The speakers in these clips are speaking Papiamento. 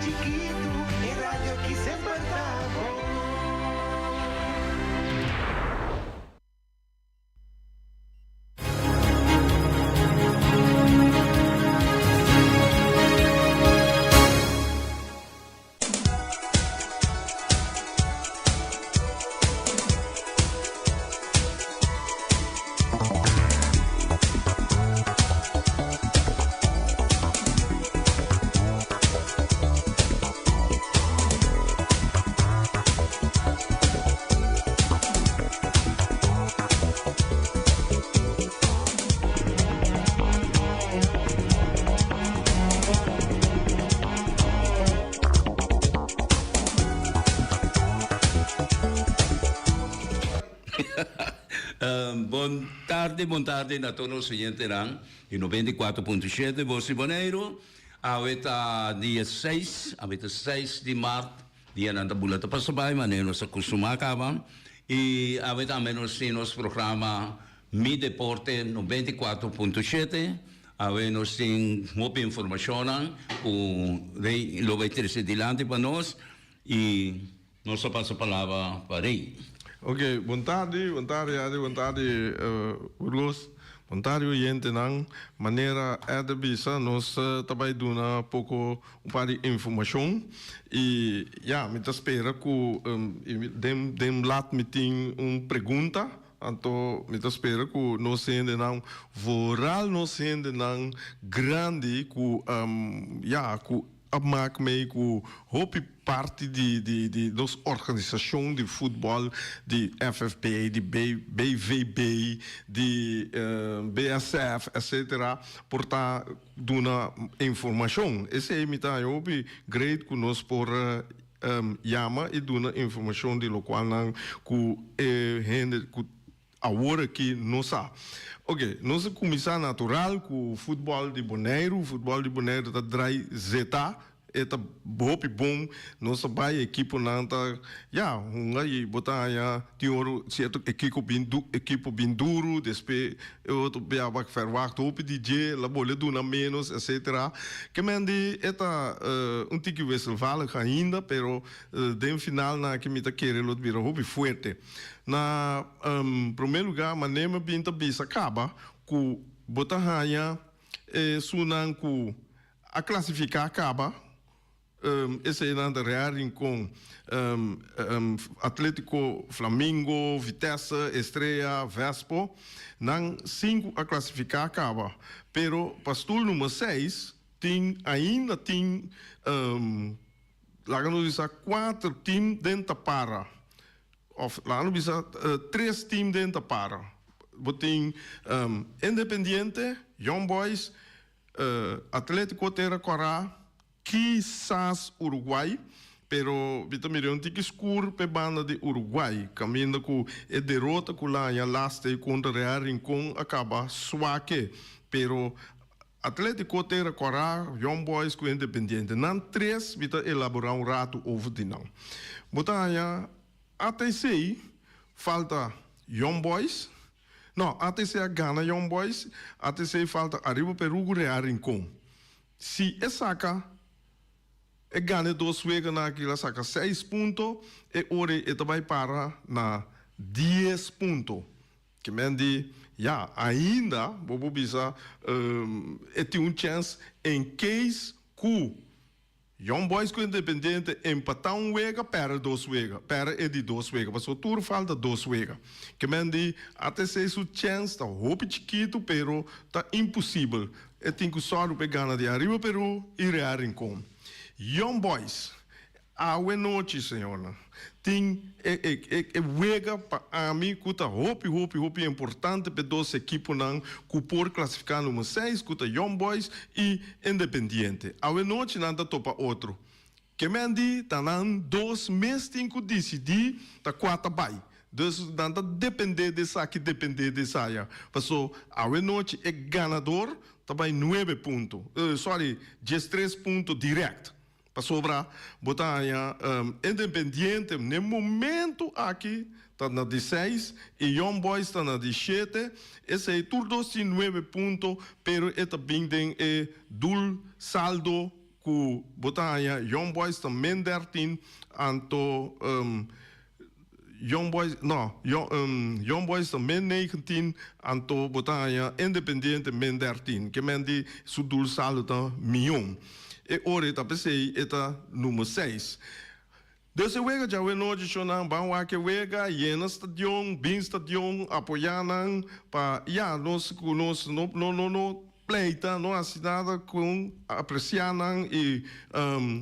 chikitu, e radio aki semper ta bon. Bon tardi, bon tardi na tur nos oyentenan di 94.7 Voz di Boneiru. Awe ta dia seis, awe ta seis di mart, dianan ta bula ta pasa bai manera nos a kustumá kaba. I awe tambe nos tin nos programa Mi Deporte 94.7. Awe nos tin hopi informashonnan ku Rey lo bai trese dilanti pa nos i nos a pasa palabra pa Rey. Ok, bon tardi, bon tardi Adi, bon tardi Burgos, bon tardi oyentenan. Manera Ed a bisa nos ta bai duna poko un par di informashon i ya mi ta spera ku den den lat mi tin un pregunta. Anto mi ta spera ku nos hendenan, vooral nos hendenan grandi ku ya ku a mak mei ku hopi parti di di di nos organisashon di futbòl di FFB, di BVB, di BSF etcetera por ta duna informashon. Esei mi ta haña hopi great ku nos por Yama i duna informashon di lokualnan ku e hende ku awor aki no sa. Oke, nos a kuminsá natural ku futbòl di Boneiru. Futbòl di Boneiru ta drai zeta, e ta hopi bon. Nos ta bai ekiponan ta, ya, hunga i bo ta haña tin ora sierto ekiko bin ekipo bin duru, despues e otro bia bo a verwagt hopi di dje, la bole duna menos, etcetera. Ke men di e ta un tiki wisselvallig ainda, pero den finalnan aki mi ta kere lo ta bira hopi fuerte. Na prome lugar manera mi bin ta bisa kaba ku bo ta haña esunnan ku a klasifiká kaba, Eseinan ta Real Rincon, Atletico, Flamingo, Vitesse, Estrella, Vespo. Nan sinku a klasifiká kaba, pero pa stul number seis tin ainda tin laga nos bisa kuater tim den ta para òf laga nos bisa tres tim den ta para. Bo tin Independiente, Young Boys, Atletico Tera Kòrá, kisas Uruguay, pero mi ta mira un tiki skur p'e banda di Uruguay, kaminda ku e derota ku laña laste kontra Real Rincon a kaba swake. Pero Atletico Tera Kòrá, Young Boys ku Independiente, nan tres mi ta elaborá un ratu over di nan. Bo ta haña ATC falta Young Boys, No, ATC a gana Young Boys, ATC falta ariba Peru ku Real Rincon. Si e saka e gana e dos weganan aki el a saka seis punto, e ora ei e ta bai para na dies punto. Ke men di, ya, ainda bo por bisa e tin un chèns en case ku Young Boys ku Independiente empatá un wega, pèrdè dos wega. Pèrdè e di dos wega, pasobra tur falta dos wega. Ke men di ATC su chèns ta hopi chikitu, pero ta imposibel. E tin ku sòru pa e gana di Arriba Peru i Real Rincon. Young Boys, awe nochi, señornan, tin e e e wega pa ami ku ta hopi hopi hopi importante p'e dos ekiponan ku por klasifiká number seis ku ta Young Boys i Independiente. Awe nochi nan ta topa otro. Ke men di ta nan dos mes tin ku disidí ta kua ta bai. Dus nan ta dependé di esaki dependé di esaya. Paso awe nochi e ganador ta bai nuebe punto, sorry diestres punto dirèkt. Pasobra bo ta haña Independiente n'e momento aki ta na di seis y Young Boys ta na di shete. Esey tur dos tin nuebe punto, pero e ta bin den e doel saldo. ku bo ta haña Young Boys ta min 13 anto Young Boys no Young Boys ta min 19 anto bo ta haña Independiente min 13 ke men di su doelsaldo ta mion e ora e ta p'esei e ta number seis. Dus e wega djawe nochi shonnan ban wak e wega, yena stadion, bin stadion, apoyá nan pa ya nos ku nos no no no no pleita, no hasi nada ku apresiá nan i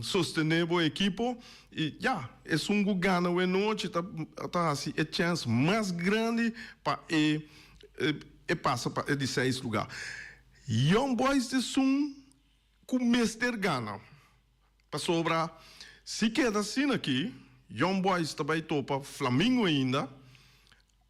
sostené bo ekipo i ya esun ku gana awe nochi ta ta hasi e chèns mas grandi pa e e pasa pa e di seis lugá. Young Boys ta esun ku mester gana. Pasobra si keda asina aki, Young Boys ta bai topa Flamingo ainda,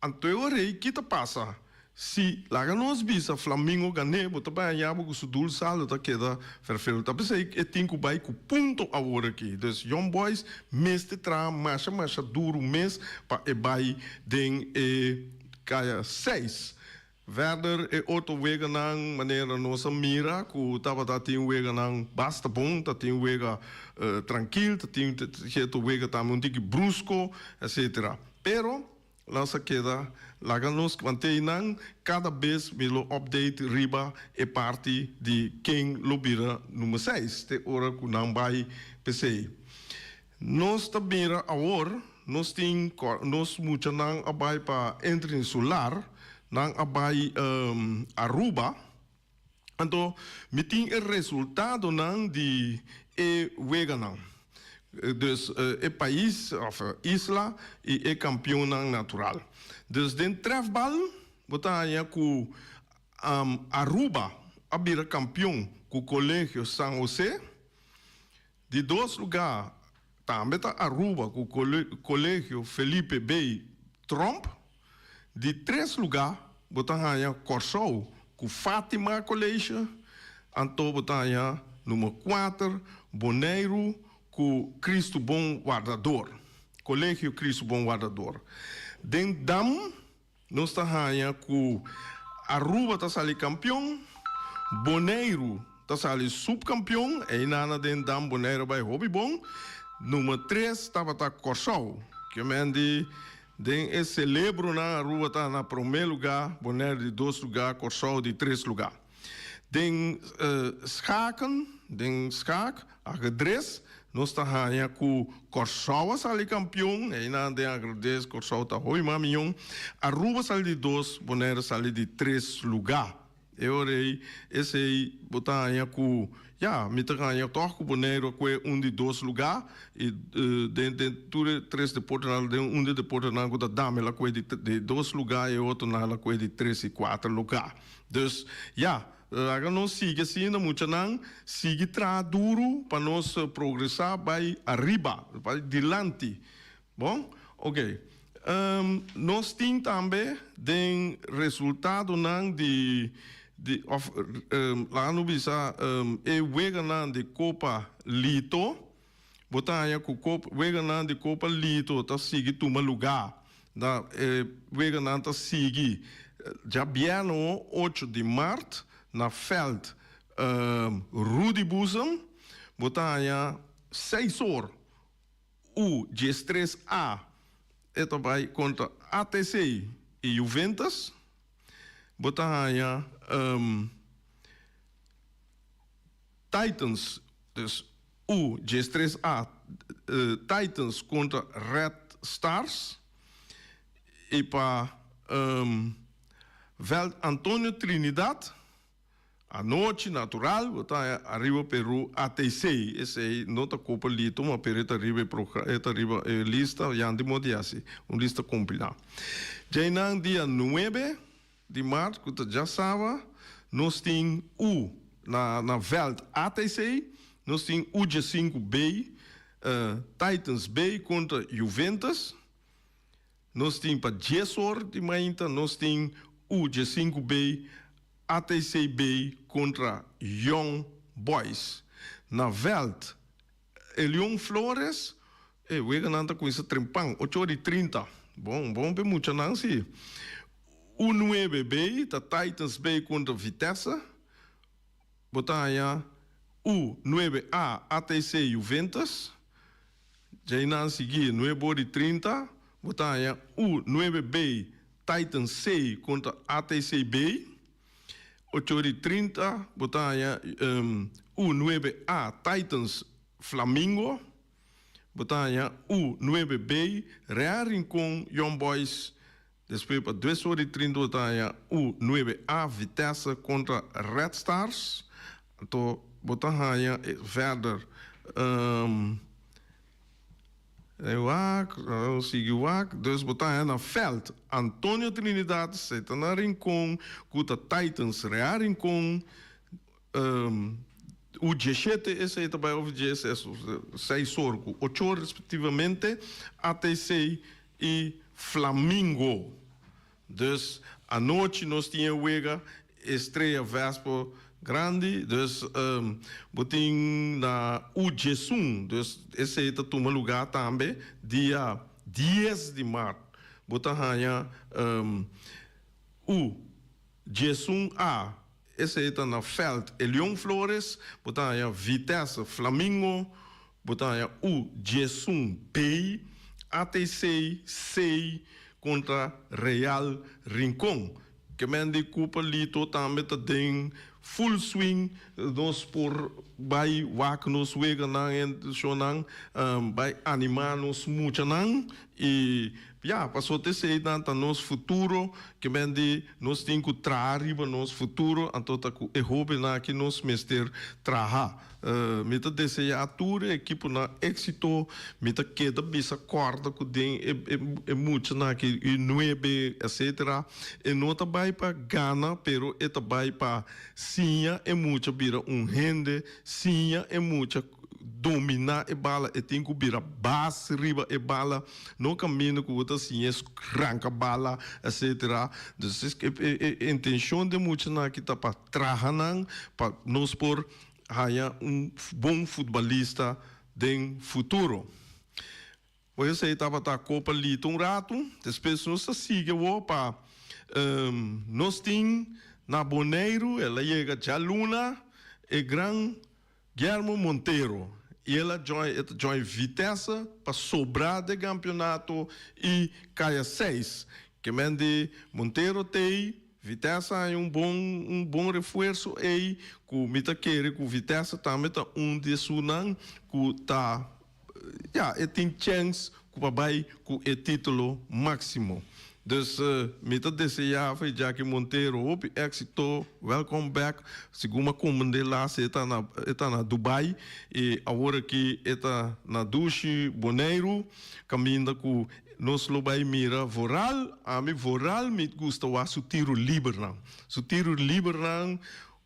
anto e ora ei ki ta pasa? Si, laga nos bisa, Flamingo gan'é, bo ta bai haña bo ku su dul saldo ta keda ferfelu. Ta p'esei e tin ku bai ku punto awor aki. Dus Young Boys mester traha masha masha duru mes pa e bai den e kaya seis. Verder e otro weganan manera nos a mira cu tabata tin weganan basta bon, ta tin wega trankil, ta tin cierto wega tambe un tiki brusco, etcetera. Pero nos a keda laga nos mantey nan, cada bes mi lo update riba e parti di ken lo bira number seis te ora cu nan bay p'esey. Nos ta mira awor, nos tin nos muchanan a bai pa Interinsular, nan a bai Aruba, anto mi tin e resultadonan di e weganan. Dus e pais of isla i e kampionnan natural. Dus den trèfbal bo ta haña ku Aruba a bira kampion ku Colegio San Jose. Di dos lugá tambe ta Aruba ku Colegio Felipe B. Tromp. Di tres lugá bo ta haña Kòrsou ku Fatima College. Anto bo ta haña number kuater Boneiru ku Cristo Bon Wardador, Colegio Cristo Bon Wardador. Den dam Nos ta haña ku Aruba ta sali kampion, Boneiru ta sali supkampion, einan den dam Boneiru a bai hopi bon. Number tres tabata Kòrsou. Ke men di den e selebronan Aruba ta na promé lugá, Boneiru di dos lugá, Kòrsou di tres lugá. Den schaken, den schaak, agedres, nos ta haña ku Kòrsou a sali kampion, einan den agedres Kòrsou ta hopi mas mion, Aruba sali di dos, Bonaire sali di tres lugá. E ora ei, esei bo ta haña ku, ya, mi ta haña tòg ku Boneiru a kue un di dos lugá i den den tur e tres deportenan, den un di e deportenan ku ta dame el a kue di dos lugá i e otronan el a kue di tres i kuater lugá. Dus, ya, laga nos sigui asina, muchanan, sigui traha duru pa nos progresá bai ariba, bai dilanti. Bon? Oke. Nos tin tambe den resultadonan di, di, òf laga nos bisa e weganan di Kopa Lito, bo ta haña ku kop, weganan di Kopa Lito ta sigui tuma lugá. Na e weganan ta sigui djabièrnè ocho di mart na vèlt Rudy Boezem. Bo ta haña seis or u diestres A e ta bai kontra ATC i Juventus. Bo ta haña Titans, dus U 13 A Titans kontra Red Stars i pa vèlt Antonio Trinidad anochi natural bo ta haña Ariba Peru ATC. Esei no ta Copa Lito ma pero e ta riba e e ta riba e lista yan di modo yasi un lista kompilá. Djainan dia nuebe Di mart ku ta djasaba nos tin U na na vèlt ATC, nos tin U diesinku B, Titans B kontra Juventus. Nos tin pa dies or di mainta nos tin U diesinku B, ATC B kontra Young Boys. Na vèlt Elion Flores, e weganan ta kuminsa trempan, ocho ora i 30. Bon, bon p'e muchanan si. U nuebe bay ta Titans bay kontra Vitesse. Bo ta haña. U9A ATC Juventus. Djeinan sigui nuebe ora i 30 bo ta haña U9B Titans C kontra ATC B. Ocho ora i 30 bo ta haña U9A Titans Flamingo. Bo ta haña U9B Real Rincon Young Boys. Despues pa dos ora i 30 bo ta haña U9A Vitesse kontra Red Stars. Anto bo ta haña verder wak, sigui wak, dus bo ta haña na veld Antonio Trinidad, esei ta na Rincon, ku ta Titans Real Rincon, U17 esei ta bai of 16, seis or ku ocho or respektivamente, ATC i Flamingo. Dus anochi nos tin e wega Estrella Vespo grandi, dus bo tin na U11, dus esei ta tuma lugá tambe dia 10 di mart. Bo ta haña U11 A, esei ta na vèlt Elion Flores, bo ta haña Vitesse Flamingo, Bo ta haña U11 B, ATC C kontra Real Rincon. Ke men di Cooper Lito tambe ta den full swing. Nos por bai wak nos weganan en shownan, bai animá nos muchanan i ya, paso t'eseinan ta nos futuro. Ke men di nos tin ku traha riba nos futuro, anto ta ku e hóbennan aki nos mester traha. Mi ta deseá tur e ekiponan éksito. Mi ta keda bisa kòrda ku den e muchanan aki U nuebe etcetera e no ta bai pa gana pero e ta bai pa siña e mucha bira un hende, siña e mucha dominá e bala, e tin ku bira bas riba e bala, no kaminda ku bo ta siña ranka bala etcetera. Dus e intenshon di e muchanan aki ta pa traha nan pa nos por haña un bon futbalista den futuro. Bo esei tabata Copa Lito un ratu, despues nos ta sigui awor pa nos tin na Boneiru, el a yega djaluna, e gran Guillermo Montero y el a join, e ta join Vitesse pa sobra den campeonato y kaya seis. Ke men di Montero t'ei Vitesse haña un bon un bon refuerso ei ku mi ta kere ku Vitesse tambe ta un di esunnan ku ta ya e tin chèns ku pa bai ku e titulo máksimo. Dus mi ta deseá for Jacky Montero hopi éksito, welcome back. Segun mi a komprendé las e ta na e ta na Dubai i awor aki e ta na dushi Boneiru kaminda ku Nos lo bai mira vooral, ami vooral mi gusta wak su tiro libernan. Su tiro libernan,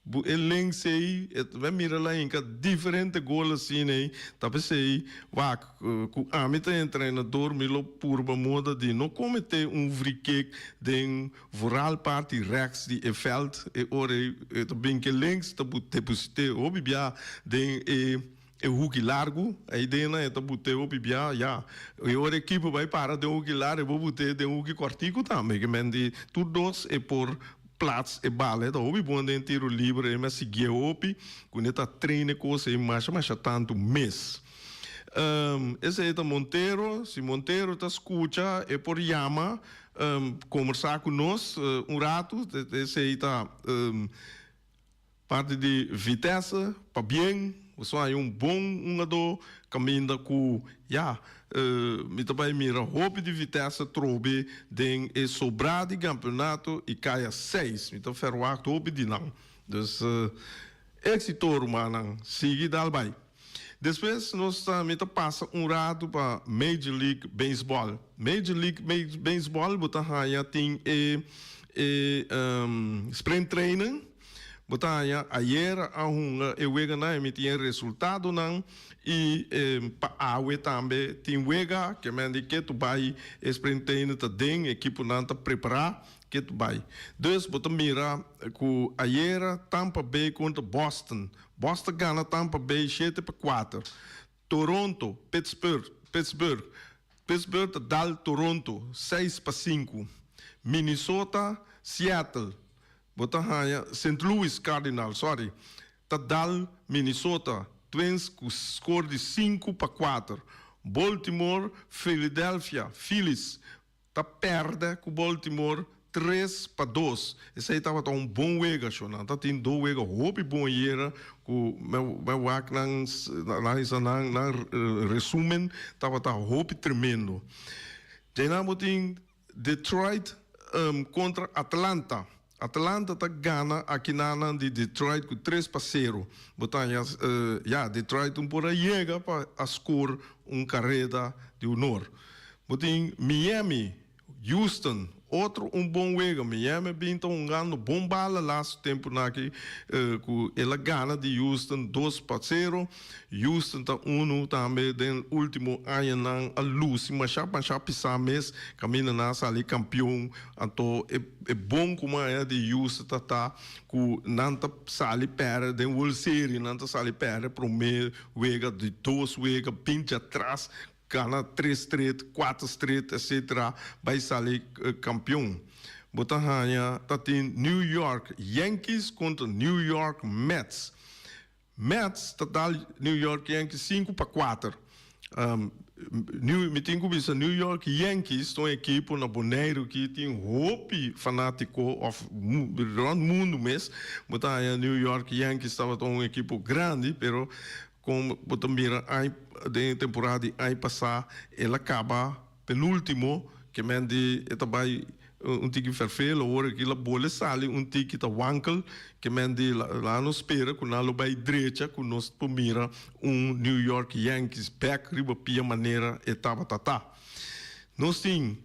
bu e links ei, e ta bai mira la hinka diferente gol asina ei, ta p'esei wak ku ami ta entrenador mi lo purba moda di no komete un vrikek den vooral parti rechts di e veld, e ora ei e ta bin ke links ta deposite hopi bia den e. E huki largu, ei den nan e ta but'é hopi bia, ya. E ora e ekipo bai para den huki largu, e por but'é den huki kòrtiku tambe. Ke men di tur dos e por plats e bala. E ta hopi bon den tiro liber, e mi a siguié hopi, ku ne ta train e kos ei masha masha tantu mes. Esei ta Montero, si Montero ta skucha e por yama, kombersá ku nos un ratu, esei ta. Parti di Vitesse, pabien, boso haña un bon hungadó kaminda ku ya mi ta bai mira hopi di Vitesse trobe den e sobrá di kampeonato i kaya seis. Mi ta ferwagt hopi di nan. Dus éksito rumannan, sigui dal bai. Despues nos ta mi ta pasa un ratu pa Major League Baseball. Major League Baseball bo ta haña tin e e sprint training. Bo ta haña ayera a hunga e weganan e mi tin e resultadonan i pa awe tambe tin wega ke men di ke tu bai e sprint training ta den ekiponan ta prepará ke tu bai. Dus bo ta mira ku ayera Tampa Bay kontra Boston. Boston gana Tampa Bay 7-4. Toronto, Pittsburgh, Pittsburgh, Pittsburgh ta dal Toronto 6-5. Minnesota, Seattle, bo ta haña Saint Louis Cardinals, sorry, ta. ta dal Minnesota Twins ku skor di 5-4. Baltimore, Philadelphia Phillies ta pèrdè ku Baltimore 3-2. Esei tabata un bon wega, sho. Nan ta tin dos wega hopi bon ayera ku mi wak nan analisá nan nan resumen tabata hopi tremendo. Djeinan bo tin Detroit kontra Atlanta. Atlanta ta gana akinanan di Detroit ku 3-0. Bo ta haña ya Detroit un por a yega pa a skor un kareda di honor. Bo tin Miami, Houston, otro un bon wega. Miami a bin ta hungando bon bala lastu tempunan aki ku el a gana di Houston 2-0. Houston ta unu tambe den ultimo añanan a lusi masha masha pisá mes kaminda nan a sali kampion. Anto e e bon ku maya di Houston ta ta ku nan ta sali pèrdè den World Series, nan ta sali pèrdè promé wega, di dos wega, binti atras, gana tres stret, kuater stret etcetera bai sali kampion. Bo ta haña ta tin New York Yankees kontra New York Mets. Mets ta dal New York Yankees 5-4. New, mi tin ku bisa New York Yankees ta un ekipo na Boneiru ki tin hopi fanátiko òf rònt mundu mes. Bo ta haña New York Yankees tabata un ekipo grandi pero kon bo ta mira aña den e temporada di aña pasá el a kaba penúltimo ke men di e ta bai un tiki ferfeel awor aki la bole sali un tiki ta wankel ke men di la nos spera ku nan lo bai drecha ku nos por mira un New York Yankees bek riba pia manera e tabata ta. Nos tin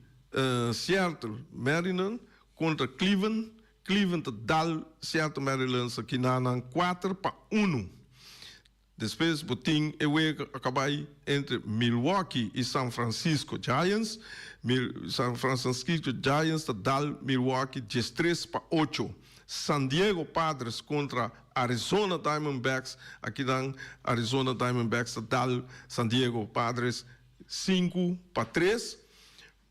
Seattle Mariners kontra Cleveland, Cleveland ta dal Seattle Mariners aki na nan 4-1. Despues bo tin e wega a kabai entre Milwaukee i San Francisco Giants. San Francisco Giants ta dal Milwaukee 13-8. San Diego Padres kontra Arizona Diamondbacks, akinan Arizona Diamondbacks ta dal San Diego Padres 5-3.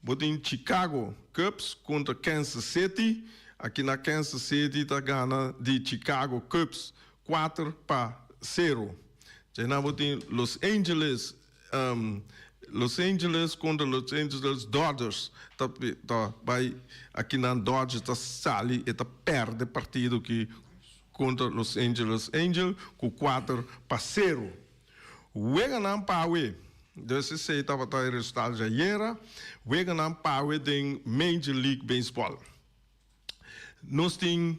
Bo tin Chicago Cubs kontra Kansas City. Aki na Kansas City ta gana di Chicago Cubs 4-0. Djainan bo tin Los Angeles Los Angeles kontra Los Angeles Dodgers ta ta bai akinan Dodgers ta sali e ta perde partido aki kontra Los Angeles Angel ku 4-0. Weganan pawe, dus esei tabata e resultado djayera, weganan pawe den Major League Baseball. Nos tin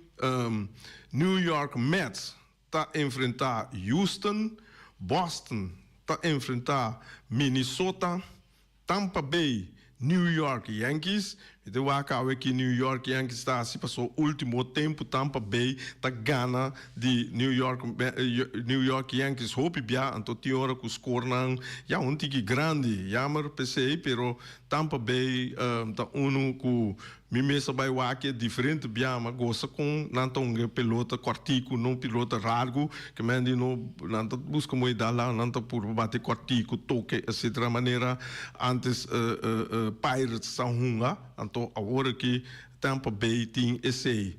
New York Mets ta enfrentá Houston, Boston ta enfrentá Minnesota, Tampa Bay, New York Yankees, Mi ta wak awe ki New York Yankees ta hasi paso ultimo tempu Tampa Bay ta gana di New York New York Yankees hopi bia anto tin ora ku skornan ya un tiki grandi yamer p'esei pero Tampa Bay ta unu ku Mi mes a bai wak e diferente bia, m'a gosa kon nan ta hunga e pelota kòrtiku, no pilota largu, ke men di no nan ta buska moeda la, nan ta purba bati kòrtiku, toke etcetera, manera antes Pirates sa hunga, anto awor aki Tampa Bay tin esei.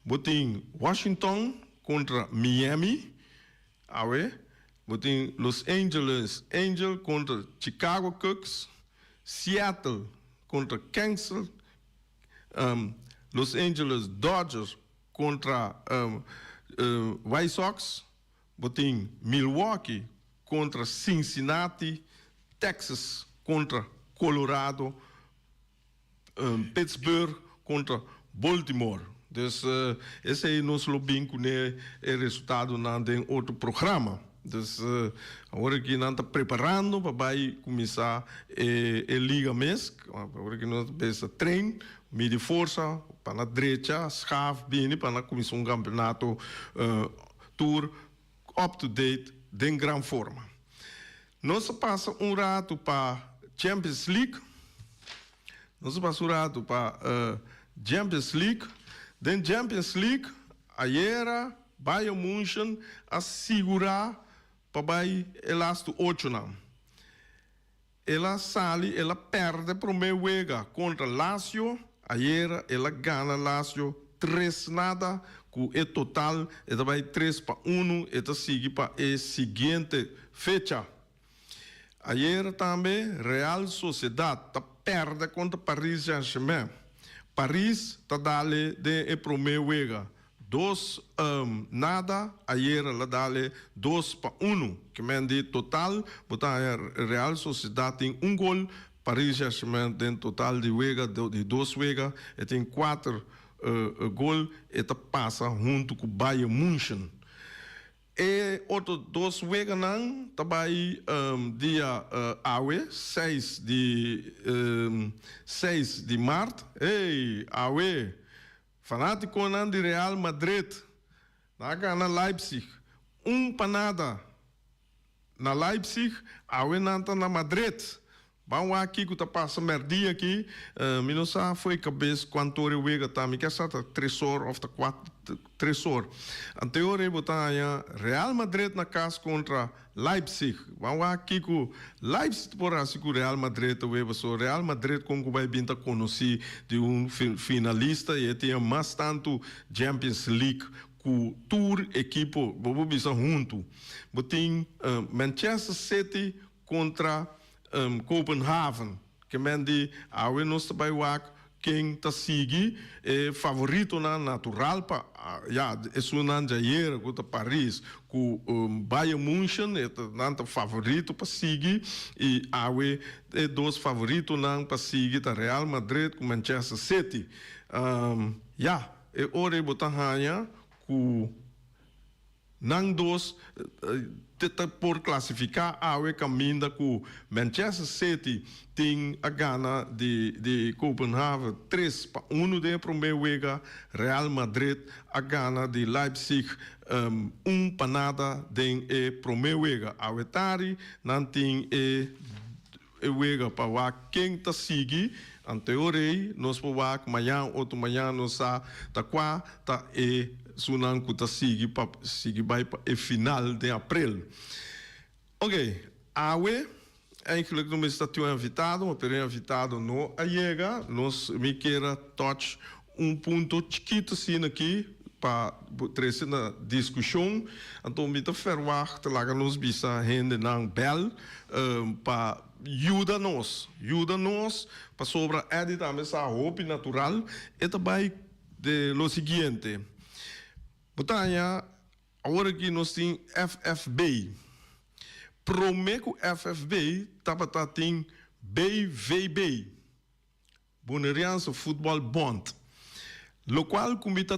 Bo tin Washington kontra Miami awe, bo tin Los Angeles Angel kontra Chicago Cubs, Seattle kontra Kansas, Los Angeles Dodgers kontra White Sox, bo tin Milwaukee kontra Cincinnati, Texas kontra Colorado, Pittsburgh kontra Baltimore. Dus esei nos lo bin kuné e resultadonan den otro programa. Dus awor aki nan ta preparando pa bai kuminsá e e liga mes. Awor aki nos ta bes ta train, midi forsa pa na drecha schaaf bini pa na kuminsá un kampeonato tur up to date den gran forma. Nos a pasa un ratu pa Champions League. Nos a pasa un ratu pa Champions League. Den Champions League ayera Bayern München a sigurá pa bai e lastu ochonan. El a sali, el a pèrdè promé wega kontra Lazio, ayera el a gana Lazio. Tres nada, ku e total e ta bai 3-1, e ta sigui pa e siguiente fecha. Ayera tambe Real Sociedad ta pèrdè kontra Paris Saint-Germain. Paris ta dale den e promé wega dos nada, ayera la dale 2-1. Ke men di total bo ta haña Real Sociedad tin un gol, Paris Saint-Germain den total di wega di dos wega e tin kuater gol, e ta pasa huntu ku Bayern München. E otro dos weganan ta bai dia awe seis di seis di mart. Hey, awe fanatikonan di Real Madrid nan a gana Leipzig 1-0 na Leipzig, awe nan ta na Madrid. Ban wak kiko ta pasa mèrdia aki. Mi no sa fo'i kabes kuantu ora e wega ta. Mi ke sa ta tres or òf ta tres or. Anteor ei bo ta haña Real Madrid na kas kontra Leipzig. Ban wak kiko Leipzig por hasi ku Real Madrid awe pasobra Real Madrid kon ku bai bin ta konosí di un finalista i e tin mas tantu Champions League ku tur ekipo bo por bisa huntu. Bo tin Manchester City kontra Kopenhaven. Ke men di awe nos ta bai wak ken ta sigui e favoritonan natural pa ya esunnan djayera ku ta Paris ku Bayern Munchen e ta nan ta favorito pa sigui i awe e dos favoritonan pa sigui ta Real Madrid ku Manchester City. Ya e ora ei bo ta haña ku Nan dos ta por clasifica awe caminda cu Manchester City tin a gana di di Copenhagen 3-1 den e prome wega, Real Madrid a gana di Leipzig 1-0 den e prome wega. Awe tari nan tin e e wega pa wak ken ta sigui, anto rei nos por wak mañan otro mañan nos sa ta kua ta e sunan ku ta sigui pa sigui bai pa e final den aprel. Ok, awe eigenlijk no mester ta tin un invitado, ma pero e invitado no a yega, nos mi kier a touch un punto chikito asina aki pa trese na diskushon, anto mi ta verwagt laga nos bisa hendenan bel pa yuda nos, yuda nos pasobra Eddy tambe sa hopi natural, e ta bai de lo siguiente, bo ta haña awor aki nos tin FFB, prome ku FFB tabata tin BVB. Boneriaanse Voetbal Bond. Locual cu mi ta,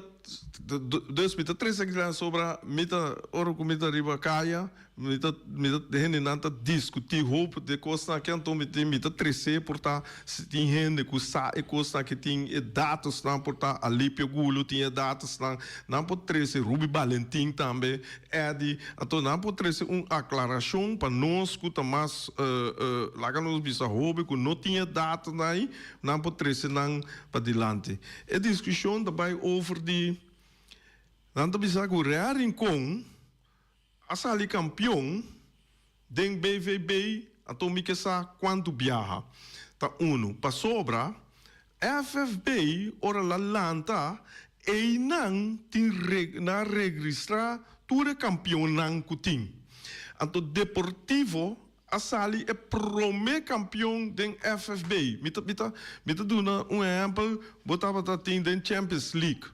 dus mi ta trece aki lan sobra mi ta, ora cu mi ta riba caya, mi ta, mi ta, hendenan ta discuti hopi de cosnan aki, anto mi tin, mi ta trece por ta si tin hende cu sa e cosnan aki, tin e datosnan por ta Alipio Gulo tin e datosnan, nan por trece Ruby Balentin tambe, Eddy, anto nan por trece un aclaracion pa nos cu ta mas, laga nos bisa hoben cu no tin e datonan ay, nan por trece nan padilanti. E discusion ta bay over di, nan ta bisa cu Real Rincon a sali campeon den BVB, anto mi ke sa cuanto biaha. Ta uno, pasobra FFB ora la lanta eynan tin nan registra tur e campeonnan cu tin. Anto Deportivo a sali e prome campeon den FFB. Mi ta mi ta mi ta duna un ehempel bo tabata tin den Champions League.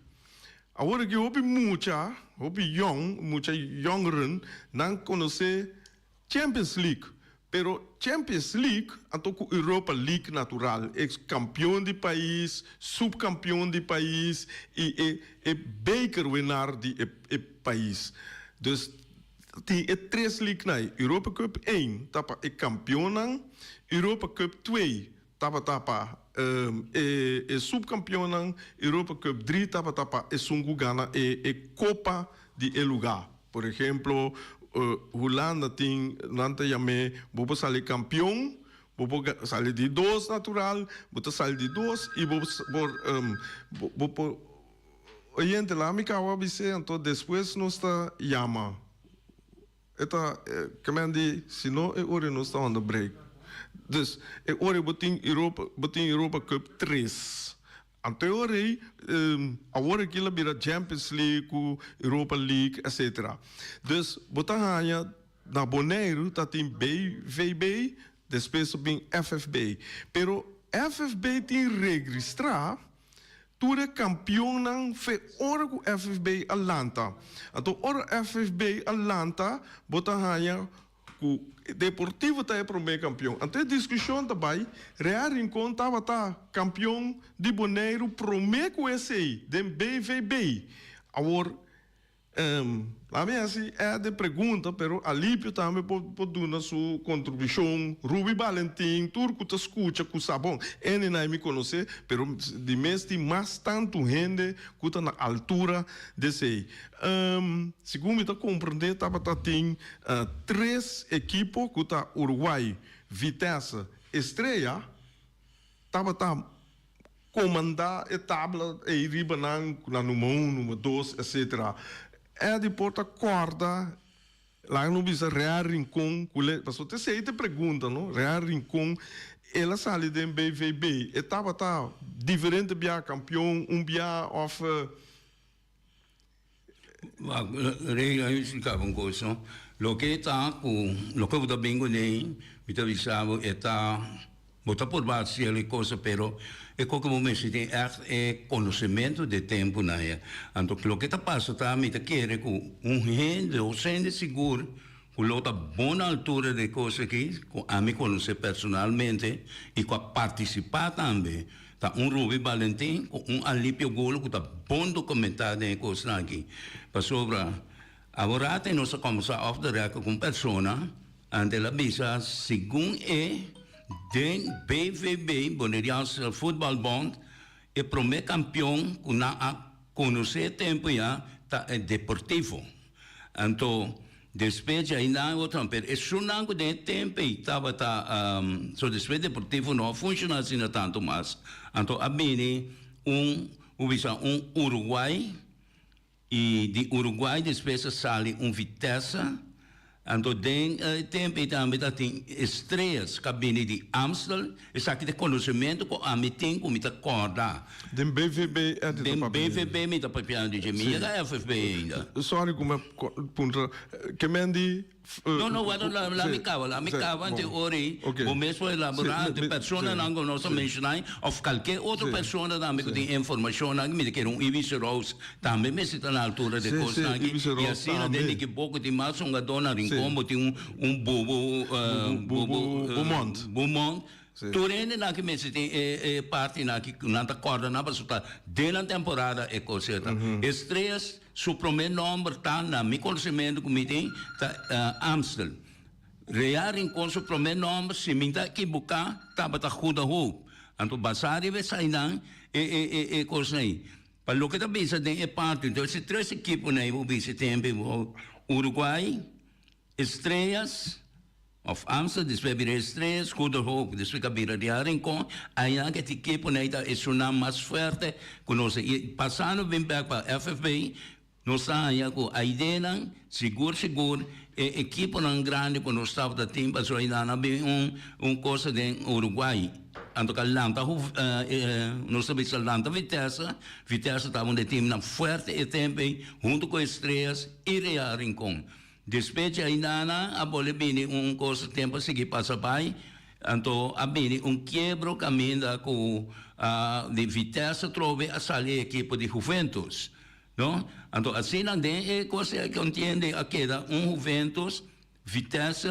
Awor aki hopi mucha, hopi yong, mucha yongeren nan conoce Champions League, pero Champions League anto cu Europa League natural, e campeon di pais, subcampeon di pais y e e bekerwinnaar di e e pais. Dus tin e tres league nan, Europa Cup één ta pa e campeonnan, Europa Cup twee tabata pa e e subcampeonnan, Europa Cup drie tabata pa esun cu gana e e copa di e lugar. Por ehemplo, Hulanda tin, nan ta yam'é bo por sali kampion, bo por sali di dos natural, bo ta sali di dos i bo por bo por oyente laat mi kaba bis'é anto despues nos ta yama. E ta kemen di si no e ora nos ta on the break. Dus e ora bo tin Europa bo tin Europa Cup tres. Anto e ora ei, awor aki lo bira Champions League ku Europa League etcetera. Dus bo ta haña na Boneiru ta tin BVB, despues ta bin FFB. Pero FFB tin registrá tur e kampionnan fe ora ku FFB a lanta. Anto ora FFB a lanta bo ta haña Ku Deportivo ta e promé kampion. Anto e diskushon ta bai, Real Rincon tabata kampion di Boneiru promé ku esei den BVB. Awor, laat mi hasi Ed e pregunta, pero Alipio tambe por por duna su kontribushon, Ruby Balentin, tur ku ta skucha ku sa bon, Ene nan mi konosé, pero di mes tin mas tantu hende ku ta na altura di esei. Segun mi ta komprendé tabata tin tres ekipo ku ta Uruguay, Vitesse, Estrella tabata komandá e tabla ei riba nan ku na number un, number dos etcetera. Eddy por ta kòrda Laga no bisa Real Rincon cu le, pasobra ta esey ta e pregunta no, Real Rincon el a sali den BVB, e tabata diferente bia campeon, un bia of. Wak, Rey a explica bo un cos no, loke ta cu, loke bo ta bin cune, mi ta bisa bo e ta. Bo ta por bati cielo y cosa pero e koke bo mester tin echt e conocemento de temponan ya. Anto loke ta pasa ta mi ta kere cu un hende o hende sigur cu lo ta bon na altura de cos aki cu ami conoce personalmente y cu a participa tambe ta un Ruby Balentin cu un Alipio Golo cu ta bon documenta den e cosnan aki. Pasobra aworate nos a combersa off the record cu un persona. Anto el a bisa segun e den BVB, Boneriaanse Voetbal Bond, e prome kampion ku nan a konosé e tempu ya ta e Deportivo. Anto despues dje ainda nan otro pero esunnan ku den e tempu ei tabata so despues Deportivo no a funshoná asina tantu mas. Anto a bini un, bo bisa un Uruguay. I di Uruguay despues a sali un Vitesse, anto den e tempo ei tambe ta tin Estrellas ku a bini di Amstel, esaki ta e konosementu ku ami tin ku mi ta kòrda. Den BVB Eddy ta Den papia. BVB mi ta papiando dje, mi yega FFB ainda. Sorry ku mi a puntra, ke men di No, no, wèl, la mi kaba, la mi kaba ante ora ei, bo mes por elaborá ante personanan ku nos a menshoná ei, òf kalke otro persona tambe ku tin informashonnan, mi ta kere un Ibis Rose tambe mester ta na altura di e kosnan aki, i asina den di ki poko tin mas hungadó na Rincon, bo tin un Bubu, Bubu, Bumont, tur hendenan aki mester tin e partinan aki ku nan ta kòrda nan pasobra ta den nan temporada e kos ei ta. Estrellas. Su promé nòmber ta, na mi konosementu ku mi tin, ta Amstel. Real Rincon su promé nòmber, si mi ta ekiboká, tabata Goede Hoop. Anto basá riba esainan e e e e kosnan ei. Pa loke ta bisa den e parti, entonces e tres ekiponan ei bo bisa tempu ei bo Uruguay, Estrellas, of Amstel, despues a bira Estrellas, Goede Hoop, despues a bira Real Rincon, ainan ke ti ekipo nei ta esunnan mas fuerte ku nos. I pasando bin bek pa FFB, nos ta haña ku aidenan sigur sigur e ekiponan grandi ku nos tabata tin pasobra ainan a bin un un cosa den Uruguay. Anto ka lanta nos ta bisa lanta Vitesse, Vitesse tabata un di e timnan fuerte e tempo ei hunto ku Estrellas i Real Rincon. Despues dje ainana a bole bini un cosa tempo a sigui pasa bai, anto a bini un kiebro caminda cu di Vitesse atrobe a sali e ekipo di Juventus, no? Anto asina den e cosa e contiende a keda un Juventus, Vitesse,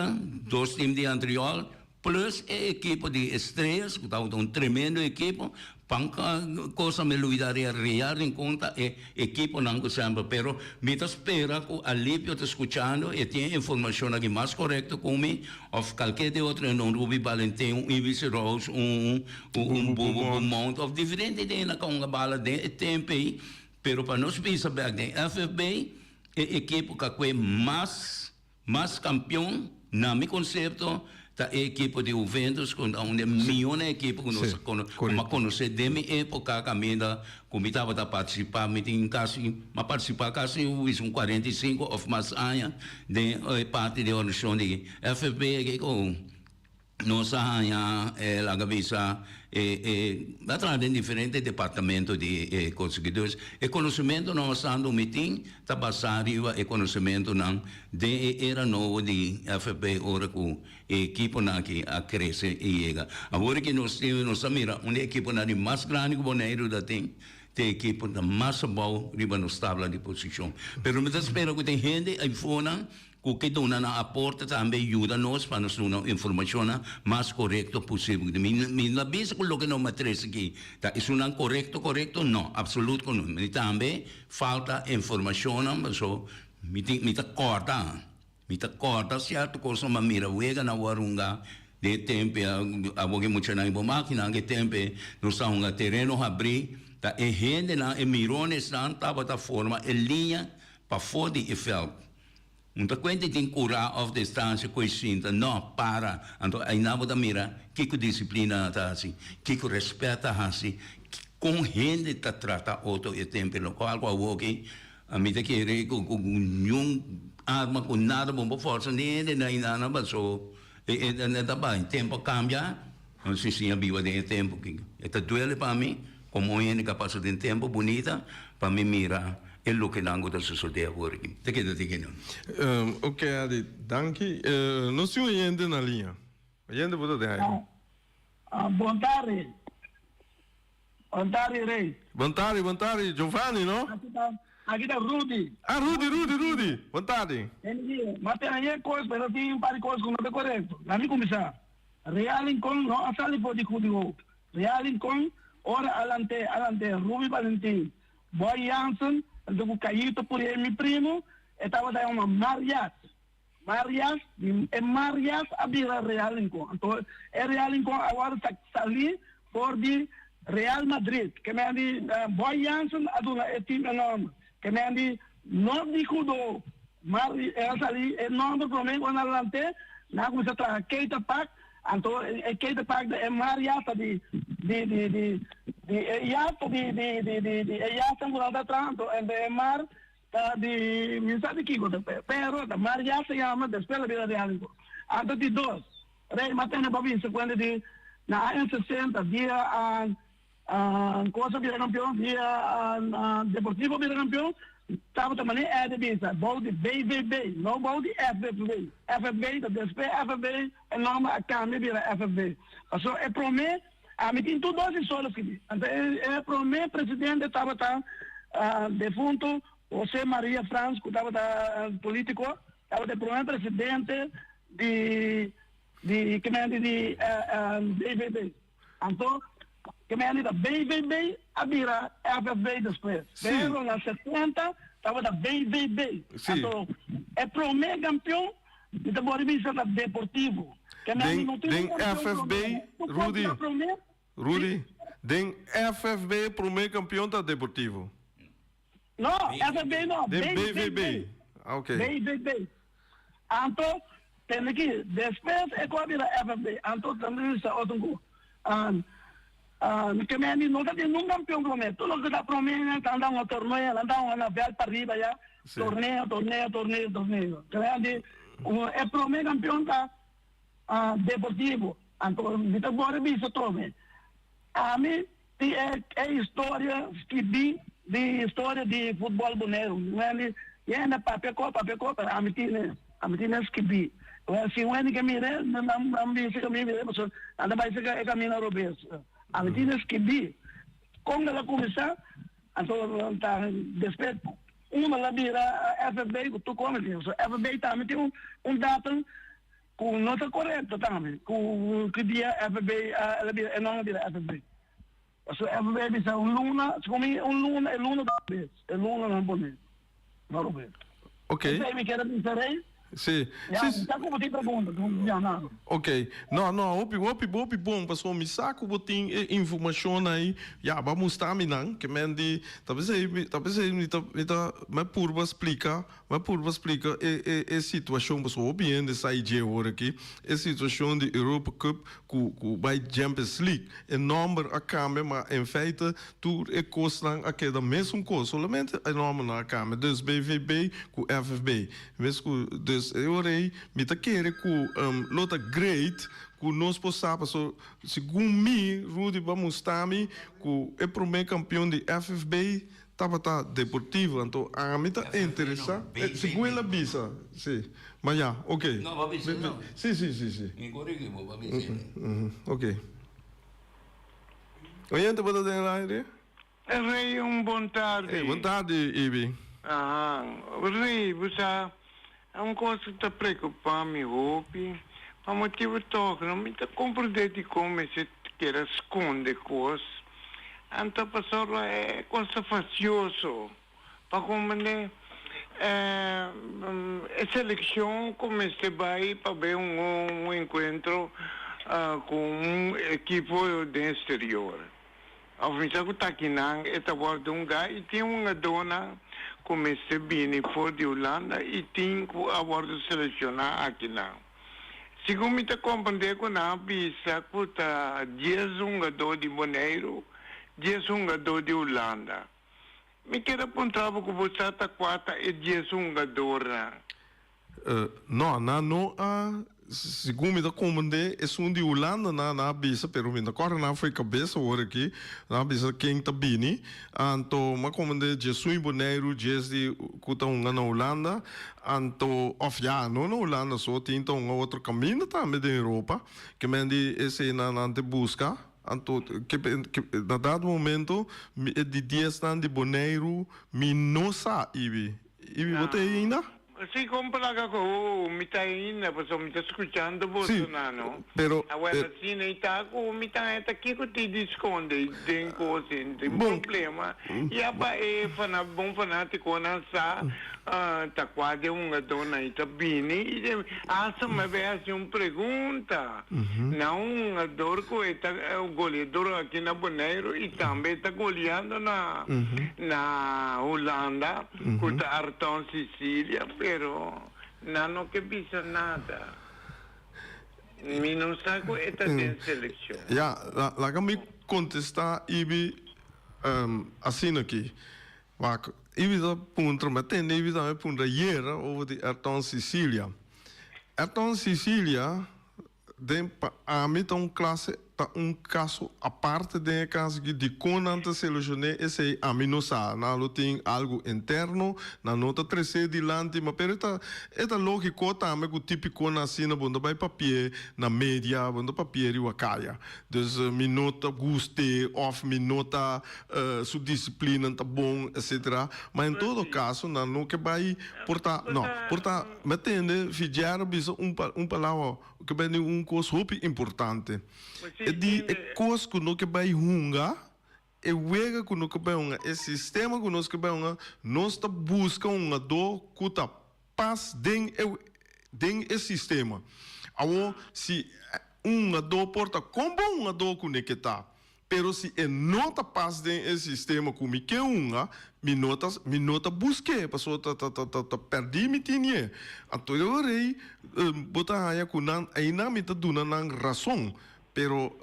dos team di Antriol, Plus e ekipo di Estrellas ku tabata un tremendo ekipo, pan cosa mi luida ria Real Rincon ta e ekiponan ku semper, pero mi ta spera ku Alipio ta skuchando e tin e informashon aki mas korekto ku mi òf kalke di otro hende, un Ruby Balentin, un Ibis Rose, un un Bubu Beaumont òf diferente den nan ka hunga bala den e tempo ei, pero pa nos bisa bèk den FFB e ekipo ka kue mas. Mas kampion, na mi konsepto, ta e ekipo di Juventus ku ta un di e mihónan ekipo ku nos ku mi a konosé den mi époka kaminda ku mi tabata partisipá. Mi tin kasi, mi a partisipá kasi un 45 òf mas aña den e parti di organisashon di FFB aki ku. Nos a haña, laga bisa, e e a traha den diferente departamento di e konsiguidores. E konosementunan bastante mi tin ta basá riba e konosementunan den e era nobo di FFB ora ku e ekiponan aki a krese i yega. Awor ki nos tin nos ta mira un di e ekiponan di mas grandi ku Boneiru ta tin, ta e ekipo ta mas abou riba nos tabla di posishon. Pero mi ta spera ku tin hende aifonan Ku ke duna nan aporte tambe yuda nos pa nos duna informashonnan mas korekto posibel. Mi mi no a bisa ku loke nos a trese aki ta esunnan korekto korekto, no, apsolut ku no. Mi tambe falta informashonnan paso mi tin mi ta kòrda, mi ta kòrda sierto kosnan mi a mira wega nan warunga den e tempu ya abo ke muchanan bo makina ke tempu nos ta hunga tereno habrí ta e hendenan e mironesnan tabata forma e liña pafó di e vèlt. Un ta kuenta tin kurá òf distansia ku e sinta. No, para! Anto einan bo ta mira kiko disiplina ta hasi, kiko rèspèt ta hasi, kon hende ta trata otro e tempu. Lokual ku awoki mi ta kere ku niun arma, ku nada bo por fòrsa ni hende na einan paso e ta bai. Tempu a kambia, nos tin siña biba den e tempu aki. E ta duele pa mi komo un hende ku a pasa den tempu bunita pa mi mira E lokenan ku ta sosodé awor aki. Ta keda tin kinan. Ok Adi, danki. Nos tin un oyente na liña. Oyente bo ta den aire. Bon tardi. Bon tardi Rey. Bon tardi, bon tardi. Giovanni no? Aki ta Rudy. Ah Rudy, Rudy, Rudy. Bon tardi. Ma tin añe kos pero tin un par di kos ku no ta korekto. Lami kuminsá. Real Rincon no a sali for di Goede Hoop. Real Rincon ora a lant'é a lant'é Ruby Valentin. Boy Jansen, anto ku Cayito Purié mi primo, e tabata yama Marias. Marias, e Marias a bira Real Rincon. Anto e Real Rincon awor ta salí for di Real Madrid. Ke men di Boy Jansen a duna e team e nòmber. Ke men di no di Kudo. Mar el a salí e nòmber promé ku nan a lant'é, nan a kuminsá traha Keita Park. Anto e Keita Park di e Marias ta di di di di di e yas ta di di di di di e yasnan ku nan ta traha anto e e mar ta di mi sa di kiko ta pero ta Marias ta yama despues a bira Real Rincon. Anto di dos Rey m'a tene pa bisa kuenta di na aña 60 dia a Cosa bira kampion via Deportivo bira kampion tabata manera Eddie bisa bou di BVB no bou di FFB. FFB ta despues FFB e nomber a kambia bira FFB pasobra e prome ami tin tur dos historia skibi anto e prome presidente tabata defunto Jose Maria Frans ku tabata politico tabata e prome presidente di di di BVB. Anto, ke mende ta BVB a bira FFB despues. Sí. Pero na 70 tabata BVB. Sí. Anto, e prome kampion, mi ta bori bisa ta Deportivo. Ke mende Den, no tin den un kampion FFB, prome. Tu Rudy, konta prome? Rudy, Sí. den FFB prome kampion ta Deportivo. No, FFB no, Den BVB. BVB. Ah, ok. BVB. Anto, tende ki, despues e ku a bira FFB. Anto, tende bisa otro ku, ke meni no ta tin nun kampion prome. Tur loke ta prome nan ta anda un torneo, nan ta un na vèlt pariba ya, Sí. torneo, torneo, torneo, torneo. Ke meni, e prome kampion ta Deportivo. Anto, mi ta bori bisa trobe, ami Tin e historia skibí di historia di futbòl Boneiru. Wendy yenda papia ko, papia ko, pero ami tine, ami tine skibí. Well, si Wendy ke mir'é, nan nan bisa ku mi mir'é, pasobra nan ta bai seka e kaminda robes. Ami tine skibí. Kon el a kuminsá, anto ta despues unda el a bira FFB ku tur kon el tin. So FFB tambe tin un datum Ku no ta korekto tambe ku ki dia FB a el a bira e nòmber a bira FB. Pasobra FB a bisa un luna, segun mi un luna e luna ta robes, e luna nan pone no robes. Ok. Esei mi kier a bisa Rey. Si. Ya, Si. mi ta ku bo tin pregunta, ya nada. Ok. No, no, hopi, hopi, hopi bon, pasobra mi sa ku bo tin e informashon ei, ya, bo a mustra mi nan, ke men di, ta p'esei mi, ta p'esei mi ta, mi ta, mi a purba splika Mi a purba splika e e e situashon pasobra hopi hende sa i dje ora aki e situashon di Europa Cup ku ku bai Champions League. E nòmber a kambia ma en feite tur e kosnan a keda mesun kos solamente e nòmbernan a kambia dus BVB ku FFB. Mes ku dus e ora ei mi ta kere ku lo ta great. ku nos por sa paso segun mi Rudy ba musta mi ku e prome kampion di FFB tabata Deportivo anto ami ta interesa segun el a bisa si ma ya ok No bo a bisa no. Si si si si. Mi corigi bo bo a bisa. Ok. Oyente bo ta den el aire? Rey un bon tardi. Hey, bon tardi Ibi. Aha, Rey, bo sa, un kos ku ta preokupa mi hopi, pa motibu tòg no mi ta komprendé dikon mester keda skonde kos, anto pasobra e kos ta fastioso pa komprendé e selekshon ku mester bai pa bai un enkuentro ku un ekipo den eksterior. Of mi sa ku ta kinan e ta wòrdu hungá i tin hungadónan ku mester bini for di Hulanda i tin ku a wòrdu seleshoná akinan. Segun mi ta komprendé ku nan a bisa ku ta dies hungadó di Boneiru, dies hungadó di Hulanda. Mi keda puntra bo ku bo sa ta kua ta e dies hungadornan. No, nan no a, segun mi ta komprendé, esun di Hulanda nan a bisa, pero mi no kòrda nan fo'i kabes awor aki, nan a bisa ken ta bini. Anto mi a komprendé djesun i Boneiru, djes di ku ta hunga na Hulanda, anto, òf ya, no na Hulanda so, tin ta hunga otro kaminda tambe den Europa, ke men di esei nan nan te buska. Anto, ke, ke, na dado momento, mi, e di diesnan di Boneiru, mi no sa, Ibi. Ibi, bo ta ei ainda? Si, kon plaga ku mi ta ainda, pasobra mi ta skuchando boso Sí, na, no? pero, Awor, eh, asina i ta ku mi ta haña ta kiko tin di skonde den kos ei, tin bon, problema. Ya pa e fana, bon fanátikonan sa ta kua den hungadónan i ta bini i den, hasta mi a bai hasi un pregunta na un hungador ku e ta goleador aki na Boneiru i tambe e ta goleando na na Hulanda. Ku ta Arton Sicilia, pero nan no ke bisa nada. Mi no sa ku e ta den selekshon. Ya, laga mi kontestá Ibi asina aki. Wak, Ibi ta puntra, mi a tende Ibi tambe puntra ayera over di Arton Sicilia. Arton Sicilia Den pa ami ta un klase ta un kaso aparte den e kas aki dikon nan ta seleccion'é esei ami no sa nan lo tin algu interno nan no ta tres'é dilanti ma pero e ta e ta logiko tambe ku tipikonan asina bo no ta bai papi'é na media bo no ta papi'é riba kaya dus mi no ta gust'é òf mi no ta su disiplina ta bon etcetera ma en todo kaso nan no ke bai por ta no por ta. Mi a tende Fidjero bisa un un palabra ke bini un kos hopi importante. E di e kos ku no ke bai hunga, e wega ku no ke bai hunga, e sistema ku nos ke bai hunga, nos ta buska un hungadó ku ta pas den e den e sistema. Awor si un hungadó por ta kon bon hungadó ku ne ke ta, Pero si e no ta pas den e sistema ku mi ke hunga, mi no ta mi no ta busk'é, pasobra ta ta ta ta pèrdí mi tinié. Anto e ora ei bo ta haña ku nan einan mi ta duna nan rason. Pero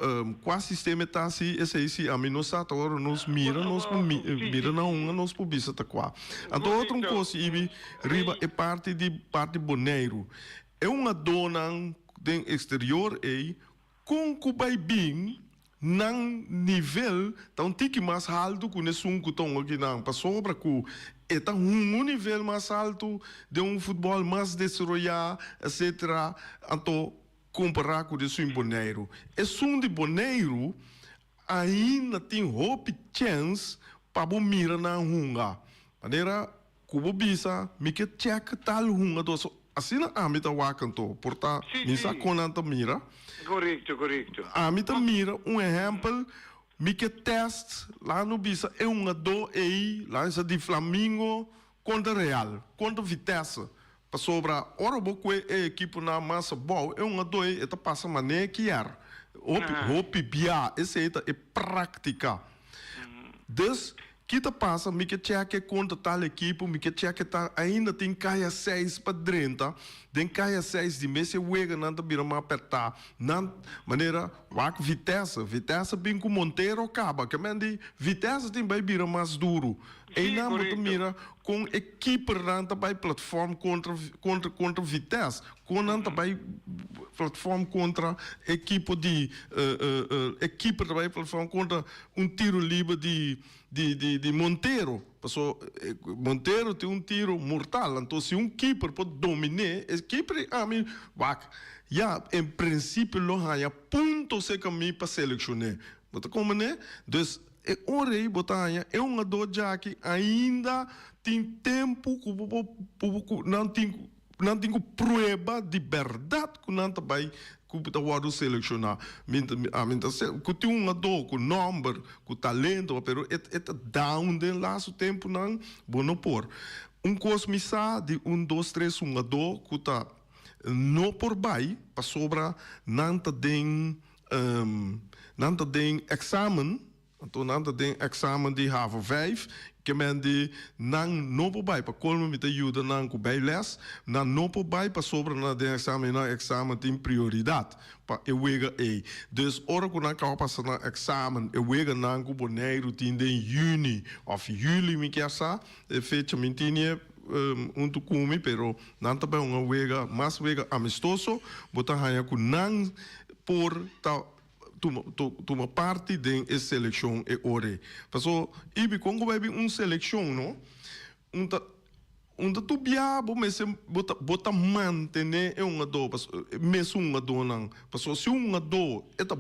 kua sistema e ta si esei si ami no sa ta ora nos mira nos por mira nan hunga nos por bisa ta kua. Anto otro un kos Ibi riba e parti di parti Boneiru. E hungadónan den eksterior ei Kon ku bai bin, nan nivel ta un tiki mas haltu ku nesun ku ta un akinan, pasobra ku e ta hunga un nivel mas haltu den un futbòl mas desaroyá, etcetera, anto kompará ku esun di Boneiru. Esun di Boneiru ainda tin hopi chèns pa bo mira nan hunga. Manera Ku bo bisa, Mi ke chèk tal hungadó. So, asina ami ta wak anto. Por ta, mi sa kon nan ta mira. Korekto, korekto. Ami ta mira un ehèmpel, mi ke tèst, laga no bisa e hungadó ei, laga bisa di Flamingo kontra Real, kontra Vitesse. Pasobra ora bo kue e ekiponan mas abou, e hungadó ei e ta pasa manera e kier. Hopi, hopi bia esei ta e práktika. Dus, Ki ta pasa? Mi ke cheke kontra tal ekipo, mi ke cheke tal. Ainda tin kaya seis pa drenta. Den kaya seis di mes e weganan ta bira mas apertá. Nan manera wak Vitesse. Vitesse bin ku Montero kaba. Ke men di Vitesse tin bai bira mas duru. Einan bo ta mira kon e keepernan ta bai platform kontra kontra kontra Vitesse. Kon nan ta bai. platform kontra ekipo di e keeper ta bai platform kontra un tiro liber di di di di Montero paso Montero tin un tiro mortal anto si un keeper por dominé e keeper ami wak ya en principio lo haña punto serka mi pa selekshoné bo ta komprendé dus e ora ei bo ta haña e hungadó djaki ainda tin tempu ku bo por ku nan tin Nan tin ku prueba di bèrdat ku nan ta bai ku ta wòrdu selekshoná. Mi ta ami ta se ku tin un hungadó ku nòmber, ku talento, pero e e ta down den lastu tempunan, bo no por. Un kos mi sa di un dos tres hungadó ku ta no por bai pasobra nan ta den nan ta den èksamen. Anto nan ta den examen di havo vijf, ke men di nan no por bai, pa colmo mi ta yuda nan cu bijles, nan no por bai pasobra nan ta den examen y nan examen tin prioridad pa e wega ey. Dus ora cu nan caba pasa nan examen, e weganan cu Boneiru tin den juni of juli mi kier sa, e fecha mi tini hunto cu mi, pero nan ta bai un wega, mas wega amistoso, bo ta haya cu nan por ta tuma tuma parti den e selekshon e ora ei. Paso Ibi kon ku bai bin un selekshon no un ta un ta tur bia bo mester bo ta bo ta mantené e hungadó paso e mesun hungadónan paso si un hungadó e ta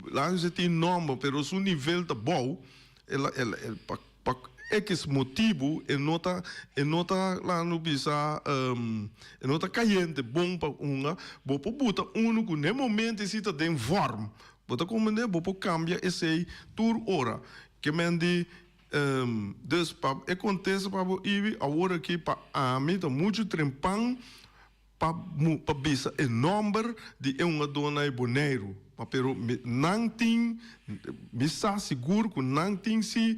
laga nos e tin nòmber pero su nivel ta bou el a el el pa Pa ekis motibu e no ta e no ta laga no bisa e no ta kayente bon pa hunga, bo por buta unu ku n'e momento esei ta den vòrm. Bo ta komprendé? Bo por kambia esei tur ora. Ke men di dus pa e kontesta pa bo Ibi awor aki pa ami ta muchu trempan pa pa bisa e nomber di e hungadónan e Boneiru, ma pero mi nan tin mi sa sigur ku nan tin si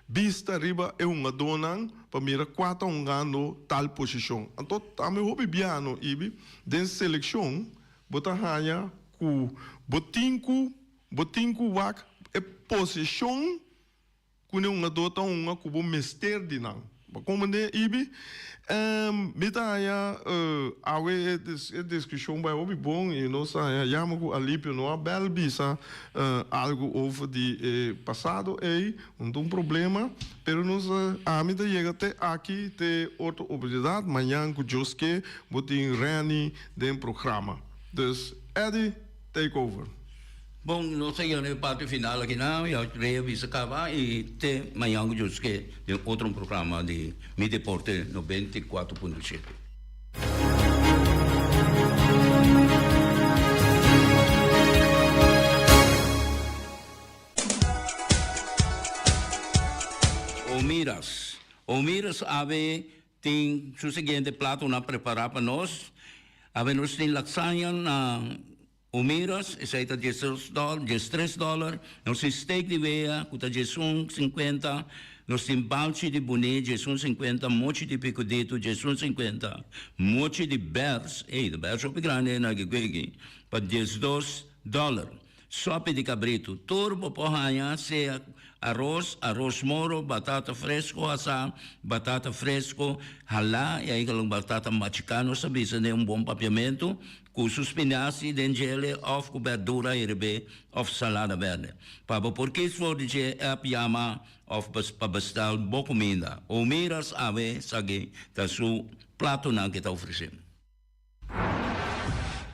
bista riba e hungadónan pa mira kua ta hungando tal posishon. Anto tambe hopi biano Ibi den selekshon bo ta haña ku bo tin ku bo tin ku wak e posishon Ku ne hungadó ta hunga ku bo mester di nan. Bo komprendé, Ibi? Mi ta haña awe e diskushon bai hopi bon i nos ta haña yama ku Alipio no a bèl bisa algu over di e pasado ei, no ta un problema, pero nos ami ta yega te aki te otro oportunidat, mañan ku Dios ke bo tin Renny den programa. Dus Eddy, take over. Bon, nos a yega na e parti final aki nan, ya Rey a bisa caba y te mañan cu Dios ke den otro programa di Mi Deporte 94.7. Omiras. Omiras awe tin su siguiente platonan prepara pa nos. Awe nos tin lasaña na Omiras, esei ta diesdos dòler, diestres dòler. Nos tin steak di wea ku ta diesun sinkuenta. Nos tin balchi di buné diesun sinkuenta, mochi di pikoditu diesun sinkuenta, mochi di bèrs, ey, de bèrs hopi grandi na Gueguegui, pa diesdos dòler. Sopi di kabritu, tur bo por haña sea aros, aros moro, batata fresco asá, batata fresco halá, y ahí batata machiká nos ta bisa den un bon papiamentu. Ku su spinazi den djele òf ku bèrdura herebé òf salada bèrdè. Pa bo por kis for di dje app yama òf pa bestel bo kuminda. Omiras awe esaki ta su platonan ke ta ofresé.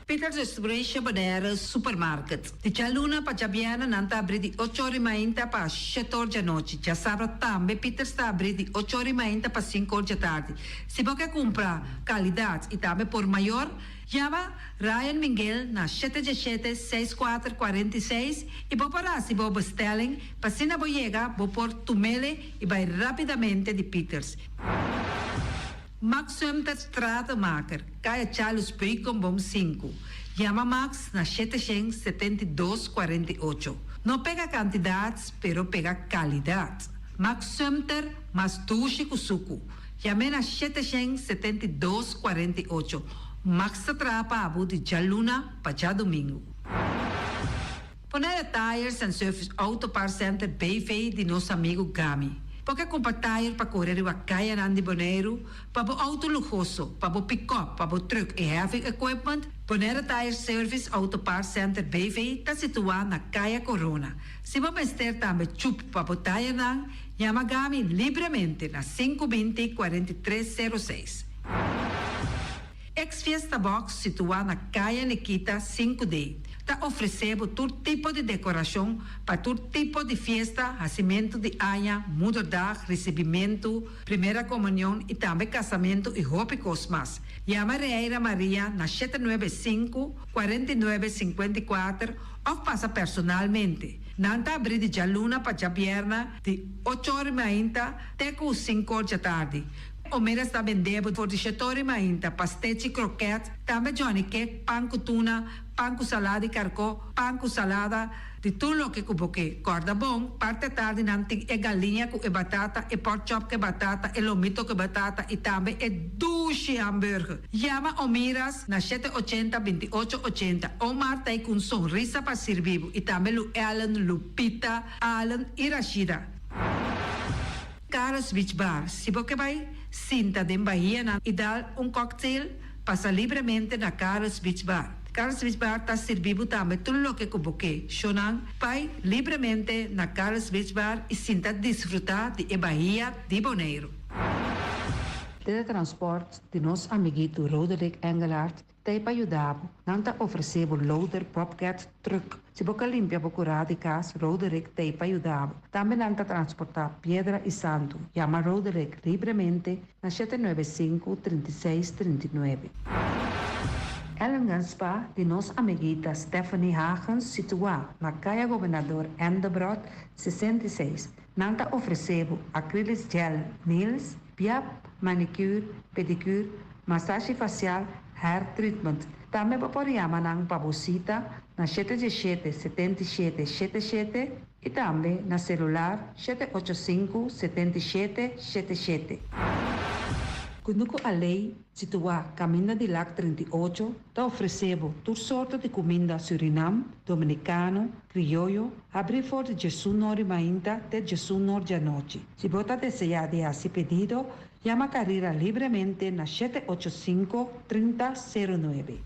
Peters Distribution Bonaire Supermarket. Di djaluna pa djabièrnè nan ta abrí di ocho or i mainta pa shete or djanochi. Djasabra tambe Peters ta abrí di ocho or i mainta pa sinku or djatardi. Si bo ke kumpra kalidat i tambe por mayor, yama Ryan Minguel na shete diesshete, seis kuater, 46 i bo por hasi bo bestelling pa asina bo yega bo por tumele i bai rapidamente di Peters. Max Sumter Stratenmaker, Kaya Charles Beukenboom sinku. Yama Max na shete shen 72 48. No pega kantidat pero pega kalidat. Max Sumter mas dushi ku suku. Yam'é na 772 48. Max ta traha pa abo di djaluna pa djadumingu. Bonaire Tires and Service Auto Parts Center BV di nos amigu Gami. Bo ke kumpra tayer pa kore riba kayanan di Boneiru, pa bo outo luhoso, pa bo pikòp, pa bo trùk i heavy equipment? Bonaire Tire Service Auto Parts Center BV ta situá na Kaya Korona. Si bo mester tambe chup pa bo tayernan, yama Gami libremente na 520 43 06. Ex Fiesta Box situá na Kaya Nikita 5D ta ofresé bo tur tipo di dekorashon pa tur tipo di fiesta, hasimentu di aña, moederdag, risibimentu, primera komunion i tambe kasamentu i hopi kos mas. Yama Reira Maria na 795 49 54 òf pasa personalmente. Nan ta abrí di djaluna pa djabièrnè di ocho or mainta te ku sinku or djatardi. Omeras ta bendé bo for di shetor mainta, pastechi, kroket, tambe johnny cake, pan ku tuna, pan ku salada di karkó, pan ku salada, di tur loke ku bo ke. Kòrda bon, parti atardi nan tin e galiña ku e batata, e pork chop ku e batata, e lomito ku e batata i tambe e dushi hamburger. Yama Omiras na 780 28 80. Omar ta ei ku un sonrisa pa sirbi bo i tambe Lu Ellen, Lupita, Allen i Rashida. Carlos Beach Bar, Si bo ke bai sinta den bahianan i dal un cocktail, pasa libremente na Carlos Beach Bar. Carlos Beach Bar ta sirbi bo tambe tur loke ku bo ke. Shownan, bai libremente na Carlos Beach Bar i sinta disfrutá di e bahia di Boneiru. Teletransport di nos amiguito Roderick Engelhardt Ta ei pa yuda bo. Nan ta ofresé bo loader, bobcat, truck. Si bo ka limpia bo kurá di kas, Roderick ta ei pa yuda bo. Tambe nan ta transportá piedra i santu. Yama Roderick libremente na 795 36 39. Ellingham Spa di nos amiguita Stephanie Hagens situá na Kaya Gobernador Endebrot 66. Nan ta ofresé bo acrylic gel nails, piap, manicure, pedicure, masashi fasial, hair treatment. Tambe bo por yama nan pa bo sita na 717 77 77 i tambe na selular 785 77 77. Kunuku Alei, situá Kaminda di Lac 38, ta ofresé bo tur sorto di kuminda Surinam, Dominikano, Krioyo, habrí for di 11 or di mainta te 11 or di anochi. Si bo ta deseá di hasi pedido, yama Carira libremente na 785 3009.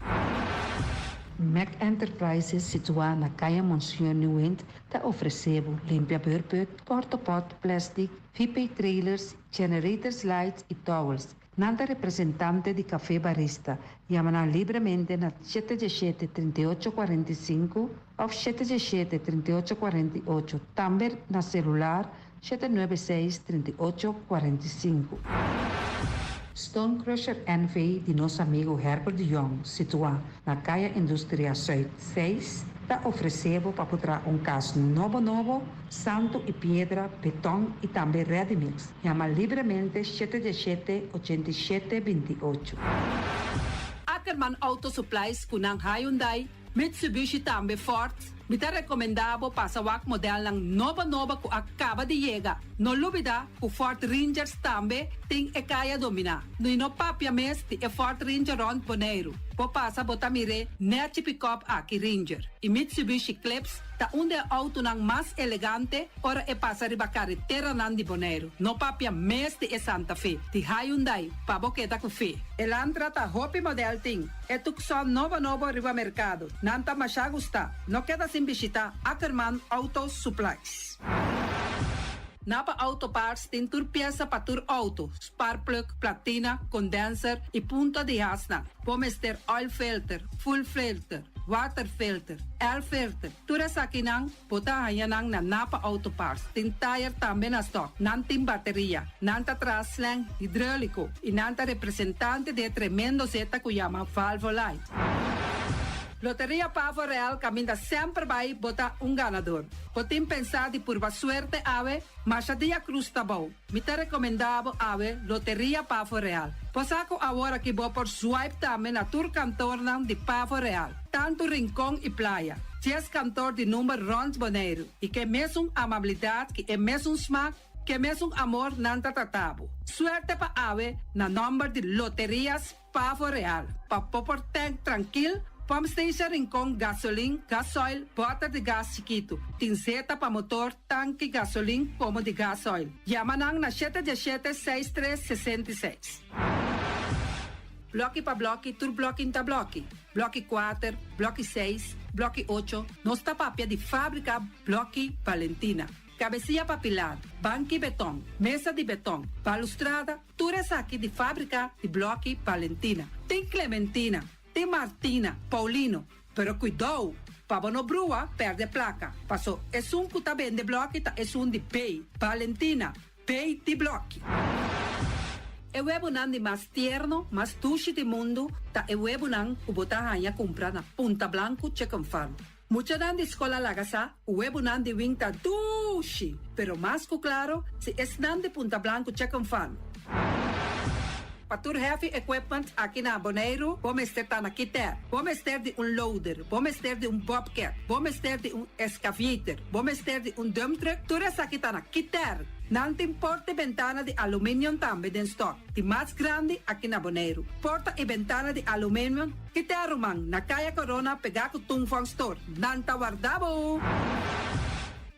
Mac Enterprises, situá na Kaya Monsieur Nieuwind, ta ofresé bo limpia beurput, portapot, plastic, VP trailers, generators lights i towels. Nan ta representante di Café Barista. Yama nan libremente na 717 3845 òf 717 3848. Tambe na selular 796 3845. Stone Crusher NV di nos amigu Herbert de Jong, situá na Kaya Industria Zuid 6, ta ofresé bo pa traha un kas nobo nobo, santu i piedra, beton i tambe ready mix. Yama libremente 717 87 28. Ackerman Auto Supplies ku nan Hyundai, Mitsubishi tambe Ford. Mi ta rekomendá bo pasa wak modelnan nobo nobo ku a kaba di yega. No lubidá ku Ford Rangers tambe tin e kaya dominá. No no papia mes di e Ford Ranger rònt Boneiru. Bo pasa bo ta mir'é nèchi pick-up aki Ranger. I Mitsubishi Eclipse ta un di e outonan mas elegante ora e pasa riba kareteranan di Boneiru. No papia mes di e Santa Fe, di Hyundai, pa bo keda ku fe. Elantra ta hopi model tin. E Tucson nobo nobo riba merkado. Nan ta masha gusta. No keda sin bishitá Ackerman Auto Supplies. Napa Auto Parts tin tur piesa pa tur outo, sparkplug, platina, condenser i punta di hasnan. Bo mester oil filter, fuel filter, water filter, air filter. Tur esakinan bo ta haña nan na Napa Auto Parts. Tin tire tambe na stock. Nan tin bateria. Nan ta traha slang hidráuliko i nan ta representante di e tremendo zeta ku yama Valvoline. Loteria Pavo Real kaminda semper bai bo ta un ganador. Bo tin pensá di purba suerte awe, masha dia krus ta bou. Mi ta rekomendá bo awe Loteria Pavo Real. Bo sa ku awor aki bo por swipe tambe na tur kantornan di Pavo Real, tantu Rincon i Playa. 10 kantor di number rònt Boneiru i ke mesun amabilidat ku e mesun smak, ke mesun amor nan ta trata bo. Suerte pa awe na nòmber di Loterias Pavo Real. Pa bo por tank trankil. Pump Station Rincon gasolin, gasoil, bòter di gas chikitu. Tin zeta pa motor, tanki, gasolin komo di gasoil. Yama nan na shete diesshete seis tres 66. Blòki pa blòki, tur blòki n'ta blòki. Blòki kuater, blòki seis, blòki ocho, nos ta papia di fábrika Blòki Valentina. Kabesia pa pilar, banki beton, mesa di beton, balustrada, tur esaki di fábrika di Blòki Valentina. Tin Clementina, tin Martina, Paulino, pero kuidou pa bo no brua pèrdè plaka, paso esun ku ta bende blòki ta esun di B, Valentina, B di blòki. E webunan di mas tierno, mas dushi di mundu ta e webunan ku bo ta haña kumpra na Punta Blanku Chicken Farm. Muchanan di skol a laga sa ku webunan di wing ta dushi, pero mas ku klaro si esnan di Punta Blanku Chicken Farm. Pa tur heavy equipment aki na Boneiru bo mester ta na Kiter. Bo mester di un loader, bo mester di un bobcat, bo mester di un excavator, bo mester di un dump truck, tur esaki ta na Kiter. Nan tin porta i bentana di aluminium tambe den stock, di mas grandi aki na Boneiru. Porta i bentana di aluminium, Kiter ruman, na Kaya Corona pegá ku Tung Fong Store. Nan ta warda bo!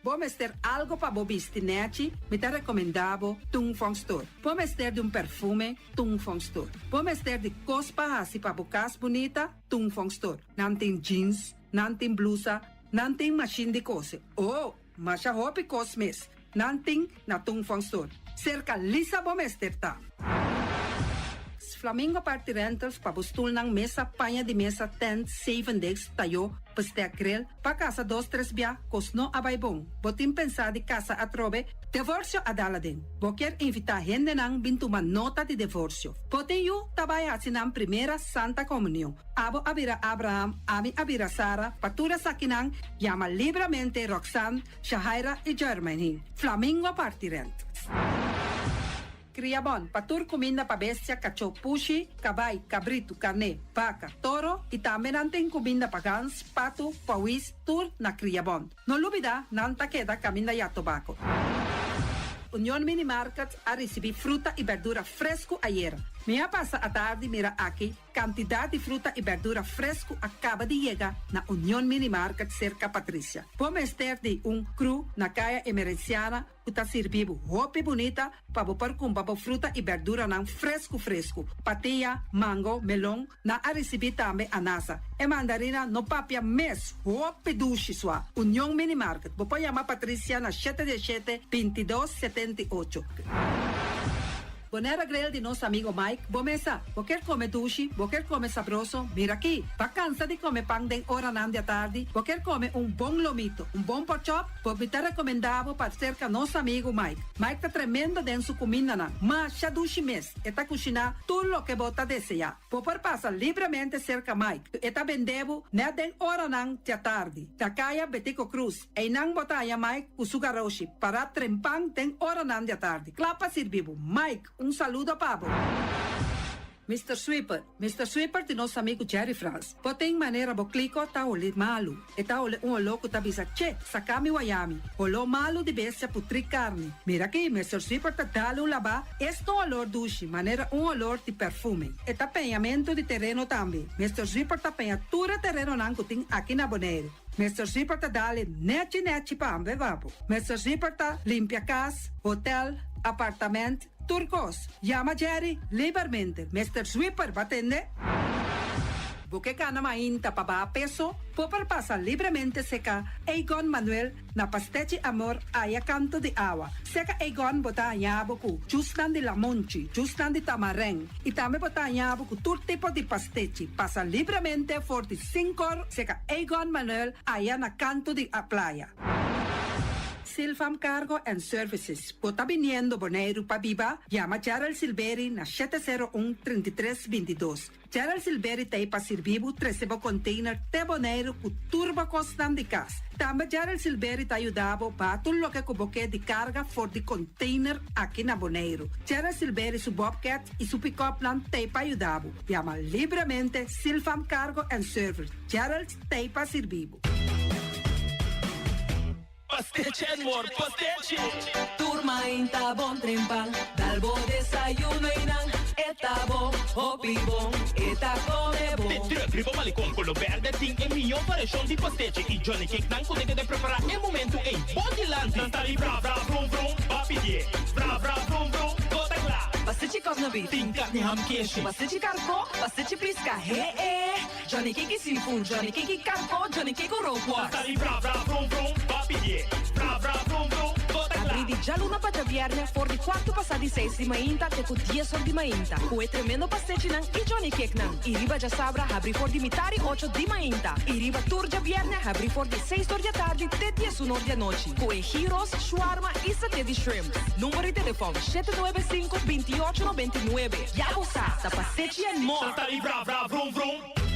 Bo mester algo pa bo bisti nèchi? Mi ta rekomendá bo Tung Fong Store. Bo mester di un perfume? Tung Fong Store. Bo mester di kos pa hasi pa bo kas bunita? Tung Fong Store. Nan tin jeans, nan tin blusa, nan tin mashin di kose. Oh, masha hopi kos mes nan tin na Tung Fong Store. Serka Lisa bo mester ta. Flamingo Party Rentals pa bo stulnan, mesa, paña di mesa, tent, zevendegs, tayó, bestek, grill, Pa kasa dos tres bia, kos no a bai bon. Bo tin pensá di kasa atrobe? Devorsio a dal aden. Bo kier invitá hendenan bin tuma nota di devorsio. Bo tin yu ta bai hasi nan primera Santa Komunion. Abo a bira Abraham, ami a bira Sara, pa tur esakinan, yama libramente Roxanne, Shahaira i Jermaine. Flamingo parti rent. Kria bon pa tur kuminda pa bestia, kachó, pushi, kabai, kabritu, karné, baka, toro i tambe nan tin kuminda pa gans, patu, pawis, tur na Kria Bon. No lubida nan ta keda kaminda ya tobako. Union Mini Market a risibí fruta i berdura fresku ayera. Mi a pasa atardi mira aki Kantidat di fruta i bèrdura fresku a kaba di yega na Union Mini Market serka Patricia. Bo mester di un kru na Kaya Emerenciana ku ta sirbi bo hopi bunita pa bo por kumpra bo fruta i bèrduranan fresku fresku. Patia, mango, melon, nan a risibí tambe anasa. E mandarina no papia mes, hopi dushi sua. Union Mini Market, bo por yama Patricia na shete diesshete, 22, 78. Bonera Grill di nos amigo Mike, bo mesa. Bo kier come dushi, bo kier come sabroso, mira aki. Bo cansa di come pan den oranan di atardi, bo kier come un bon lomito, un bon porkchop, bo mi ta recomenda bo pa cerca nos amigo Mike. Mike ta tremendo den su cumindanan, masha dushi mes, e ta cushina tur loke bo ta desea. Bo por pasa libremente cerca Mike, e ta bende bo net den oranan di atardi. Ta caya Betico Cruz. Einan bo ta haña Mike ku su garoshi pará trempan den oranan di atardi, kla pa sirbi bo. Mike, un saludo pa bo. Mister Sweeper, Mister Sweeper di nos amigu Jerry Frans. Bo tin manera bo kliko ta holi malu. E ta holi un holó ku ta bisa, Che, saka mi wayami. Holó malu di bestia putrí karni. Mira aki, Mister Sweeper ta dal un labá, es ta un olor dushi, manera un olor di perfume. E ta peñamentu di tereno tambe. Mister Sweeper ta peña tur e terenonan ku tin aki na Boneiru. Mister Zipper ta dale nechi nechi pa hamber babo. Mister Zipper ta limpia cas, hotel, apartament, tur cos. Yama Jerry libermente. Mister Zwipper ba tende? Bo ke cana mainta pa baha peso? Bo por pasa libremente seca Egon Manuel na Pastechi Amor aya canto di awa. Seca Egon bo ta haña bo cu jusnan di lamonchi, jusnan di tamareng y tambe bo ta haña bo cu tur tipo di pastechi. Pasa libremente for di Sinkor seka Egon Manuel aya na kanto di a playa. Silfam Cargo and Services, Bo ta biniendo Boneiru pa biba? Yama Gerald Silberi na 701 33 22. Gerald Silberi ta ei pa sirbi bo trese bo container te Boneiru ku tur bo kosnan di kas. Tambe Gerald Silberi ta yuda bo baha tur loke ku bo ke di karga for di container aki na Boneiru. Gerald Silberi su bobcat i su pick-upnan ta ei pa yuda bo. Yama libremente Silfam Cargo and Service. Gerald ta ei pa sirbi bo. Pastechi Edward, pastechi! Tur mainta bon trempan, dal bo desayuno y nan. E ta bon, hopi bon, e ta come bon. De truck riba Malecon Color Berde tin e mihó variashon di pastechi i Johnny Cake nan ku ta keda prepará e momentu ei bo dilanti. Nan ta di bra bra vrum vrum, ba pidié. Bra bra vrum vrum, bo ta kla. Pastechi kòsna beef. Tin karni ham keshi. Pastechi karkó, pastechi piska, he e. Johnny Cake i seafood, Johnny Cake i karkó, Johnny Cake ku rookworst. Nan ta di bra bra vrum vrum, ba pidié. Bra bra vrum vrum, bo ta kla. Abrí di djaluna pa djabièrnè for di kuartu pasá di seis di mainta te ku dies or di mainta ku e tremendo pastechinan i Johnny Cakenan. I riba djasabra habrí for di mitar i ocho di mainta. I riba tur djabièrnè habrí for di seis or di atardi te diesun or di anochi ku e gyros, shawarma i saté di shrimp. Number di telefòn, 795 28 99. Ya bo sa, ta pastechi and more! Nan ta di bra bra vrum vrum.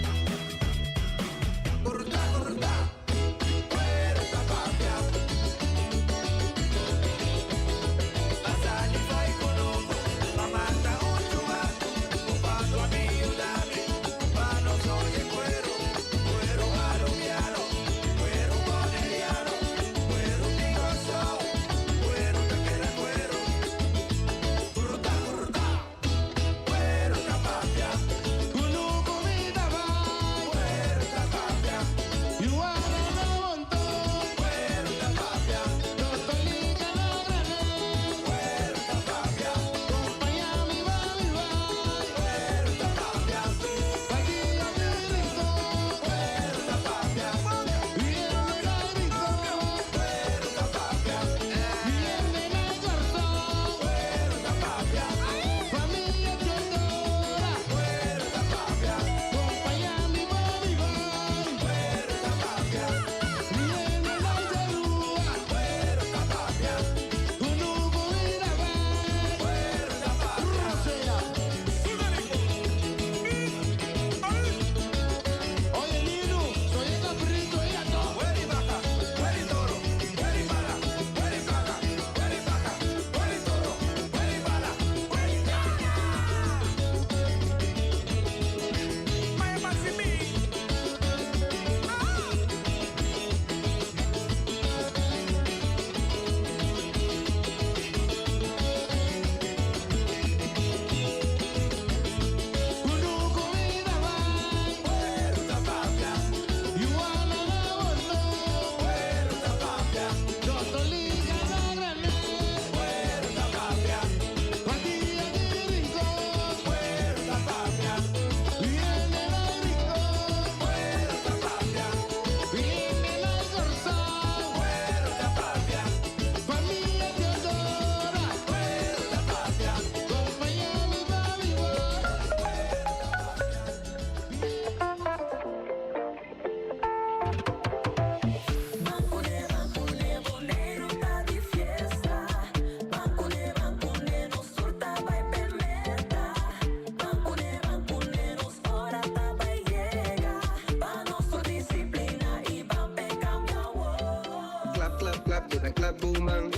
Klap, klap, klap, bo ta klap bo man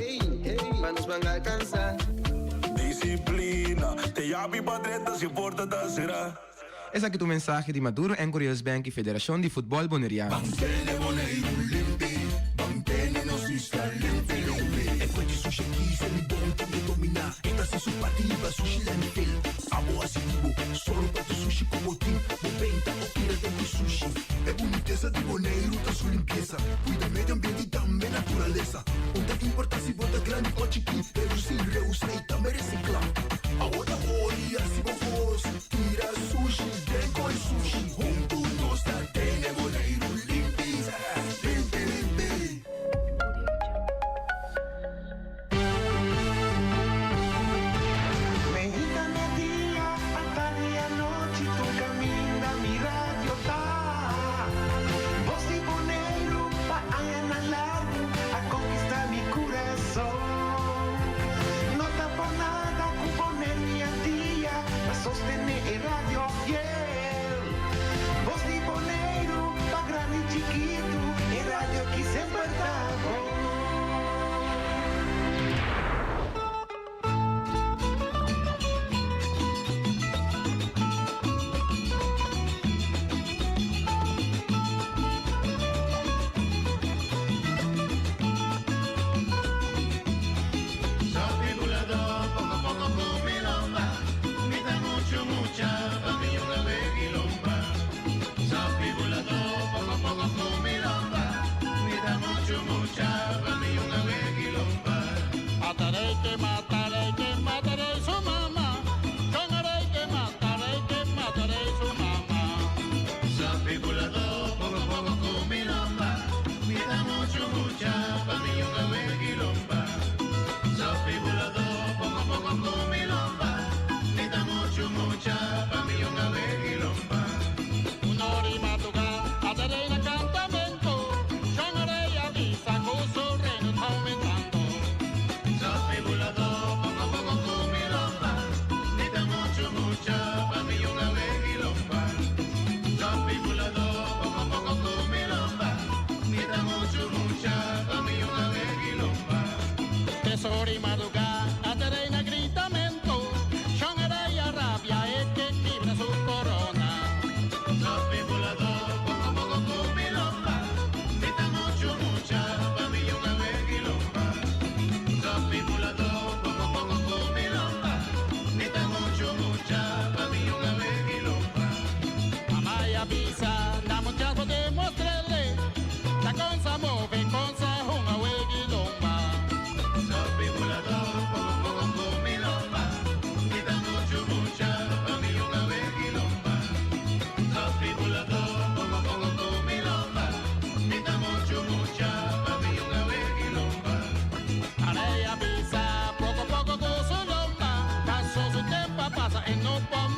Pa nos ban alcansa. Disciplina, te yabi pa drenta si porta ta sera. Esaki ta un mensahe di Maduro Encouriers Bank y Federacion di Futbol Boneriano. Ban tene Boneiru limpi, ban tene nos isla limpi limpi. E kue di sushi aki se mi bon tin e dominá. E ta hasi su parti riba sushi landfill. Abo hasi di bo, sòru pa tur sushi ku bo tin. Bo benta o tira den ku sushi. E bunitesa di Boneiru ta su limpiesa. Kuida medio ambiente i tambe naturalesa. Un ta importá si bo ta grandi o chikí, redusí, reusá i tambe resiklá. Awor ta hori hasi bo kos, tira sushi den koi sushi. Huntu nos ta tene Boneiru limpi, limpi limpi. Meinta media, atardi anochi tur caminda mi radio ta. Bos di Boneiru pa añanan largu a conquista mi curason.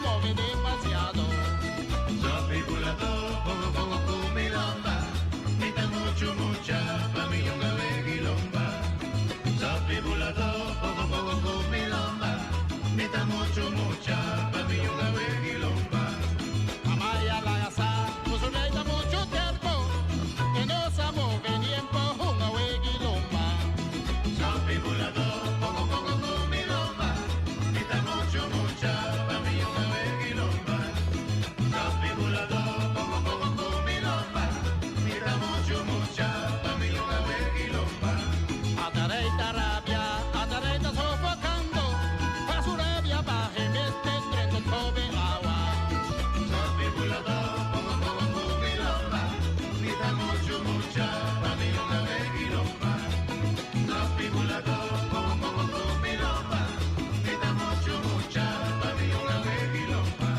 move demasiado. Sopi buladó, poco poco kumilomba. Mita mucho mucha, pa mi yonga vegilomba. Sopi buladó, poco poco kumilomba. Mita mucho mucha, pa mi yonga vegilomba. Amaya la gasa, musureita mucho tiempo, que no se move tiempo, una wegilomba. Sopi buladó, poco poco kumilomba. Mita mucho mucha, pa mi yonga vegilomba. Sopi buladó, poco poco kumilomba. Mita mucho mucha, pa mi yonga vegilomba. Atareita rabia, atareita sofocando, pa su rabia baje este tren con tobe agua. Sopi buladó, poco poco kumilomba. Mita mucho mucha, pa mi yonga vegilomba. Sopi buladó, poco poco kumilomba. Mita mucho mucha, pa mi yonga vegilomba.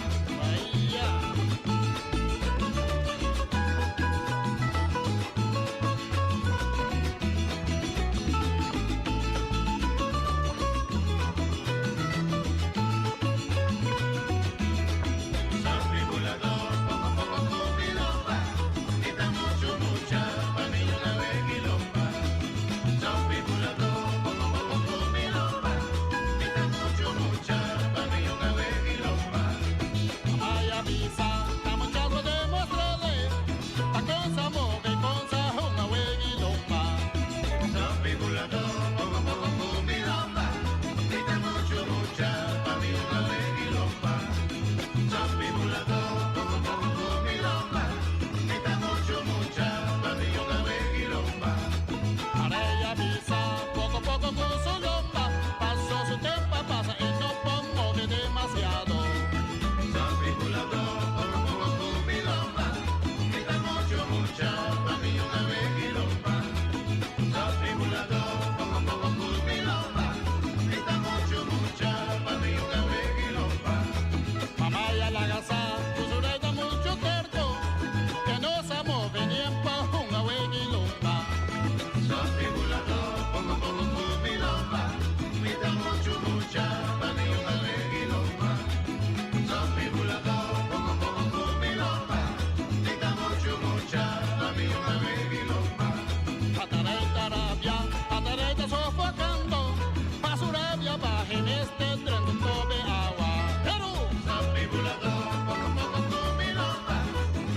Sopi buladó, poco poco kumilomba. Mita mucho mucha, pa mi yonga vegilomba. Sopi buladó, poco poco kumilomba. Mita mucho mucha, pa mi yonga vegilomba. Amaya visa, tamuchago demostrele, ta cosa move cosa una wegilomba. Sopi buladó, poco poco kumilomba. Mita mucho mucha, pa mi yonga vegilomba. Sopi buladó, poco poco kumilomba. Mita mucho mucha, pa mi yonga vegilomba. Areia visa, poco poco con su lomba, pasó su tiempo, pasa y no move demasiado. Sopi buladó, poco poco kumilomba. Mita mucho mucha, pa mi yonga vegilomba. Sopi buladó, poco poco kumilomba. Mita mucho mucha, pa mi yonga vegilomba. Mamaya la gasa, usureita mucho terco, que no se move ni en pa una wegilomba. Sopi buladó, poco poco kumilomba. Mita mucho mucha, pa mi yonga vegilomba. Sopi buladó, poco poco kumilomba. Mita mucho mucha, pa mi yonga vegilomba. Atareita rabia, atareita sofocando, pa su rabia baje en este tren de tobe agua. Perú! Sopi buladó, poco poco kumilomba.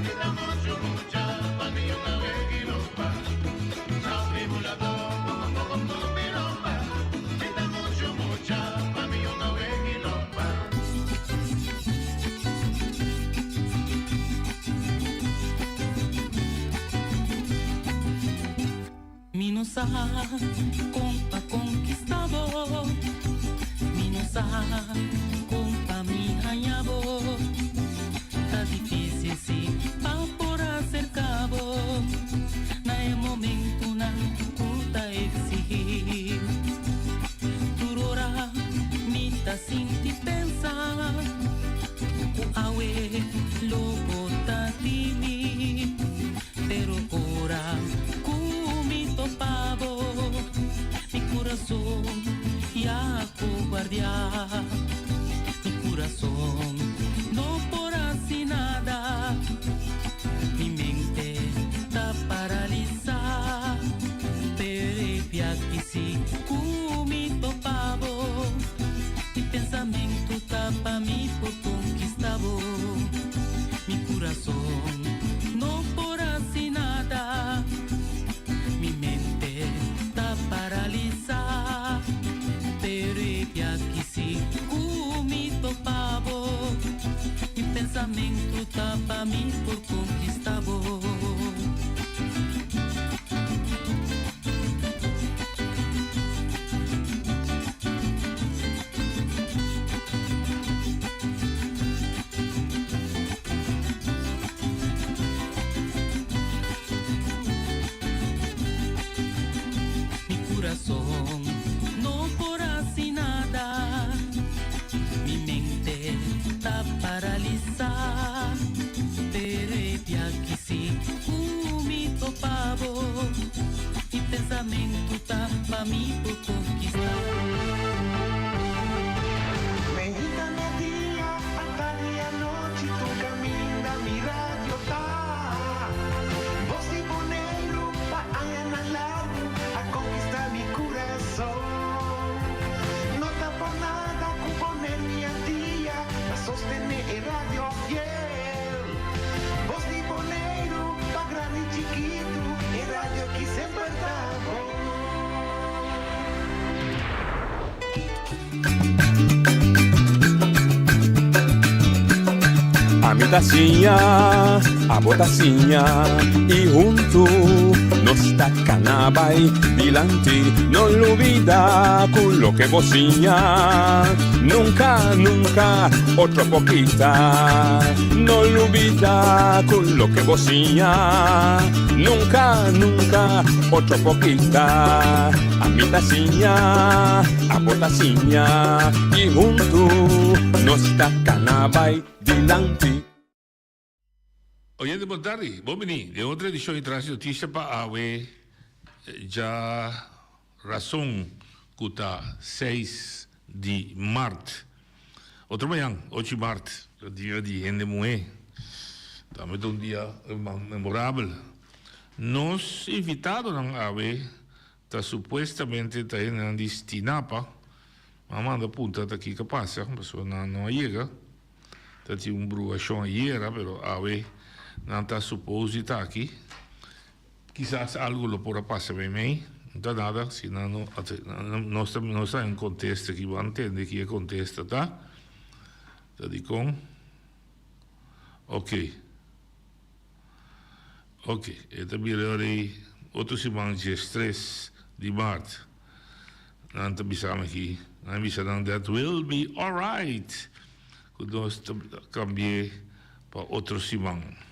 Mita mucho mucha, pa mi yonga vegilomba. Sopi buladó, poco poco kumilomba. Mita mucho mucha, pa mi yonga vegilomba. Mi no sa kon pa konkistá bo Mi no sa kon pa mi haña bo Ta difísil si pa por aserká bo Na e momentonan ku ta eksigí Tur ora mi ta sinti pensa Ku awe lo bo ta di mi Pero ora ku mi topa bo Mi kurason ya kobardiá Mi kurason no por hasi nada Mi mente ta paralisá Pero e biaha si ku mi topa bo Mi pensamentu ta pa mi por konkistá bo Mi kurason no por hasi nada Mi mente ta paralisá Pero e biaha si ku mi topa bo Mi pensamentu ta pa mi por konkistá bo Mi kurason no por hasi nada Mi mente ta paralisá Pero Ami ta siña, abo ta siña y huntu nos ta cana bay dilanti. No lubida cu loke bo siña nunca, nunca otro por kita. No lubida cu loke bo siña nunca, nunca otro por kita. Ami ta siña, abo ta siña y huntu nos ta cana bay dilanti. Oyente bon tardi, bon bini den otro edicion di Tras di Noticia pa awe dja rason cu ta seis di mart. Otro mañan, ocho di mart, ta dia di hende muhe. Tambe ta un dia memorabel. Nos invitadonan awe ta supuestamente ta hendenan di Stinapa. M'a manda punta ta kiko a pasa, pasobra nan no a yega. Ta tin un bruashon ayera, pero awe nan ta supos di ta aki. Kisas algu lo por a pasa meimei, no ta nada, si nan no nos ta nos ta un kontesta aki, bo a ntende ki e kontesta ta. Ta dikon? Oke. Ok, e ta bira ora ei otro siman diestres di mart. Nan ta bisa mi aki, nan a bisa nan that will be alright ku nos ta kambi'é pa otro siman.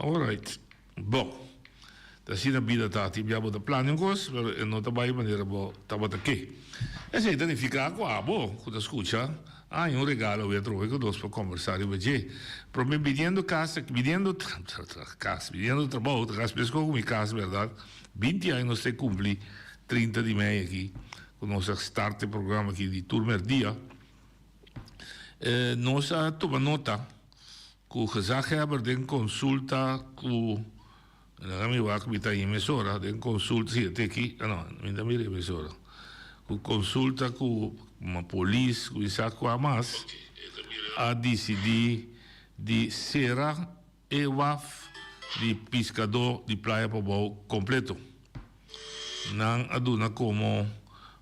Alright, bon, ta asina bida ta, tin bia bo ta plania un kos, pero e no ta bai manera bo tabata ke. Esei ta nifiká ku abo ku ta skucha a haña un regalo awe atrobe ku nos por kombersá riba dje. Promé biniendo kas, biniendo kas, biniendo trabou, ta kas meskos ku mi kas bèrdat, binti aña nos ta kumpli trinta di mei aki ku nos a start e programa aki di tur mèrdia. Nos a tuma nota ku gezaghebber den konsulta ku, laga mi wak mi ta haña mesora, den konsulta, si e te aki, ah no, mi ta mira e mesora, ku konsulta ku polis ku mi sa kua mas, a disidí di sera e waf di piskadó di Playa Pabou kompleto. Nan a duna komo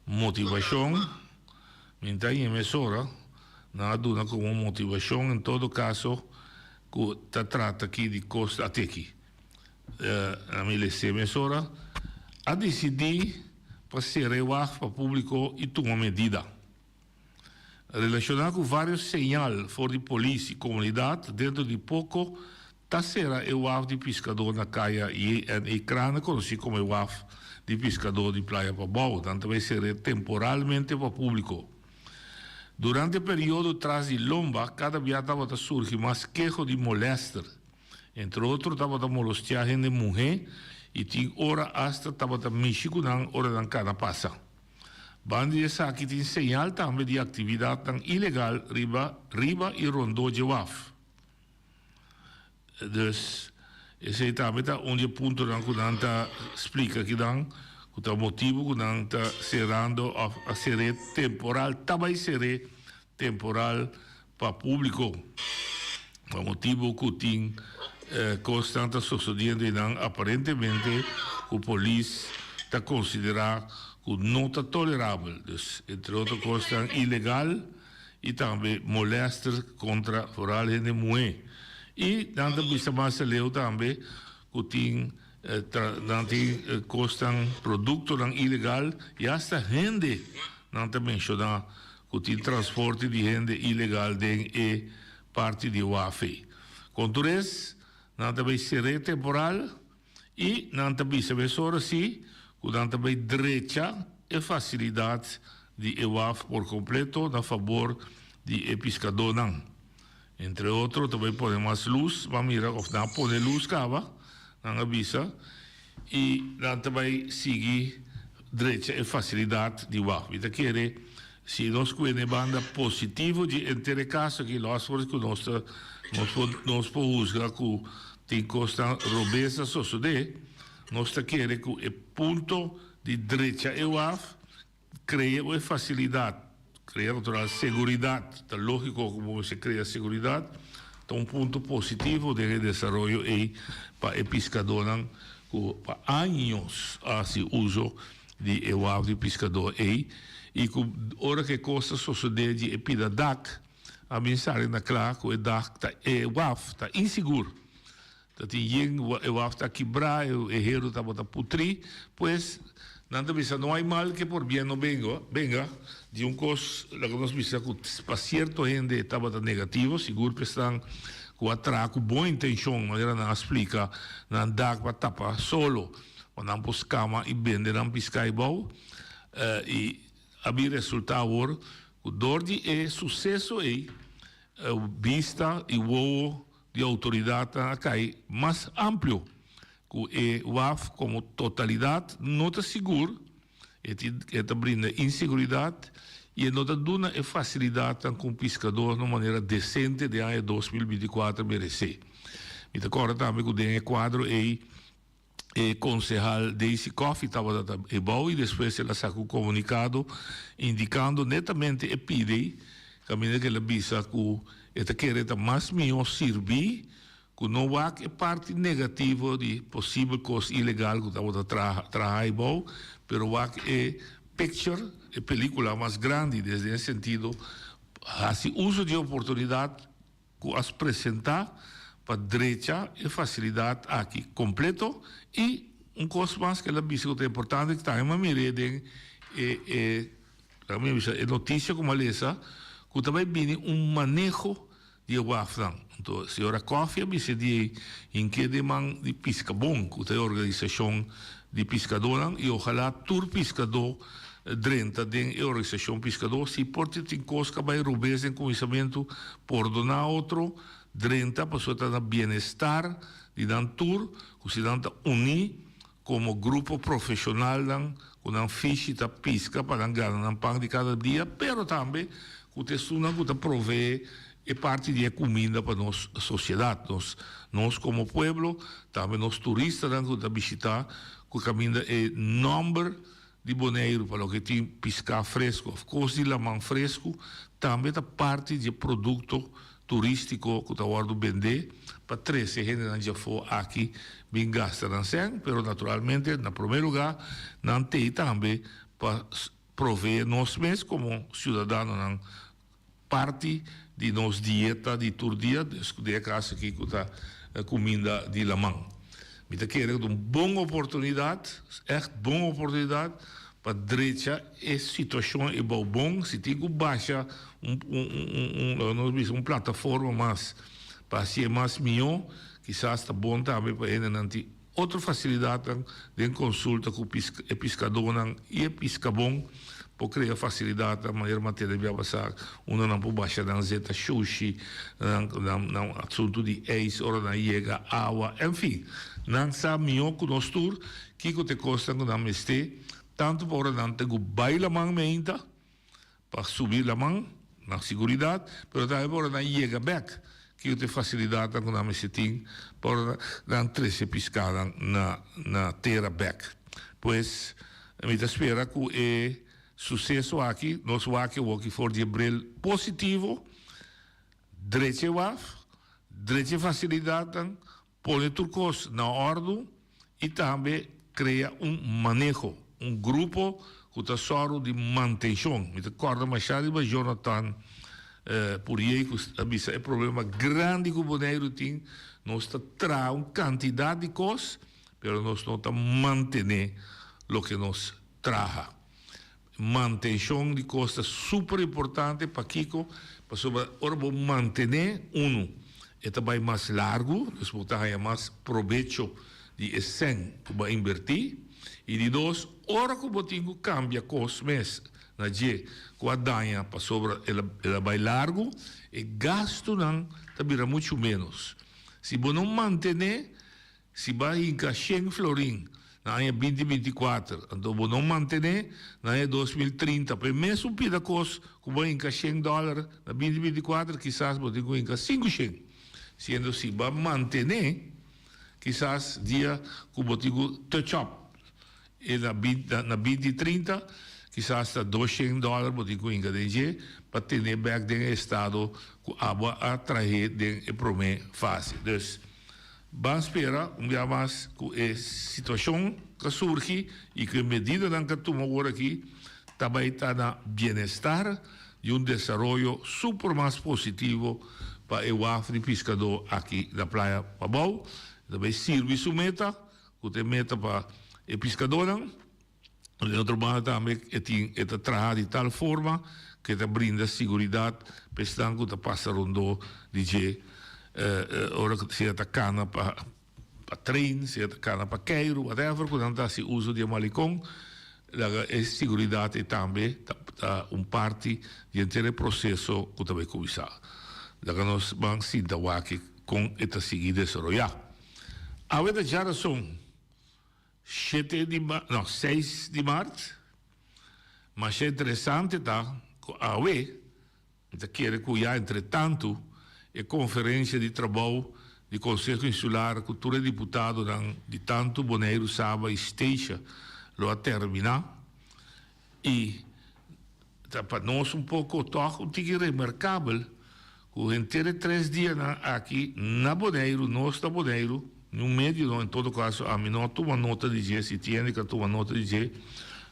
motivashon. Mi ta haña mesora, nan a duna komo motivashon en todo kaso ku ta trata aki di kos ateki. Na mi lese mesora a disidí pa sera e waf pa públiko i tuma medida. Relashoná ku vários señal for di polis i komunidat dentro di poko Ta sera e waf di piskadó na Kaya JNE Krane, konosí komo e waf di piskadó di Playa Pabou. Nan ta bai ser'é temporalmente pa públiko. Durante e periodo tras di lomba, kada bia tabata surgi mas keho di molèster. Entre otro tabata molostiá hende muhé i tin ora asta tabata mishi ku nan ora nan kana pasa. Banda di esaki tin señal tambe di aktividatnan ilegal riba riba i rondó dje waf. Dus esei tambe ta un di e puntonan ku nan ta splika akinan ku ta motibu ku nan ta serando òf a ser'é temporal, ta bai ser'é temporal pa públiko. Pa motibu ku tin kosnan ta sosodiendo einan aparentemente ku polis ta konsiderá ku no ta tolerabel. Dus entre otro kosnan ilegal. i tambe molester kontra foral hende muhé. I nan ta bisa mas aleu tambe ku tin nan tin kosnan, produktonan ilegal i asta hende nan ta menshoná ku tin transporte di hende ilegal den e parti di waf ei. Kon tur es nan ta bai ser'é temporal I nan ta bisa mesora si ku nan ta bai drecha e fasilidat di e waf por kompleto na fabor di e piskadónan. Entre otro ta bai pone mas lus, ban mira òf nan a pone lus kaba, nan a bisa, i nan ta bai sigui drecha e fasilidat di waf. Mi ta kere si nos kuene banda positivo dje enter e kaso aki, lòs for ku nos ta nos por nos por husga ku Tin kosnan robes a sosodé, nos ta kere ku e punto di drecha e waf krea un e fasilidat, krea natural seguridat, ta lógiko ku bo mester krea seguridat, ta un punto positivo den e desaroyo ei pa e piskadónan ku pa años a hasi uso. di e waf di piskadó ei i ku ora ku e kos ta sosodé di e pida dak a bin sali na kla ku e dak ta e waf ta insigur. Ta tin yen e waf ta kibrá e heru tabata putrí pues nan ta bisa no hay mal ke por bien no benga benga di un kos laga nos bisa ku pa sierto hende tabata negativo sigur pa esnan ku a traha ku bon intenshon manera nan a splika nan dak pa tapa solo. Pa nan por skama i bende nan piská ei bou. I a bin resultá awor ku dor di e suseso ei, bista i wowo di outoridatnan a kai mas amplio ku e waf komo totalidat no ta sigur, e tin e ta brinda inseguridat i e no ta duna e fasilidatnan ku un piskador na un manera desente den aña 2024 meresé. Mi ta kòrda tambe ku den e kuadro ei, E konsehal Daisy Coffie tabata ta e bou i despues el a saka un komunikado indikando netamente e pidi kaminda ku el a bisa ku e ta kere ta mas mihó sirbí ku no wak e parti negativo di posibel kos ilegal ku tabata traha traha ei bou pero wak e picture e pelikula mas grandi desde e sentido hasi uso di e oportunidat ku a presentá pa drecha e fasilidat aki kompleto i un kos mas ku el a bisa ku ta importante ku tambe mi a mir'é den e e laga mi bisa e notisia ku mi a lesa ku ta bai bini un maneho di e wafnan. Anto señora Coffie a bisa di hink'é den man di Piskabon ku ta e organisashon di piskadónan i ojalá tur piskadó drenta den e organisashon piskadó. Si por tin tin kos ka bai robes den kuminsamentu, pordoná otro, drenta pasobra ta na bienestar di nan tur ku si nan ta uní komo grupo profeshonalnan ku nan fishi ta piska pa nan gana nan pan di kada dia, pero tambe ku ta esunnan ku ta proveé e parti di e kuminda pa nos sosiedat, nos nos komo pueblo, tambe nos turistanan ku ta bishitá ku kaminda e nòmber di Boneiru pa loke tin piská fresku òf kos di laman fresku tambe ta parti di e produkto turístiko ku ta wòrdu bendé pa trese hendenan djafó aki bin gasta nan sèn, pero naturalmente na promé lugá nan tei tambe pa proveé nos mes komo siudadanonan Parti di nos dieta di tur dia, dus den e kaso aki ku ta kuminda di laman. Mi ta kere ku ta un bon oportunidat, ègt bon oportunidat pa drecha e situashon e bou bon. Si tin ku basha un un un nos bisa un plataforma mas pa hasié mas mihó, kisas ta bon tambe pa hendenan tin Otro facilidadnan den consulta cu e piscadónan y e piscabon por crea facilidadnan manera manera bia pasa unda nan por basha nan zeta shushi, nan nan asunto di ijs ora nan yega awa, enfin nan sa mihó cu nos tur kico ta e cosnan cu nan mester tanto pa ora nan ta cu bay laman meinta. Pa subi laman na siguridat, pero tambe pa ora nan yega bek, kiko ta e fasilidatnan ku nan mester tin pa ora nan trese piskanan na na tera bek. Pues, mi ta spera ku e suseso aki nos wak e woki for di e bril positivo, drecha e waf, drecha e fasilidatnan, Pone tur kos na òrdu i tambe krea un maneho, un grupo ku ta sòru di mantenshon. Mi ta kòrda mashá riba Jonathan Puriey ku a bisa e problema grandi ku Boneiru tin, nos ta traha un kantidat di kos, pero nos no ta mantené loke nos traha. Mantenshon di kos ta super importante, pakiko? Pasobra ora bo mantené unu e ta bai mas largu, dus bo ta haña mas probecho di e sèn ku bo a inbertí. I di dos, ora ku bo tin ku kambia kos mes na dje ku a daña pasobra el a bai largu, e gastunan ta bira muchu ménos. Si bo no mantené, Si bo a hinka shen florin na aña 2024, anto bo no mantené na aña 2030 pa e mesun pida kos ku bo a hinka shen dòler na 2024, kisas bo tin ku hinka sinku shen. Siendo si bo a mantené, kisas dia ku bo tin ku touch up e na na 2030, kisas ta dos shen dòler bo tin ku hinka den dje pa tene bèk den e estado ku abo a trah'é den e promé fase. Dus. Ban spera un bia mas ku e situashon ka surgi i ku e medidanan ka tuma awor aki ta bai ta na bienestar di un desaroyo super mas positivo pa e waf di piskadó aki na Playa Pabou. E ta bai sirbi su meta, ku ta e meta pa e piskadónan. Den otro banda tambe e tin e ta traha di tal forma ku e ta brinda siguridat pa esnan ku ta pasa rondó di dje ora ku sea ta kana pa pa trein, sea ta kana pa keiru, whatever ku nan ta hasi uso di e malikon, laga e siguridat ei tambe ta ta un parti di henter e proseso ku ta bai kuminsá. Laga nos ban sinta wak kon e ta sigui desaroyá. Awe ta djarason. Shete di no, seis di mart. Masha interesante ta ku awe, mi ta kere ku ya entretantu e konferensia di trabou di Konseho Insular ku tur e diputadonan di tantu Boneiru, Saba i Statia lo a terminá i Ta pa nos un poko tòg un tiki remarkabel ku henter e tres dianan aki na Boneiru, nos na Boneiru, niun medio no, en todo kaso ami no a tuma nota di dje, si tin hende ku a tuma nota di dje,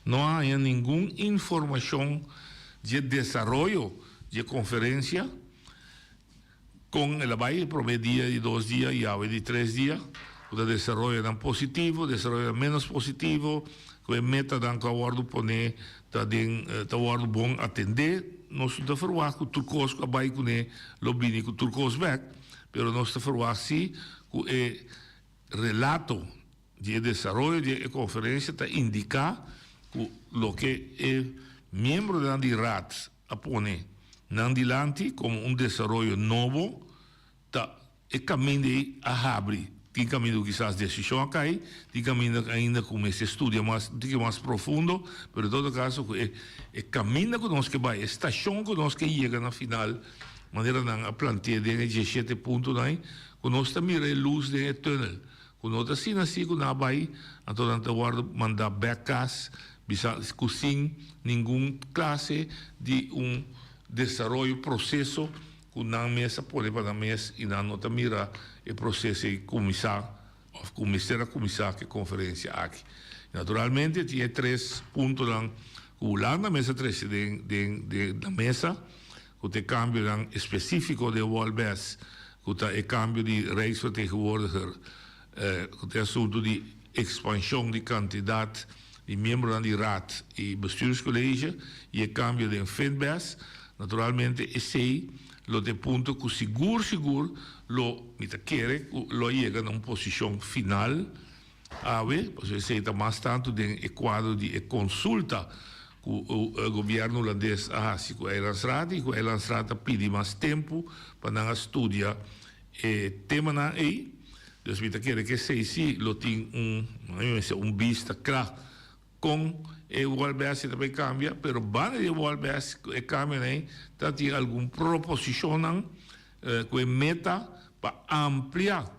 no a haña ningun informashon dje desaroyo dje konferensia. Kon el a bai e promé dia, di dos dia i awe di tres dia, ku ta desaroyonan positivo, desaroyonan ménos positivo, ku e metanan ku a wòrdu poné ta den ta wòrdu bon atendé. Nos no ta ferwagt ku tur kos ku a bai kuné lo bini ku tur kos bèk, pero nos ta ferwagt sí ku e relato di e desaroyo di e konferensia ta indiká ku loke e miembronan di Raad a pone nan dilanti komo un desaroyo nobo ta e kaminda ei a habri. Tin kaminda ku kisas desishon a kai, tin kaminda ainda ku mester studia mas un tiki mas profundo, pero en todo kaso ku e e kaminda ku nos ke bai, e stashon ku nos ke yega na final, manera nan a plantea den e diesshete puntonan ei, ku nos ta mira e lus den e tùnel. Ku no ta asina si ku nan a bai, anto nan ta wòrdu mandá bèk kas, bisa ku sin ningun klase di un desaroyo, proseso ku nan mes a pone pa nan mes i nan no ta mira e proseso ei kuminsá òf ku mester a kuminsá ku e konferensia aki. Naturalmente tin e tres puntonan ku Hulanda mes a trese den den den na mesa, ku ta e kambionan espesífiko den Wolbes, ku ta e kambio di Rijksvertegenwoordiger, ku ta e asuntu di ekspanshon di kantidat di miembronan di Raad i Bestuurscollege i e kambio den Finbes. Naturalmente esei lo ta e punto ku sigur sigur lo, mi ta kere ku lo a yega na un posishon final Awe, pasobra esei ta mas tantu den e kuadro di e konsulta ku gobièrnu hulandes a hasi ku Eilandsraad i ku Eilandsraad a pidi mas tempu pa nan a studia e temanan ei. Dus mi ta kere ku esei si lo tin un, mi mester un bista kla kon e Wolbes ta bai kambia, pero banda di e Wolbes ku e kambionan ei ta tin algun proposishonnan ku e meta pa amplia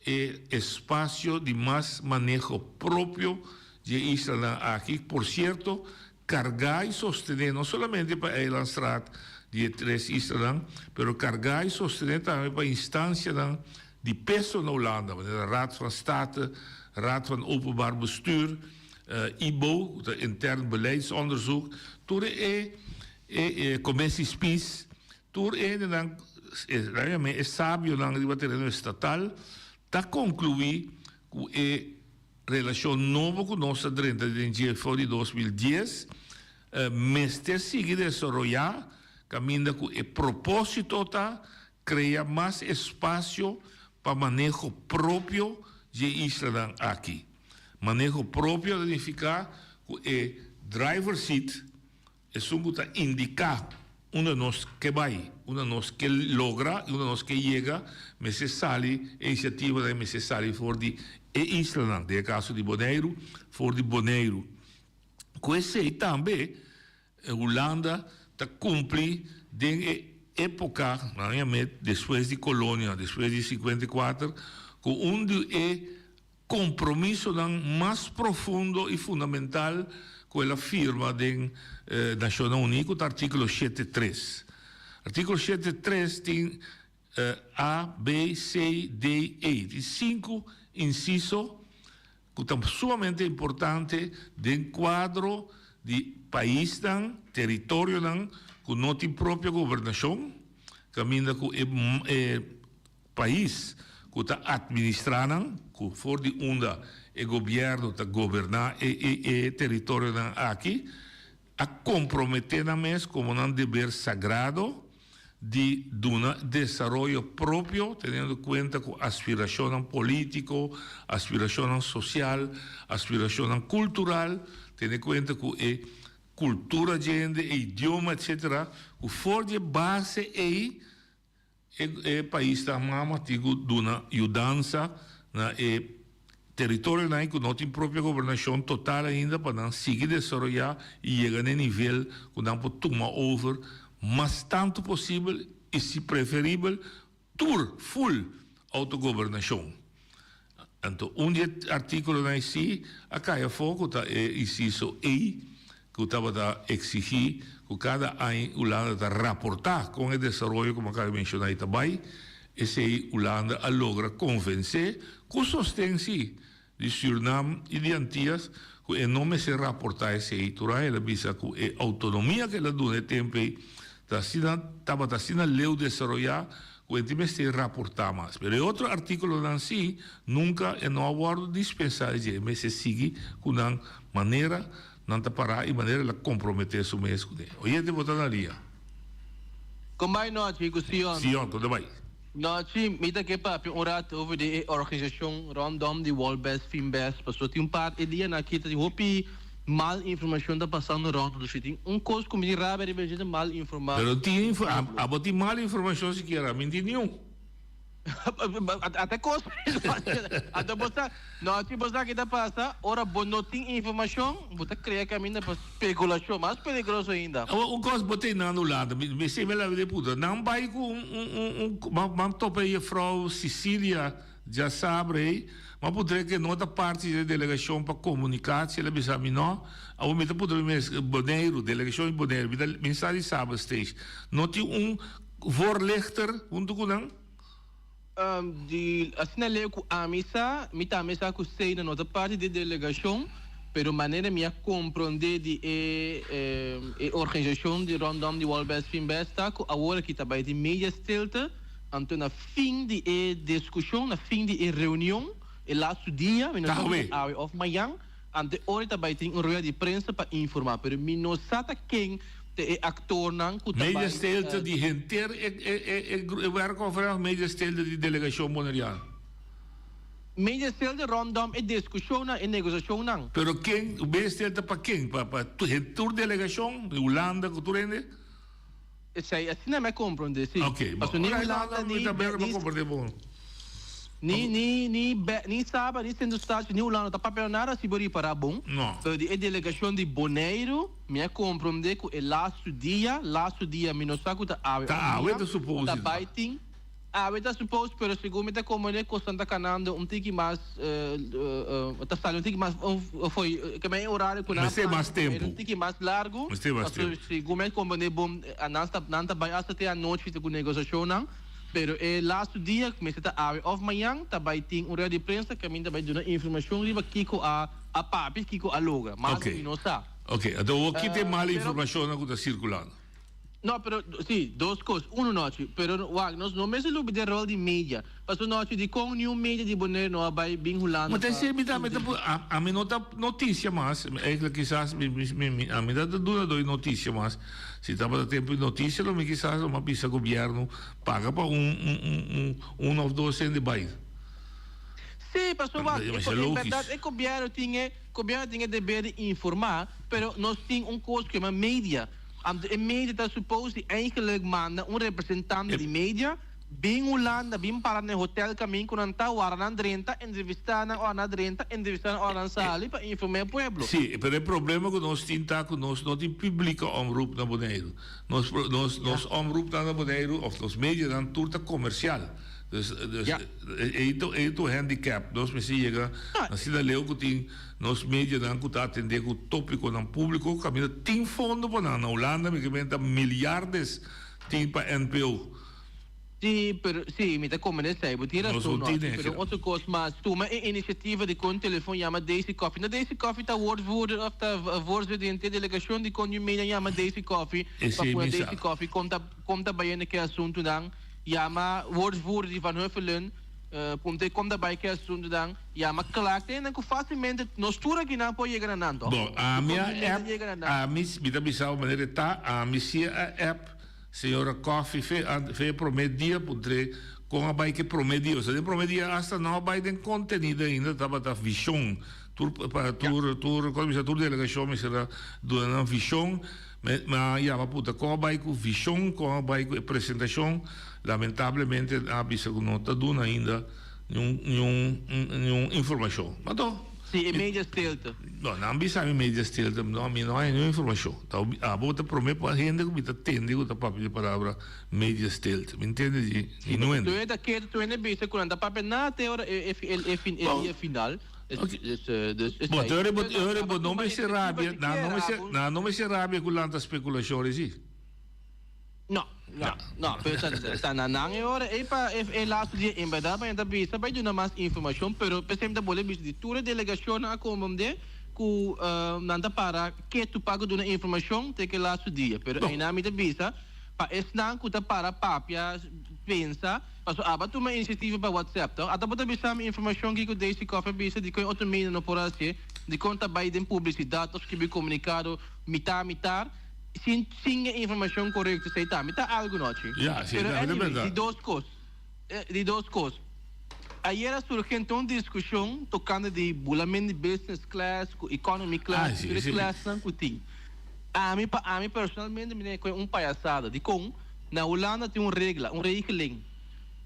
E espasio di mas maneho propio dje islanan aki, por sierto, kargá i sostené no solamente pa Eilandsraad di e tres islanan, pero kargá i sostené tambe pa instansianan di peso na Hulanda, manera Raad van State, Raad van Openbaar Bestuur, IBO, ku ta Intern Beleidsonderzoek, tur e e Commissie Spies. Tur e hendenan, realmente e sabionan riba tereno estatal, ta konkluí ku e relashon nobo ku nos ta drenta den dje for di 2010 mester sigui desaroyá kaminda ku e propósito ta krea mas espasio pa maneho propio dje islanan aki. Maneho propio ta nifiká ku e driver seat Esun ku ta indiká unda nos ke bai, unda nos ke logra i unda nos ke yega, mester sali, e inisiativanan mester sali for di e islanan, den e kaso di Boneiru, for di Boneiru. Ku esei tambe Hulanda ta kumpli den e époka, nan yam'é despues di kolonia, despues di 54, ku un di e Compromisonan mas profundo y fundamental cu el a firma den Nacionnan Uní cu ta articulo shete tres. Articulo shete tres tin. A, B, C, D, E. Tin sinku insiso ku ta sumamente importante den kuadro di paisnan, teritorionan ku no tin propio gobernashon, kaminda ku e e pais ku ta atministrá nan, ku for di unda e gobièrnu ta goberná e e e teritorionan aki, a komprometé nan mes komo nan deber sagrado di duna desaroyo propio teniendo kuenta ku aspirashonnan polítiko, aspirashonnan sosial, aspirashonnan kultural, tene kuenta ku e kultura dje hende, e idioma etcetera, ku for di e base ei E paisnan mama tin ku duna yudansa na e teritorionan ku no tin propio gobernashon total ainda pa nan sigui desaroyá i yega na e nivel ku nan por tuma over mas tantu posibel i si preferibel tur ful outogobernashon. Anto un di e artíkulonan ei sí a kai afó ku ta e insiso ei ku tabata eksigí ku kada aña Hulanda ta raportá kon e desaroyo ku mi a kaba di menshoná ei ta bai. Esei Hulanda a logra konvensé ku sosten sí di Sürnam i di Antias ku e no mester raportá esei. Tur aña el a bisa ku e outonomia ku el a duna e tempu ei ta asina tabata asina leu desaroyá Ku e tin mester raportá mas. Pero e otro artíkulonan sí, nunka e no a wòrdu dispensá di dje. E mester sigui ku nan manera nan ta pará i manera el a komprometé su mes kuné. Oyente bo ta na lia. Kon bai nochi ku Sion? Sion, kon ta bai? Nochi, mi ta ke papia un rat over di e organisashon rondom di Wolbes Finbes, pasobra tin un par e dianan aki ta tin hopi Mal informacion ta pasando rond dus si tin un cos cu mi tin rabia riba dje ta mal informa. Pero tin info abo tin mal informacion sikiera ami tin niun. Ata cos anto bo sa no si bo sa ki ta pasa ora bo no tin informacion bo ta crea caminda pa speculacion mas peligroso ainda. Awor un cos bo tin nan Hulanda mi mi siempre labi den punto nan bay cu un un un man topa e juffrouw Cecilia Djasabra ei, m'a puntra ke no ta parti dje delegashon pa komunikatie, el a bisa mi no. Awor mi ta puntra mi mes, Boneiru, delegashon di Boneiru, mi ta mi sa di Saba Stage, no tin un voorlichter huntu ku nan? Di asina leu ku ami sa, mi tambe sa ku Seina no ta parti di e delegashon, pero manera mi a komprondé di e e organisashon di rondom di Wolbes Finbes ta ku awor aki ta bai tin media stilte, Anto na fin di e diskushon, na fin di e reunion, e lastu dia, mi no sa si ta awe òf mañan, anto e ora ta bai tin un rueda di prensa pa informá. Pero mi no sa ta ken ta e aktornan ku ta bai. Media stilte di henter e werkconferentie of media stilte di delegashon Boneriano? Media stilte rondom e diskushonnan, e negosiashonnan. Pero ken, media stilte pa ken? Pa tur delegashon di Hulanda ku tur hende? Esei asina mi a comprende, si. Ok, Paso ni Hulanda, ni, ni, ni, ni, ni Saba, ni Sint Eustatius, ni Hulanda ta papia nada si bo ripara bon. No. Pero di e delegacion di Boneiru, mi a comprende cu e lastu dia, lastu dia, mi no sa cu ta awe Ta awe ta suppose. Ta bay tin. Awe ta suppose, pero segun mi ta comprende cosnan ta canando un tiki mas, ta sali un tiki mas fo'i, ke men e horario cu nan a Mester plania mas tempo. un tiki mas largo, Mester mas pasobra tempo. segun mi a comprende bon, nan ta nan ta bay hasta te anochi cu negociacionnan, pero e laatste dia, mester ta awe of mañan, ta bay tin un rueda di prensa caminda ta bay duna informacion riba kico a a papia, kico a logra, mas Ok. mi no sa. Ok, anto awor kita e mal Pero informacionnan cu ta circulando? No, pero, si, dos kos. Uno nochi, pero wak, nos no mester lubida e rol di media. Pasobra nochi dikon niun media di Bonaire no a bai bin Hulanda Ma ta pa esei mi tambe ta pu, a, ami no ta notisia mas, eigenlijk kisas mi, mi, mi, mi, ami ta dunador di notisia mas. Si tabata tempu di notisia lo mi kisas lo mi a bisa gobierno paga pa un, un, un, un, un of dos hende bai. Sí, pasobra wak, Ma e esei en logis. berdad e gobierno tin e, gobierno tin e deber di informa, pero nos tin un kos ku yama media. Anto e media ta suppose di eigenlijk manda un representante di media bin Hulanda, bin para na e hotel kamin ku nan ta, wara nan drenta, entrevista nan ora nan drenta, entrevista nan ora nan sali pa informa e pueblo. Sí, pero e problema ku nos tin ta ku nos no tin publike omroep na Boneiru. Nos nos nos omroepnan na Boneiru of nos medianan tur ta komersial. Dus dus ei ta ei ta un handicap. Nos mester yega na asina leu ku tin Nos medianan ku ta atendé ku tópikonan públiko kaminda tin fondo pa nan. Na Hulanda mi ke menta miliardes tin pa NPO. Sí, pero sí, mi ta come esei, bo tin Nos razon no tin no, pero esei. otro cos mas, tuma e iniciativa di con telefon yama Daisy Coffee. No Daisy Coffee ta woordvoerder of ta voorzitter di henter delegacion di con yu media yama Daisy Coffee pa Esei pone mi sa. Daisy Coffee con ta con ta bayendo ke asuntunan, yama woordvoerder di Van Huffelen punta con ta bay ke asuntunan, yama Clark, te hendenan cu facilmente nos tur akinan por yega na nan toch? Bon, ami Con a yu media app, yega na nan. ami mi ta bisa bo manera e ta, ami si a app Señora Coffee fe a fe e prome dia puntr'é kon a bai ku e prome dia. Osea den prome dia asta no a bai den kontenido ainda tabata vishon. Tur pa tur tur kon bisa tur delegashon mester a duna nan vishon. Me mi a yama puntra kon a bai ku vishon kon a bai ku e presentashon. Lamentablemente nan a bisa ku no ta duna ainda niun niun niun informashon. Anto. Si e media stilte. No, nan bisa mi media stilte, no, mi no haña niun informashon. Ta abo ta promé pa hende ku mi ta tende ku ta papia di palabra media stilte. Mi ntende di Si, ni pasobra nuende. tur hende ta kere, tur hende bisa ku nan ta papia nada te ora e e e e dia final. Dus dus Bo, esei. te ora bo, te ora bo Aba no tuma mester inisiativa rabia, nan no sikiera, mester, abo. nan no mester rabia ku lanta spekulashon resi. No, no, no, pero ta, ta na nan e ora ei pa e, e laatste dia en berdad mañana ta bisa bai duna mas informacion, pero p'esei mi ta bolbe bisa di tur e delegacionnan a komprende ku nan ta para ketu pa ku duna informacion te ke laatste dia, pero einan mi ta bisa pa esnan ku ta para papia pensa, pasobra aba tuma iniciativa pa WhatsApp to, ata bo ta bisa mi informacion kiko Daisy Coffie a bisa dikon e otro medio no por hacié, dikon ta bai den publicidad of skibi comunicado mitar mitar. Sin sin e informacion corecto esey tambe ta algo nochi. Ja, esey Pero tambe ta anyway, berdad. di dos cos. Di dos cos. Ayer a surgi ento un discusion tocante di bulament di business class cu economy class Ah, si, cu tur e si. classnan cu tin. Ami pa ami personalmente mi ta koe un payasada. Dicon? Na Hulanda tin un regla, un regeling.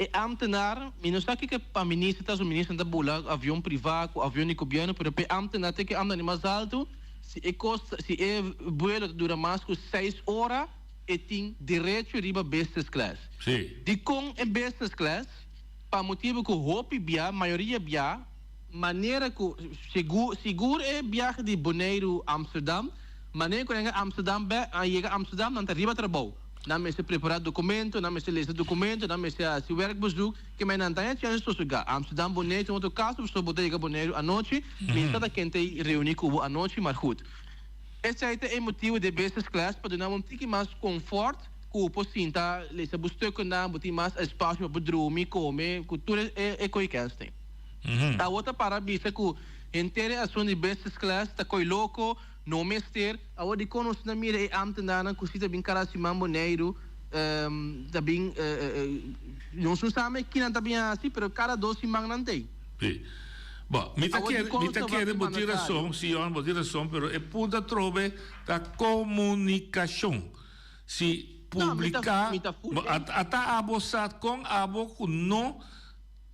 E ambtenaar, mi no sa kiko pa minister ta, su ministernan ta bula avion priva cu avion di gobierno, pero pa e ambtenaar te ke ambtenaar di mas alto, Si e kos si e buelo ta dura mas ku seis ora, e tin derecho riba business class. Sí. Dikon e business class? Pa motibu ku hopi bia, mayoria bia, manera ku sigur sigur e biahe di Boneiru Amsterdam, manera ku nan yega Amsterdam bè a yega Amsterdam nan ta riba trabou. Nan mester prepará dokumento, nan mester lesa dokumento, nan mester hasi werkbezoek. Ke mai nan ta haña chèns sosegá. Amsterdam, Boneiru ta un otro kaso, pasobra bo ta yega Boneiru anochi, mi sa ta ken ta reuní ku bo anochi, mar goed. Esei ta e motibu di e business class, pa duna bo un tiki mas konfòrt, ku bo por sinta lesa bo stukkennan, bo tin mas espasio pa bo drumi, kome, ku tur e koe kènsnan. Awor ta para bisa ku henter e asuntu di business class ta koe loko, no mester. Awor dikon nos na mira e ámtenarnan ku si ta bin kada siman Boneiru ta bin nos no sa me kinan ta bin hasi pero kada dos siman nan t'ei. Sí. Bo, mi ta Awor kere, dikon mi nos ta ta kere wak bo tin mandatario? rason, Sion, bo tin rason, pero e punto atrobe ta komunikashon. Si No, mi ta publiká, mi ta full bo eens. ata abo sa kon abo ku no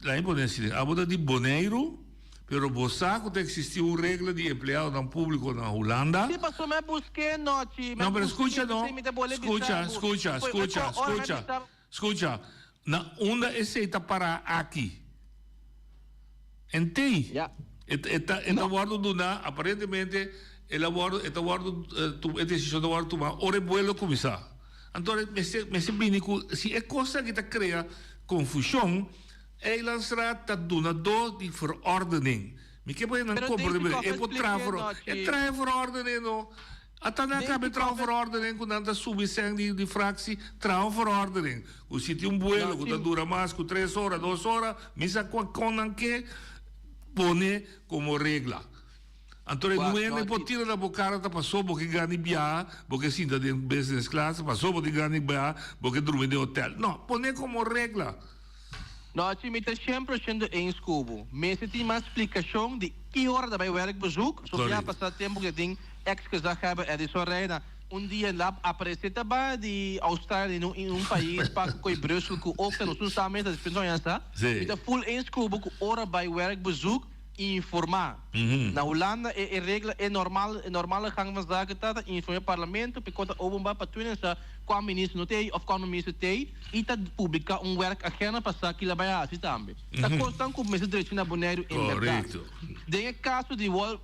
Laat mi pone asina, abo ta di Boneiru, pero bo sa ku ta eksistí un regla di empleadonan públiko na Hulanda. Sí, pasobra mi a busk'é nochi, mi a No, pero busk'é, skucha no, p'esei mi ta bolbe bisa skucha, bo. skucha, Pues, skucha, ora mi a skucha, bisa bo. skucha. Na unda esei ta pará aki? Entei. Ja. E ta, e ta, e ta wòrdu duná, aparentemente el a wòrdu, e ta wòrdu, e desishon ta wòrdu tumá ora e buelo kuminsá. Anto mester, mester bini ku si e kos aki ta krea konfushon, Eilandsraad ta dunadó di verordening. Mi ke pone nan Pero komprondé Daisy mester, Koff e por traha expliké veror, nochi. e traha e verordening no. Ata nan Daisy kabe traha un Koff verordening ku nan ta subi sèn di di fraksie, traha un verordening. Ku si tin un buelo ku ta Nochi. dura mas ku tres ora, dos ora, mi sa kua kon nan ke pone komo regla. Anto e Wak, nuende por nochi. tira na bo kara ta paso bo ke gana di biaha, bo ke sinta den business class, paso bo tin gana di biaha, bo ke drumi den hotel. No, pone komo regla. Nochi, mi ta 100% eens ku bo. Mester tin mas splikashon di ki ora ta bai werkbezoek. So bia Correcto. pasa tempu ku tin ex gezaghebber Edison Rijna un dia lap aparesé ta bai di Australia den un in un pais pa ku koi Brussel ku ook ta nos un sa mesa despues nos a sa. Sí. Mi ta full eens ku bo ku ora bai werkbezoek Informá. Na Hulanda e e regla e normal e normale gang van zaken ta ta informé parlamento pe kon ta openbaar pa tur hende sa kua minister no t'ei of kua no minister t'ei i ta publiká un werkagenda pa sa kila bai hasi tambe. Ta kosnan ku mester drecha na Boneiru en bèrdat. Korekto. Den e kaso di wol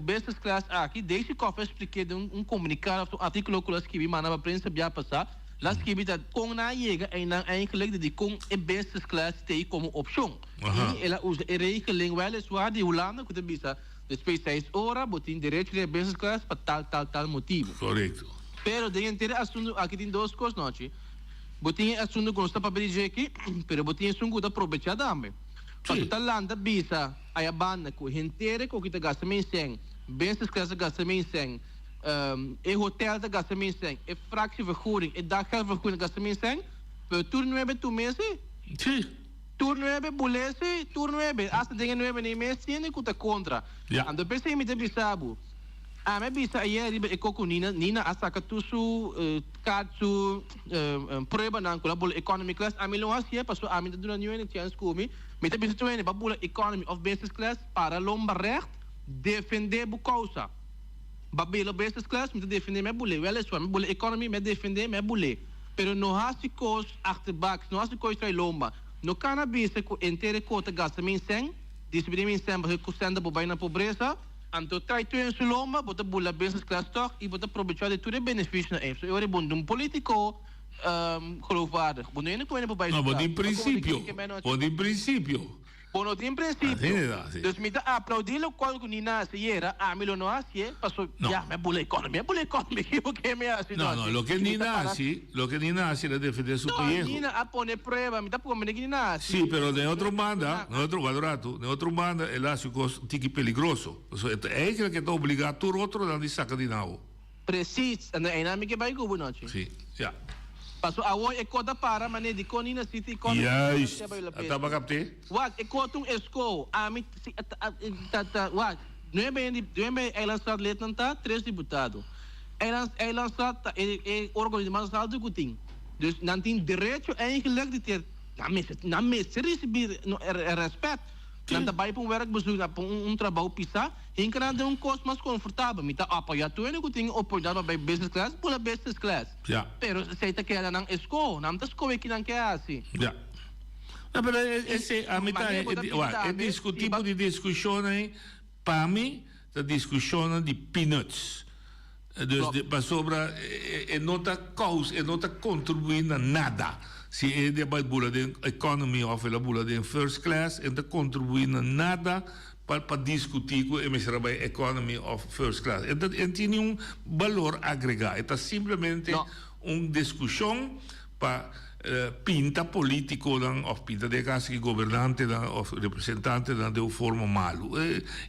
business class aki, Daisy Coffie a spliké den un komunikado of un artíkulo ku el a skibi manda pa prensa bia pasá. La skibi ta kon nan a yega einan eigenlijk di dikon e business class t'ei komo opshon. I el a usa e regeling weliswaar di Hulanda ku ta bisa despues seis ora bo tin derecho di e business class pa tal tal tal motibu. Korekto. Pero den henter e asuntu aki tin dos kos nochi. Bo tin e asuntu ku nos ta papia di dje aki, pero bo tin esun ku ta probechá tambe. Pasobra ta lanta bisa aya banda ku henter e koki ta gasta men sèn, business class ta gasta men sèn, E hotel ta gasta min sèn, e fractievergoeding, e daggeldvergoeding ta gasta min sèn, pero tur nuebe tur mes si. Si. Tur nuebe bulé si, tur nuebe, hasta den e nuebe nei mes tiene ku ta kontra. Ja. Anto p'esei mi ta bisa bo, ami a bisa ayer riba e koko Nina, Nina a saka tur su kaart, su pruebanan ku el a bula economy class, ami lo hasié pasobra ami ta duna niun hende chèns ku mi, mi ta bisa tur hende pa bula economy òf business class, para lomba règt, defendé bo kousa. Babelo business class mi ta defende mi a bule weliswaar mi bule economy mi a defende mi a bule pero no haci cos achterbaks no haci cos trae lomba no cana bisa cu enter e cota gasta min cen distribui min cen pasobra cu cen ta bo bay na pobreza anto trae tur en su lomba bo ta bula business class toch y bo ta probecha di tur e beneficionan ey so e ora e bon di un politico geloofwaardig bo no yende cu hende por bay No su bo cas tin principio bo tin principio. Bo no tin principio. Dus mi ta aplaudi locual cu Nina haci yera, ami lo no hacié, paso ya mi a bula economy, mi a bula economy, kico ke mi haci No, no, loke Nina haci, loke Nina haci el a defende su No, pellejo. Nina a pone prueba, mi ta pone ki Nina haci. Sí, pero den otro banda, den otro, wak un rato, den otro banda el a haci un cos un tiki peligroso, pasobra e ta eigenlijk e ta obliga tur otronan di saca di nan awo. Precies, en einan mi ke bai ku bo nochi. Sí, ja. Paso awor e kos ta para manera di kon Nina City kon Juist, a taba kapte. Wak, e kos ta un esko, ami si ta ta wak, nuebe hende nuebe eilandstraat lidnan ta tres diputado. Eiland eilandstraat ta e e organo di mas alto ku tin. Dus nan tin derecho eigenlijk di ter nan mester nan mester risibi respet. Nan ta bai pa un werkbezoek nan pa un trabou pisa. Hinka nan den un kos mas konfortabel. Mi ta apoyá tur hende ku tin e oportunidat pa bai business class, bula business class. Ja. Pero esei ta keda nan e skoho. Nan ta skohe ki nan ke hasi. Ja. No, pero esei a mi ta Manera bo ta wak, pinta e mi, disku si tipo ba di diskushonnan ei pa mi ta diskushonnan di peanuts. Dus Klopt. pasobra e no ta kous, e no ta kontribuí na nada. Si e hende a bai bula den economy òf el a bula den first class, e no ta kontribuí na nada pa pa diskutí ku e mester a bai economy òf first class. E ta e no tin niun balor agregá. E ta simplemente No. un diskushon pa pinta politiconan of pinta den e caso aki gobernantenan of representantenan den un forma malu.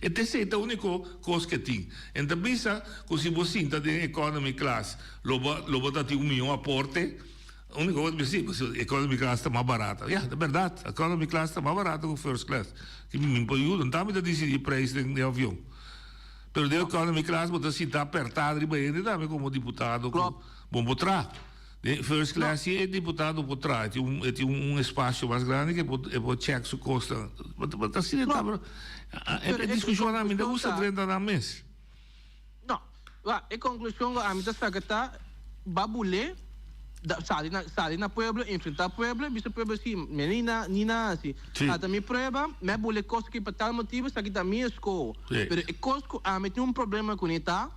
E ta esey ta unico cos ke tin. En ta bisa cu si bo sinta den economy class lo bo lo bo ta tin un miho aporte. Unico bo ta bisa si pasobra economy class ta mas barata. Ya, ta berdad. Economy class ta mas barata cu first class. Ki mi por yuda. Nta mi ta dicidi prijs den avion. Pero den economy class bo ta sinta aperta riba hende tambe como diputado cu bo por traha. Den first class si e diputado por traha, e tin un, e tin un espacio mas grandi ke e por, e por check su cosnan. But, but asina No. ta, bro. E, Pero e e discusionnan mi ta conclusion gusta ta- drenta nan mes. No. Wa, e conclusion ku ami ta saka ta, ba bulé, da, sali na, sali na pueblo, enfrentá pueblo, bisa pueblo si, mi ni na, ni na hasi. Sí. Ata mi prueba, mi a bulé kos aki pa tal motibu, esaki ta mi eskoho. Sí. Pero e kos ku ami tin un problema kuné ta,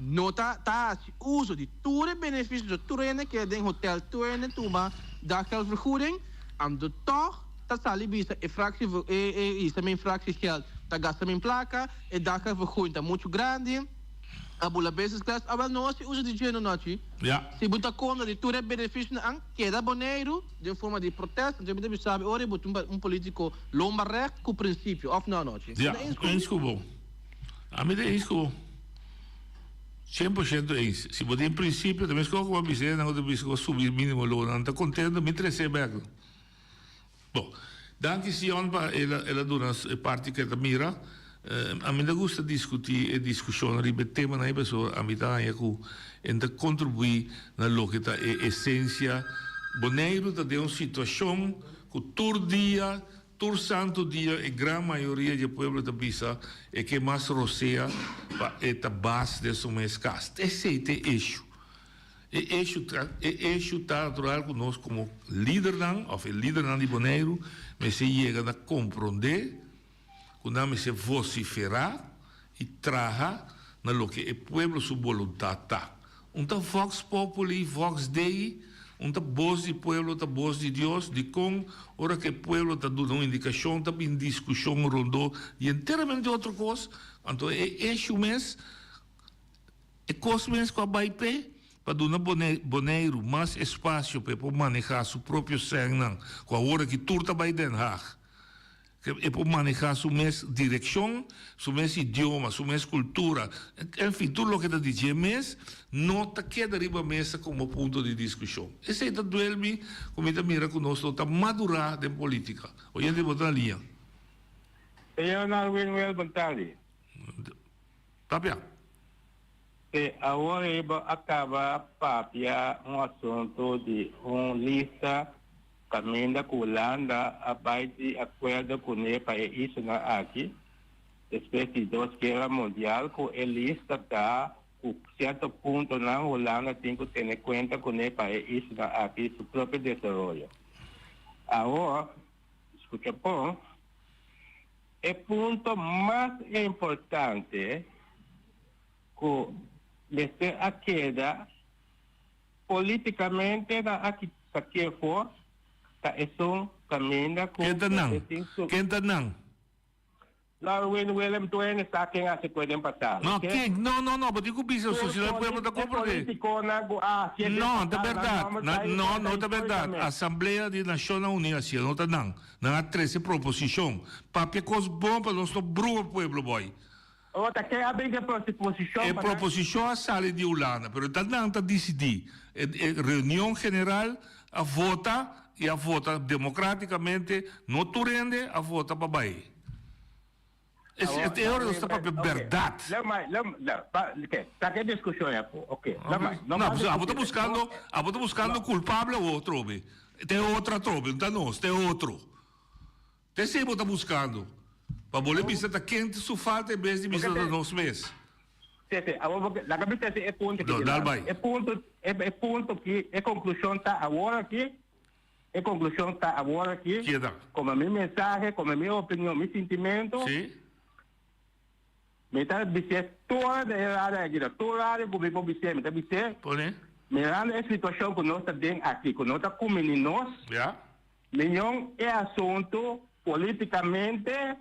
no ta, ta hasi uso di Tur e beneficio tur hende keda den hotel, tur hende tuma daggeldvergoeding, anto tog ta sali bisa e fractie e e isa min fractie geld ta gasta min placa, e daggeldvergoeding ta mucho grandi, a bula business class, awel no haci uso di dje no nochi. Ja. Si bo ta contra di tur e beneficionan, keda Boneiru den forma di protest, anto mi ta bisa bo ora bo ta un politico lomba recht cu principio, of no nochi? Ja, eens cu bo. Ami ta eens cu bo. 100% eens. Si bo tin principio, ta mescos cu bo a bisa nan cu ta bisa cu a subi minimo loon. Nan ta contento, mi trece bek. Bon, danki Sion pa el a el a duna e parti cu e ta mira. Ami ta gusta discuti e discusionnan riba e temanan ei pasobra ami ta haña cu e ta contribui na loke ta e esencia. Boneiru ta den un situacion cu tur dia Tur santu dia e gran mayoria dje pueblo ta bisa e ke mas rosea pa e ta bas den su mes kas. Esei ta e eshu. E eshu ta e eshu ta natural ku nos komo lidernan òf e lidernan di Boneiru mester yega na komprondé ku nan mester vosiferá i traha na loke e pueblo su boluntat ta. Un ta vox populi, vox dei. Un ta bos di pueblo ta bos di Dios, dikon ora ku e pueblo ta duna un indikashon ta bin diskushon rondó di enteramente otro kos, anto e eshu mes, e kos mes ku a bai p'e pa duna Boneiru mas espasio pa e por manehá su propio sènnan ku awor aki tur ta bai Den Haag. E por manehá su mes direkshon, su mes idioma, su mes kultura, enfin tur loke ta di dje mes no ta keda riba mesa komo punto di diskushon. Esei ta duel mi ku mi ta mira ku nos no ta madurá den polítika. Oyente bo ta na liña. Señor Narwin Wel bon tardi. Papia. Te awor ei bo a kaba papia un asuntu di un lista kaminda ku Hulanda a bai di akuerdo kuné pa e islanan aki despues di dos guera mundial ku e lista ta ku sierto puntonan Hulanda tin ku tene kuenta kuné pa e islanan aki su propio desaroyo. Awor, skucha bon. E punto mas importante ku mester a keda polítikamente na aki saké for ta esun kaminda ku Ken ta nan? mester tin su. Ken ta nan? Norwin Willem Duene sa ken a hasi ku e den pasado, No, oke? ken? No, no, no, bo tin ku bisa Tur si no e pueblo ta e komprondé. politikonan ku a hasi e den No, ta pasado, nan bèrdat. nòmber Na, ta no, ta no ta bèrdat. histórikamente. Asamblea di Nashonnan Uní hasié, no ta nan. Nan a trese proposishon. Papia kos bon pa nos no brua pueblo boy. O ta ke a bin ke proposishon E pa nan? proposishon a sali di Hulanda, pero ta nan ta disidí. E e reunion general a vota i a vota demokratikamente, no tur hende a vota pa bai. E Awor, e ora nos ta papia bèrdat. Lèmai, lèm, lèm, pa, ke, ta ke diskushon ya po, oke, lèmai, no No, ban pasobra abo ta diskutí. buskando, abo ta buskando kulpable awor atrobe. Te otro atrobe, no ta nos, te otro. Te esei bo ta buskando. Pa bo le bisa ta ken su falta en bes di bisa ta nos mes. Sí, sí, awor bo ke, laga bisa e punto aki No, dal bai. E punto, e, e punto ki, e konklushon ta awor aki, E konklushon ta awor aki, Keda. komo mi mensahe, komo mi opinion, mi sintimentu, Sí. mi ta bis'é tur den e radio aki, tur radio ku mi por bis'é, mi ta bis'é, Pone. mirando e situashon ku nos ta den aki, ku no ta kumini nos, Ja. miñon e asuntu politikamente,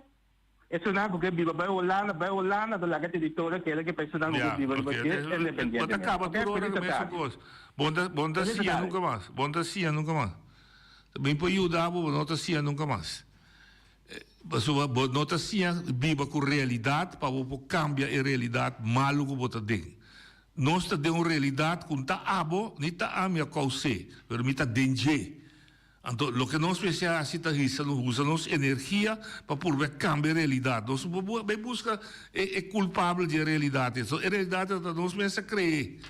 Esunnan ku ke biba bai Hulanda, bai Hulanda, ta laga teritorio keda ke pa esunnan ku ke biba riba dje independientemente. Bo ta kaba tur ora ku mesun kos. Bo no bo no ta siña nunka mas. Bo no ta siña nunka mas. Mi por yuda bo, bo no ta siña nunka mas. Pasobra bo no ta siña biba ku realidat pa bo por kambia e realidat malu ku bo ta den. Nos ta den un realidat ku no ta abo ni ta ami a kous'é, pero mi ta den dje. Anto, loke nos mester hasi ta hisa nos usa nos energia pa purba kambia e realidat. Nos no por bai buska e e kulpabel di e realidat ei. So, e realidat ei ta nos mes a kre'é.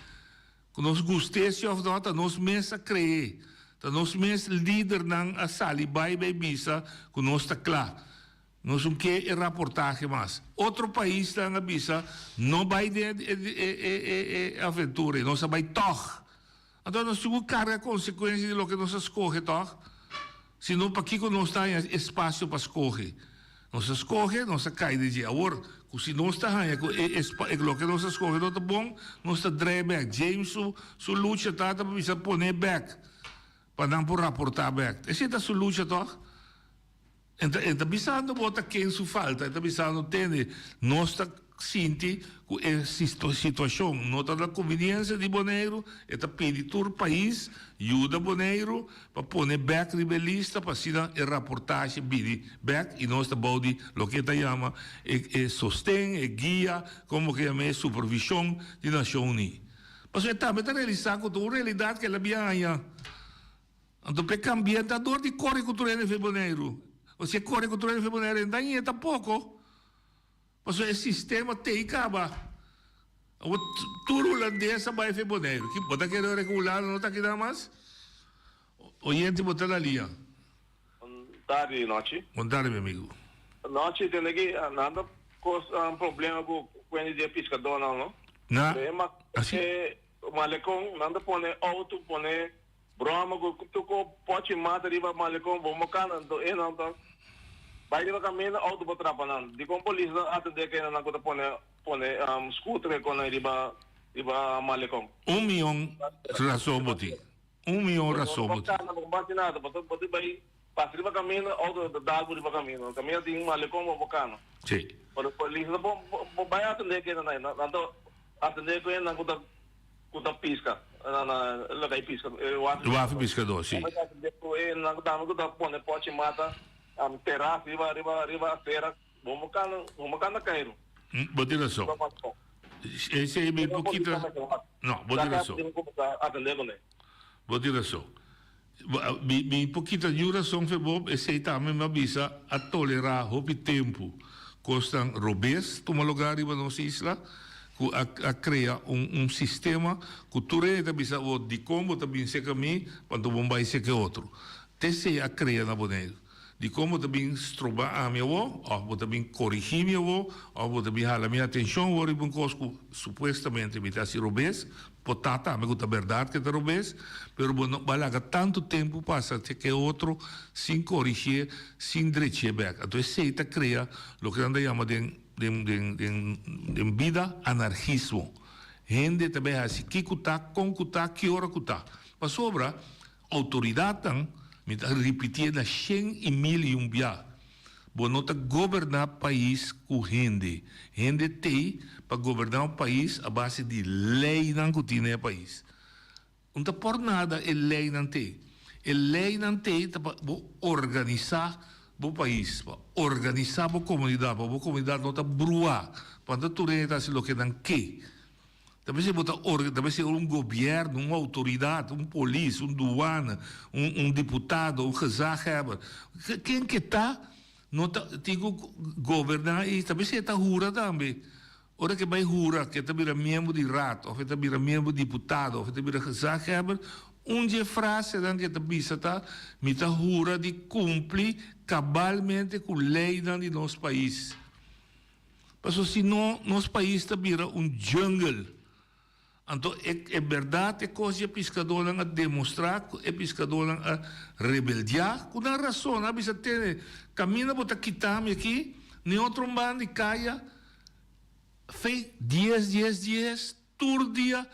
Ku nos gust'é si òf no, ta nos mes a kre'é. Ta nos mes lidernan a sali bai bai bisa ku nos ta kla. Nos no ke e raportahe mas. Otro paisnan a bisa no bai den e e e e aventura ei, nos a bai tòg. Anto nos tin ku karga konsekuensia di loke nos a skohe, tòg? Si no, pakiko nos ta haña espasio pa skohe? Nos a skohe, nos a kai den dje. Awor, ku si nos ta haña ku e espa e loke nos a skohe no ta bon, nos ta drei bèk. James su su lucha ta ta pa bisa pon'é bèk, pa nan por raportá bèk. Esei ta su lucha, tòg? E ta, e ta bisando bo ta ken su falta, e ta bisando tende, nos ta sinti ku e situashon no ta na kumbiniensia di Boneiru, e ta pidi tur pais yuda Boneiru pa pone bèk riba e lista pa asina e raportashe bini bèk i nos ta bou di loke e ta yama e e sosten, e guia, komo ke yama e supervishon di Nashon Uní. Pasobra e tambe ta realisá ku ta un realidat ku el a bia haña. Anto p'e kambia ta dor di kore ku tur hende fe Boneiru. O si e kore ku tur hende fe Boneiru e dañ'é tampoko. Pasobra e sistema t'ei kaba. Awor tur hulandes a bai fe Boneiru. Ki bo ta kere ora ku Hulanda no ta keda mas? Oyente bo ta na lia. Bon tardi Nochi. Bon tardi mi amigu. Nochi tende ki nan ta kos problema ku kuenta di e piskadónan no. Na E ma asi. e malekon nan ta pone outo pone Broma ku tur ku pochi mata riba malekon bo mokanda anto e nan ta bai riba kaminda outo por trapa nan. Dikon polis no atende ke nan ku ta pone pone scooter e konan riba riba malekon? Un mion rason bo tin. Un mihó rason bo tin. Bo no hasi nada, bo ta bai pasa riba kaminda, outo ta dal bo riba kaminda. Kaminda tin malekon bo por kana. Si. Pero polis no por bai atendé ku nan, nan ta atendé ku nan ku ta ku ta piska na na loke ai piska e wafi. Wafi piskadó, si. Nan ta atendé ku e nan ku ta pone pochi mata teras riba riba riba asera. Bo no kana, bo no kana kairu. Bo tin rason. Esei mi pokito. No, bo tin rason. Bo tin rason. Mi mi pokito niun rason fe bo, esei tambe mi a bisa a tolerá hopi tempu kosnan robes tuma lugá riba nos isla ku a a krea un un sistema ku tur hende ta bisa bo dikon bo ta bin seka mi panto bo bai seka e otro. Te esei a krea na Boneiru. Dikon bo ta bin stroba ami awor, òf bo ta bin korigí mi awor, òf bo ta bin hala mi atenshon awor riba un kos ku supuestamente mi ta hasi robes? Por ta tambe ku ta bèrdat ku e ta robes, pero bo no bo a laga tantu tempu pasa te ku e otro sin korigié, sin drechié bèk. Anto esei ta krea loke nan ta yama den den den den den bida anargismo. Hende ta bai hasi ki ku ta, kon ku ta, ki ora ku ta. Pasobra Outoridatnan, mi ta ripitié na shen i mil i un bia, bo no ta goberná pais ku hende. Hende t'ei pa goberná un pais a base di leinan ku tin na e pais. Un ta por nada e leinan t'ei. E leinan t'ei ta pa bo organisá bo pais, pa organisá bo komunidat, pa bo komunidat no ta bruá, pa no ta tur hende ta hasi loke nan ke. Ta mester bo ta orga, ta mester un gobierno, un autoridad, un polis, un douane, un un diputado, un gezaghebber. Ken ke ta no ta tin ku goberna i ta mester e ta hura tambe. Ora ke bai hura ke ta bira miembro di raad of e ta bira miembro diputado of e ta bira gezaghebber, un dje frasenan ke ta bisa ta, mi ta hura di kumpli kabalmente ku leynan di nos pais. Pasobra si no, nos pais ta bira un jungle. Anto e e berdad e cos di e piscadornan a demostra cu e piscadornan a rebeldia cu nan razon. Nan a bisa tene, caminda bo ta kita mi aki, ni otro un banda di caya, fe dies dies dies. Tur dia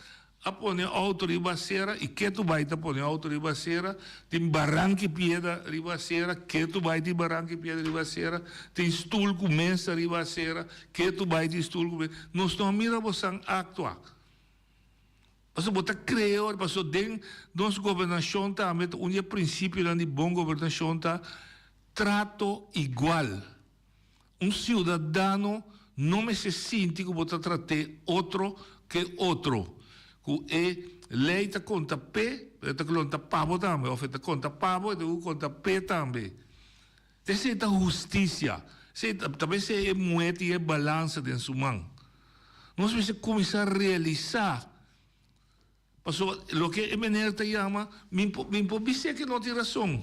a pone auto riba acera y ketu bay ta pone auto riba acera, tin baranki piedra riba acera, ketu bay tin baranki piedra riba acera, tin stoel cu mesa riba acera, ketu bay tin stoel cu mesa. Nos no a mira bosan actua. Pasobra bo ta crea ora, pasobra den nos gobernacion tambe ta un di e principionan di bon gobernacion ta trato igual. Un siudadano no mester sinti ku bo ta trat'é otro ke otro, ku e lei ta konta p'e, pero e ta klonta pa bo tambe, òf e ta konta pa bo, e ta ku konta p'e tambe. Esei ta hustisia. Esei ta, ta mester e muhé tin e balansa den su man. Nos mester kuminsá realisá. Pasobra loke e meneer ta yama, mi mi por bis'é ke no tin rason.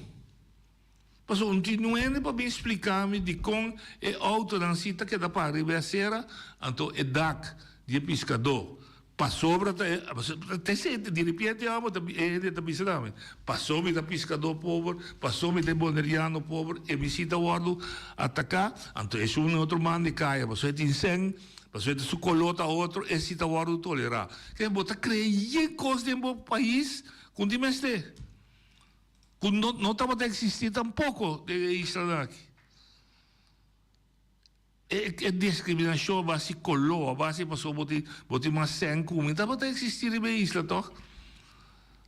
Pasobra no tin niun hende pa bin splika mi dikon e outonan si ta keda para riba e asera, anto e dak di e piskadó. Pasobra ta e, ta esei di ripiente amo ta e hende ta bisa na mi, paso mi ta piskadó pober, paso mi ta e boneriano pober, e mi si ta wòrdu ataká, anto esun e otro man di kaya, pasobra e tin sèn. Pasobra su koló ta otro, e si ta wòrdu tolerá. Ke bo ta krea yen kos den bo pais ku no tin mester, ku no no tabata eksistí tampoko den e islanan aki. E e diskriminashon a base di koló, a base pasobra bo tin bo tin mas sèn ku mi, tabata eksistí riba e isla tòg?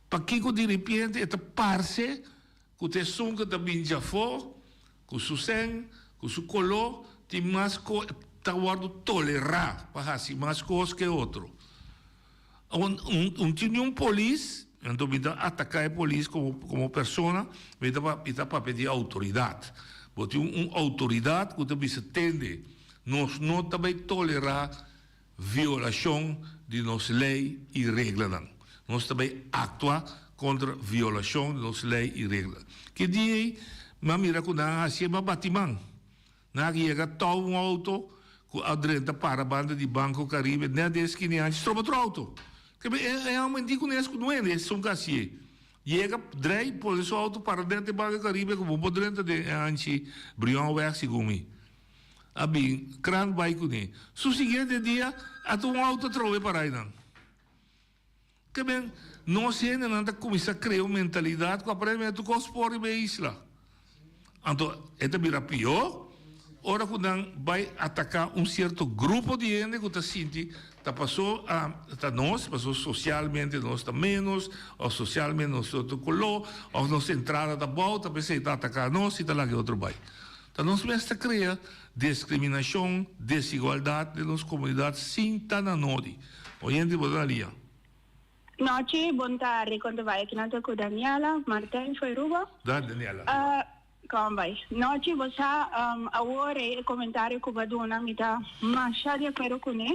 Pakiko diripiente e ta parse Ku ta esun ku ta bin djafó, ku su sèn, ku su koló, tin mas ko ta wòrdu tolerá pa hasi mas kos ku e otro. Un un tin niun polis, anto mi ta ataká e polis komo komo persona, mi ta mi ta papia di outoridat. Bo tin un outoridat ku ta bisa tende, nos no ta bai tolerá violashon di nos lei i reglanan. Nos ta bai aktua kontra violashon di nos lei i regla. Ki dia ei mi a mira ku nan a hasié, mi a bati man. Nan a yega tou un outo ku a drenta para banda di Banco Caribe nèt den eskina anchi stroba otro outo. Ke e e hòmber di kunes ku nuende esun ku hasié. Yega drei pone su outo para nèt den Banco Caribe ku bo por drenta den e anchi Brionweg segun mi. A bin krant bai kuné. Su siguiente dia a ta un auto atrobe para einan. Ke men. Nos hendenan ta kuminsá krea un mentalidat ku aparentemente tur kos por riba e isla. Anto e ta bira pió ora ku nan bai ataká un sierto grupo di hende ku ta sinti ta pasó ta nos, pasó sosialmente nos ta ménos òf sosialmente nos ta otro koló òf nos entrada ta abou, ta p'esei ta ataká nos i ta laga e otro bai. Ta nos mes ta krea deskriminashon, desigualdat den nos komunidat sin ta na nodi. Oyente bo ta na liña. Nochi, bon tardi, kon ta bai? Aki nan ta ku Daniela Martijn for Aruba. Da, Daniela. Kon bai? Nochi, bo sa, awor e komentario ku bo a duna mi ta masha di akuerdo kuné.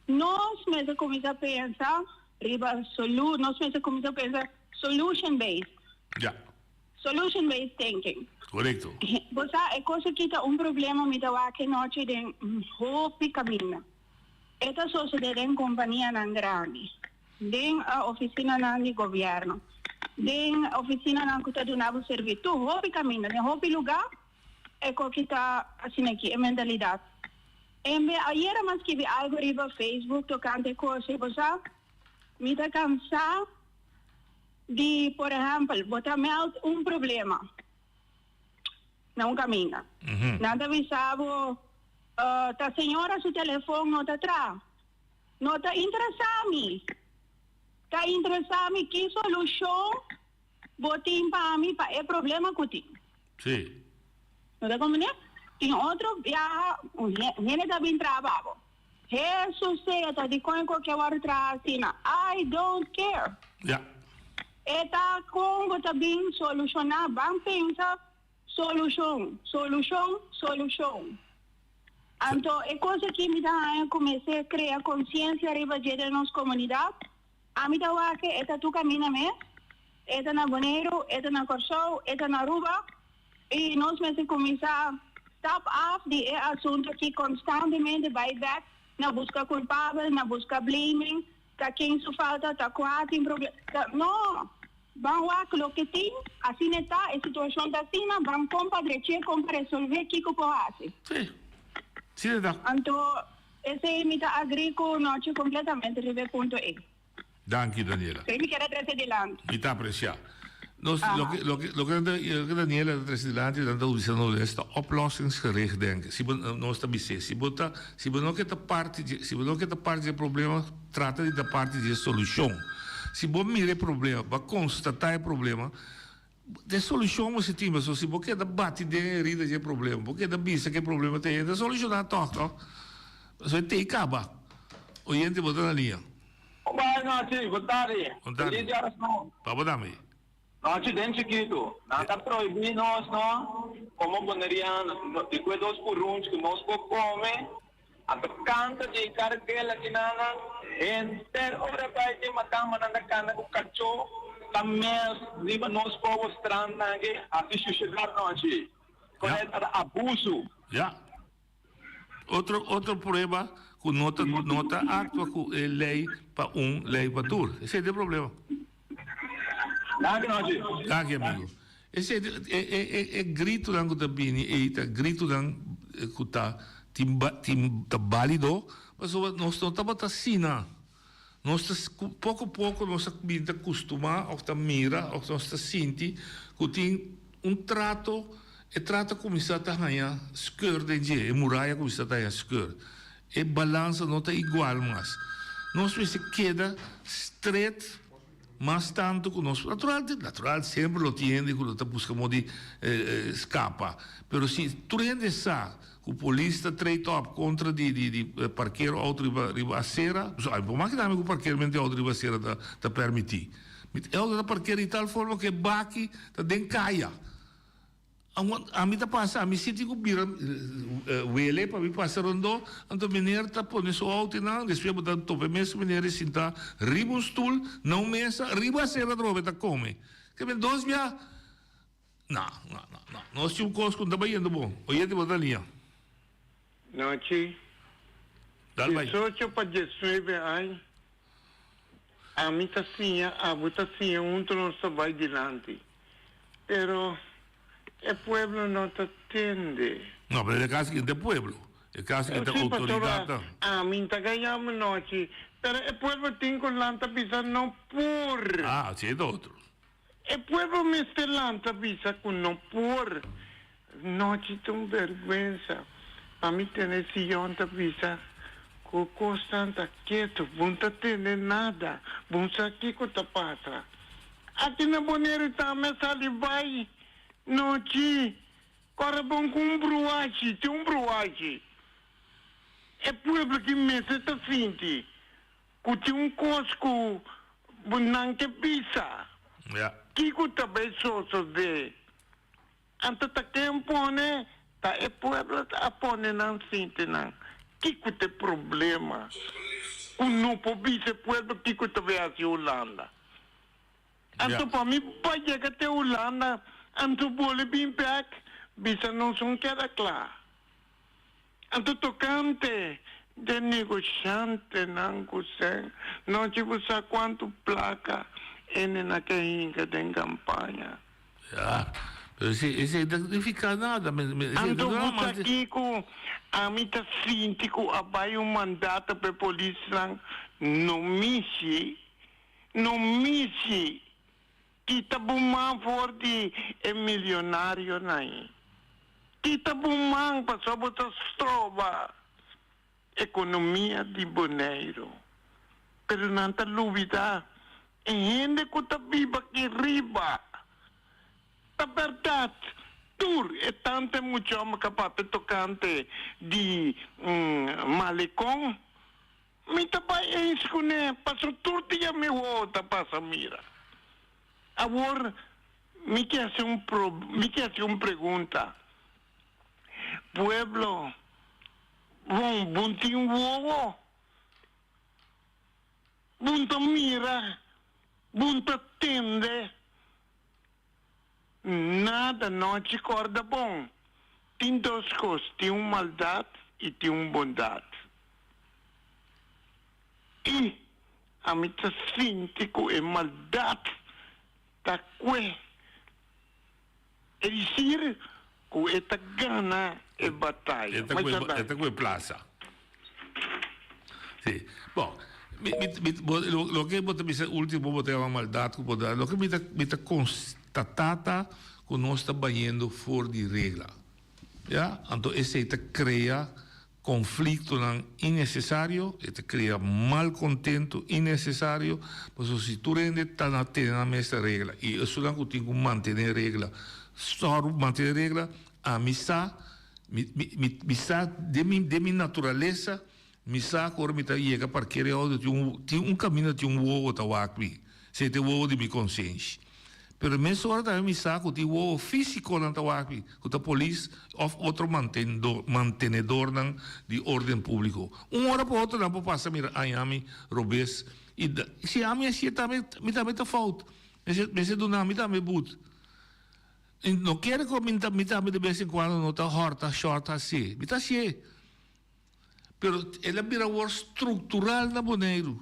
Nos mester kuminsá pensa riba solu, nos mester kuminsá pensa solution based. Ja. Solution based thinking. Korekto. Bo sa, e kos aki ta un problema mi ta wak e nochi den hopi kaminda. E ta sosodé den kompanianan grandi, den ofisinanan di gobièrnu, den ofisinanan ku ta duna bo servitu, hopi kaminda, den hopi lugá e koki ta asina aki, e mentalidat. Enbe ayera mi a skibi algu riba Facebook tokante e kos ei, bo sa, mi ta kansá di, por ehèmpel, bo ta mèld un problema. na un kaminda. Nan ta bisa bo, Ta señora su telefon no ta tra. No ta interesá mi. Ta interesá mi ki solushon bo tin pa mi pa e problema ku tin. Sí. No ta komprendé? Tin otro biaha un hende ta bin traha pa bo. Hesus sea ta dikon e koke a wòrdu traha asina? I don't care. Ja. E ta kon bo ta bin solushoná, ban pensa solushon, solushon, solushon. Anto e kos aki mi ta haña ku mester krea konsiensia riba dje den nos komunidat. Ami ta wak e ta tur kaminda mes, e ta na Boneiru, e ta na Kòrsou, e ta na Aruba. I nos mester kuminsá stap af di e asuntu aki konstantemente bai bèk na buska kulpabel, na buska blaming, ta ken su falta, ta kua tin problema. Ta, no! Ban wak loke tin, asina e ta, e situashon ta asina, ban kon pa drech'é, kon pa resolvé, kiko por hasi. Sí, asina e ta. Anto, esei mi ta agrí ku Nochi kompletamente riba e punto ei. Danki Daniela. Esei mi kier a trese dilanti. Mi ta aprecia. Nos, loke, loke, loke nan ta, loke Daniela ta trese dilanti, nan ta bisa nos es ta oplossingsgericht denken. Si bo, nos ta bis'é, si bo ta, si bo no ke ta parti dje, si bo no ke ta parti dje problema, trata di ta parti dje solushon. Si bo mira e problema, bo a konstatá e problema, e solushon bo si tin, pasobra si bo keda bati den e herida dje problema, bo keda bisa ke e problema ta ei, e ta solushoná tòg, tòg. Pasobra e te kaba. Oyente, bo ta na liña. Obai nochi, bon tardi. Bon tardi. Feliz djarason. Pa bo tambe. Nochi den chikitu. Nan ta prohibí nos no komo boneriano di kue dos purunch ku nos por kome. Anto kanta di e kargel akinanan henter ora bai den makamba nan ta kanta ku kachó ta mes riba nos pobo strandnan aki hasi shushedat nochi. Kon e ta abusu. Ya. Otro otro prueba ku no ta no ta aktua ku e lei pa un lei pa tur. Esei ta e problema. Danki Nochi. Danki amigo. Esei ta e e e e gritonan ku ta bini ei ta gritonan ku ta tin tin ta balido pasobra nos no tabata asina. Nos ta poko poko nos a bin ta kustumá òf ta mira òf nos ta sinti ku tin un trato, e trato a kuminsá ta haña skeur den dje, e muraya a kuminsá ta haña skeur. E balansa no ta igual mas. Nos mester keda stret mas tantu ku nos, natural, natural semper lo tin hende ku lo ta buska modo di skapa, pero si tur hende sa Ku polis ta trade op kontra di di di parker outo riba riba asera. So ai por makina mi ku parkerment di outo riba asera ta ta permití. Mi e outo ta parker di tal forma ku e baki ta den kaya. Ami ta pasa ami si tin ku bira wele pa mi pasa rondó anto meneer ta pone su outo einan despues bo ta topa e mes meneer e sinta riba un stul na un mesa riba asera atrobe ta kome. Ke men dos bia. No, no, no, no. Nos tin un kos ku no ta bayendo bon. Oyente bo ta liña. Nochi. Dal bai. Diesocho pa diesnuebe aña, ami ta siña, abo ta siña, hunto nos ta bai dilanti. Pero e pueblo no ta tende. No, pero e kas aki no ta e pueblo. E kas aki ta Sí, pasobra outoridatnan. ami ta gaña mi nochi. Pero e pueblo tin ku lanta bisa no por. Ah, si e ta otro. E pueblo mester lanta bisa ku no por. Nochi ta un bergwensa pa mi tende Sion ta bisa ku kosnan ta ketu, bo no ta tende nada, bo no sa kiko ta pasa. Aki na Bonaire tambe a sali bai nochi, kòrda bon ku un bruashi, tin un bruashi. E pueblo ki mester ta sinti ku tin un kos ku nan ke bisa. Kiko ta bai sosodé? Anto ta ken pone? Ta e pueblo a pone nan sinti nan. Kiko ta e problema ku no por bisa e pueblo kiko ta bai hasi Hulanda? Anto pa mi pa yega te Hulanda anto bole bin bek bisa nos un keda kla. Anto tokante de negoshantenan ku sen nochi bo sa kuantu plaka ene na ke hinka den kampaña. Ya, pero esei esei ta significa nada. Me, me, esei Anto ta bo sa mas kiko ami ta sinti ku a bai un mandato pa e polisnan no mishi, no mishi Kita bo man for di e milionarionan. Kita bo man pasobra bo ta stroba ekonomia di Boneiru. Pero nan ta lubida e hende ku ta biba aki riba. Ta bèrdat, tur e tanta e mucha hòmber ku a papia tokante di malekon. Mi ta bai eens kuné, paso tur dia mi wowo ta pasa mira. Awor mi ke hasi un pro, mi ke hasi un pregunta. Pueblo, bon, bon tin wowo? Bon ta mira? Bon ta tende? Nada nochi corda bon. Tin dos cos, tin un maldad y tin un bondad. Y ami ta sinti cu e maldad ta cue. E dicir cu e ta gana e bataya. E ta cue, e ta cue plaza. Si. Bon, mi, mi, mi, bo, lo, loke bo ta bisa ultimo bo ta yama maldad cu bondad. Loke mi ta, mi ta constata ta cu nos ta bayendo for di regla. Ya? Anto esey ta crea conflictonan innecesario, e ta crea malcontento innecesario, pasobra si tur hende ta na tene nan mes regla y esunnan cu tin cu mantene regla, sòru mantene regla, ami sa Mi, mi, mi, mi sa den mi, den mi naturalesa, mi sa ku ora mi ta yega parker e outo tin un, tin un kaminda tin un wowo ta wak mi. Esei ta e wowo di mi konsenshi. Pero mesora tambe mi sa ku tin wowo físikonan ta wak mi, ku ta polis òf otro mantendo, mantenedornan di órden públiko. Un ora pa otro nan por pasa mira aña mi robes i da, si ami hasié tambe, mi tambe ta fout. Mester, mester duna mi tambe but. Mi no kere ku mi ta mi tambe de bes en kuando no ta hòrta shòrt hasié. Mi ta hasié. Pero el a bira awor struktural na Boneiru.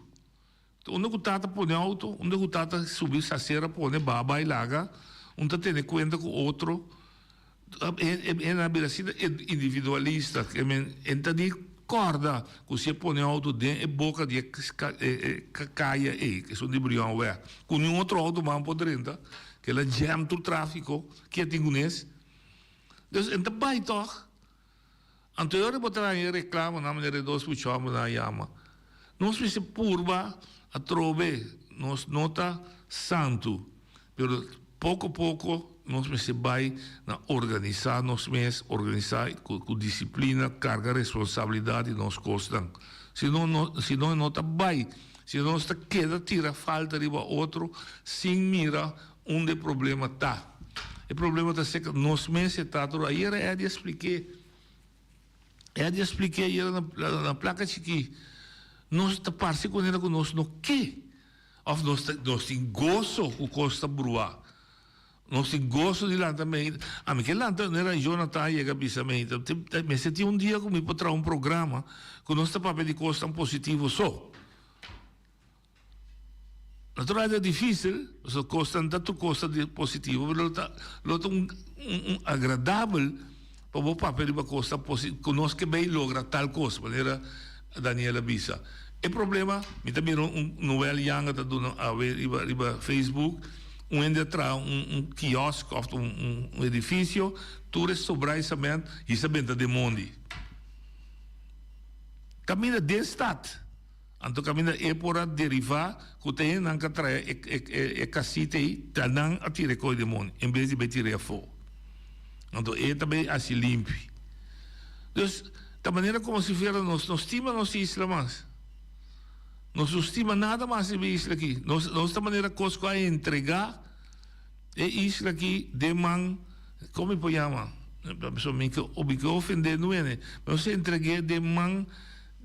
Unda ku tata pone outo, unda ku tata subi sasera pone baha bai laga, un ta tene kuenta ku otro. E a bira asina individualista. E men e ta di kòrda ku si e pone outo den e boka di e kaya ei, esun di Brionweg, ku niun otro outo man por drenta. Kel a jam tur trafiko ke tin kunes. Dus en ta bai tog. Anto e ora bo ta haña e reklamo nan manera e dos muchòmbernan a yama. Nos mester purba atrobe. Nos no ta santu, pero poko poko nos mester bai na organisá nos mes, organisá ku disiplina, karga responsabilidat di nos kosnan. Si no, si no e no ta bai. Si nos ta keda tira falta riba otro sin mira unda e problema ta. E problema ta seka nos mes e ta tur. Ayera Eddie a spliké. Eddie a spliké ayera na na plaka chikí. Nos ta parse ku manera ku nos no ke òf nos ta nos tin goso ku kos ta bruá. Nos tin goso di lanta mei. Ami ke lanta manera Jonathan a yega bisa mei, mester tin un dia ku mi por traha un programa ku nos ta papia di kosnan positivo so. Natural ta difisil, pasobra kosnan ta tur kos ta positivo, pero lo ta lo ta un un agradabel pa bo papia riba kosnan posi ku nos ke bay logra tal kos, manera Daniel a bisa. E problema, mi ta mira un Noel Yanga ta duna awe riba riba Facebook, un hende a traha un un kiosk of un un edificio, tur e sobra e cement hisa benta den mondi. Caminda den stad. Anto caminda e por a deriva cu ta hendenan ca traha e e e casita ey, ta nan a tira e coy den mondi en bes di bay tira e afo. Anto e ta bay haci limpi. Dus, ta manera como si fuera nos no stima nos isla mas. Nos no stima nada mas riba e isla aki. Nos, nos ta manera cos cu a entrega e isla aki den man, como mi por yama? Pasobra mi ke, mi ke ofende nuene. Nos a entregu'e den man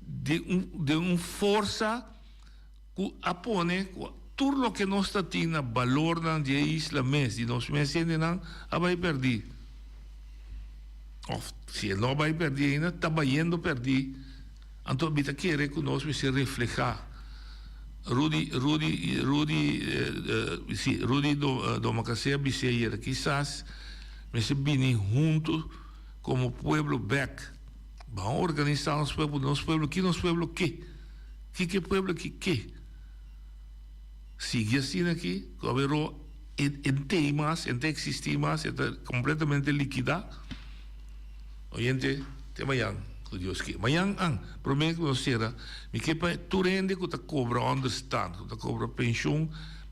di un, di un forsa cu a pone cu tur loke nos ta tin na balornan di e isla mes, di nos mes hendenan, a bay perdi. Of si e no a bay perdi ainda, ta bayendo perdi. Anto mi ta kere cu nos mester refleha. Rudy, Rudy, Rudy, si, Rudy Domacassé a bis'é ayera, kisas mester bini hunto como pueblo bek. Ban organisa nos pueblo, nos pueblo, ki nos pueblo ke? Kiko e pueblo aki ke? Sigui asina aki, ku awero e n'tei mas, e n'ta eksistí mas, e ta kompletamente likidá. Oyente, te mañan, ku Dios ke. Mañan an, promé ku nos sera, mi ke pa tur hende ku ta kobra ònderstant, ku ta kobra penshun,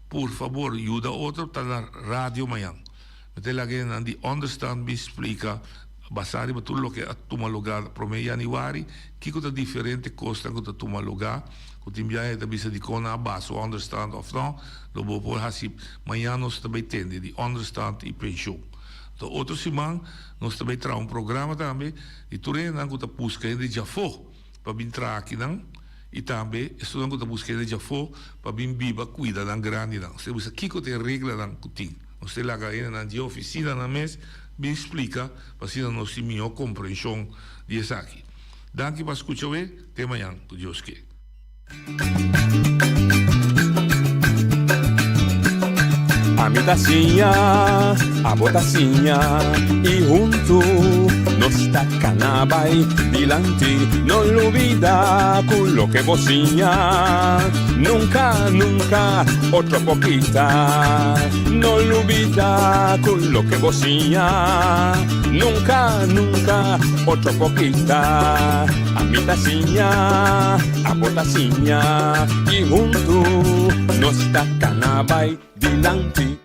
por fabor yuda otro ta na radio mañan. Mi ta laga hendenan di ònderstant bin splika basá riba tur loke a tuma lugá promé yanüari, kiko ta diferente kosnan ku ta tuma lugá, ku tin biaha e ta bisa dikon nan a basa ònderstant òf nò, lo bo por hasi mañan nos ta bai tende di ònderstant i penshun. Anto otro siman nos ta bai traha un programa tambe di tur hendenan ku ta buska hende djafó pa bin traha akinan i tambe esunnan ku ta buska hende djafó pa bin biba kuida nan grandinan. Nos ta bisa kiko ta e reglanan ku tin. Nos ta laga hendenan di e ofisinanan mes bin splika pa asina nos tin mihó komprenshon di esaki. Danki pa skucha we, te mañan ku Dios ke. Ami ta siña, abo ta siña y huntu nos ta cana bay dilanti. No lubida cu loke bo siña nunca, nunca otro por kita. No lubida cu loke bo siña nunca, nunca otro por kita. Ami ta siña, abo ta siña y huntu nos ta cana bay dilanti.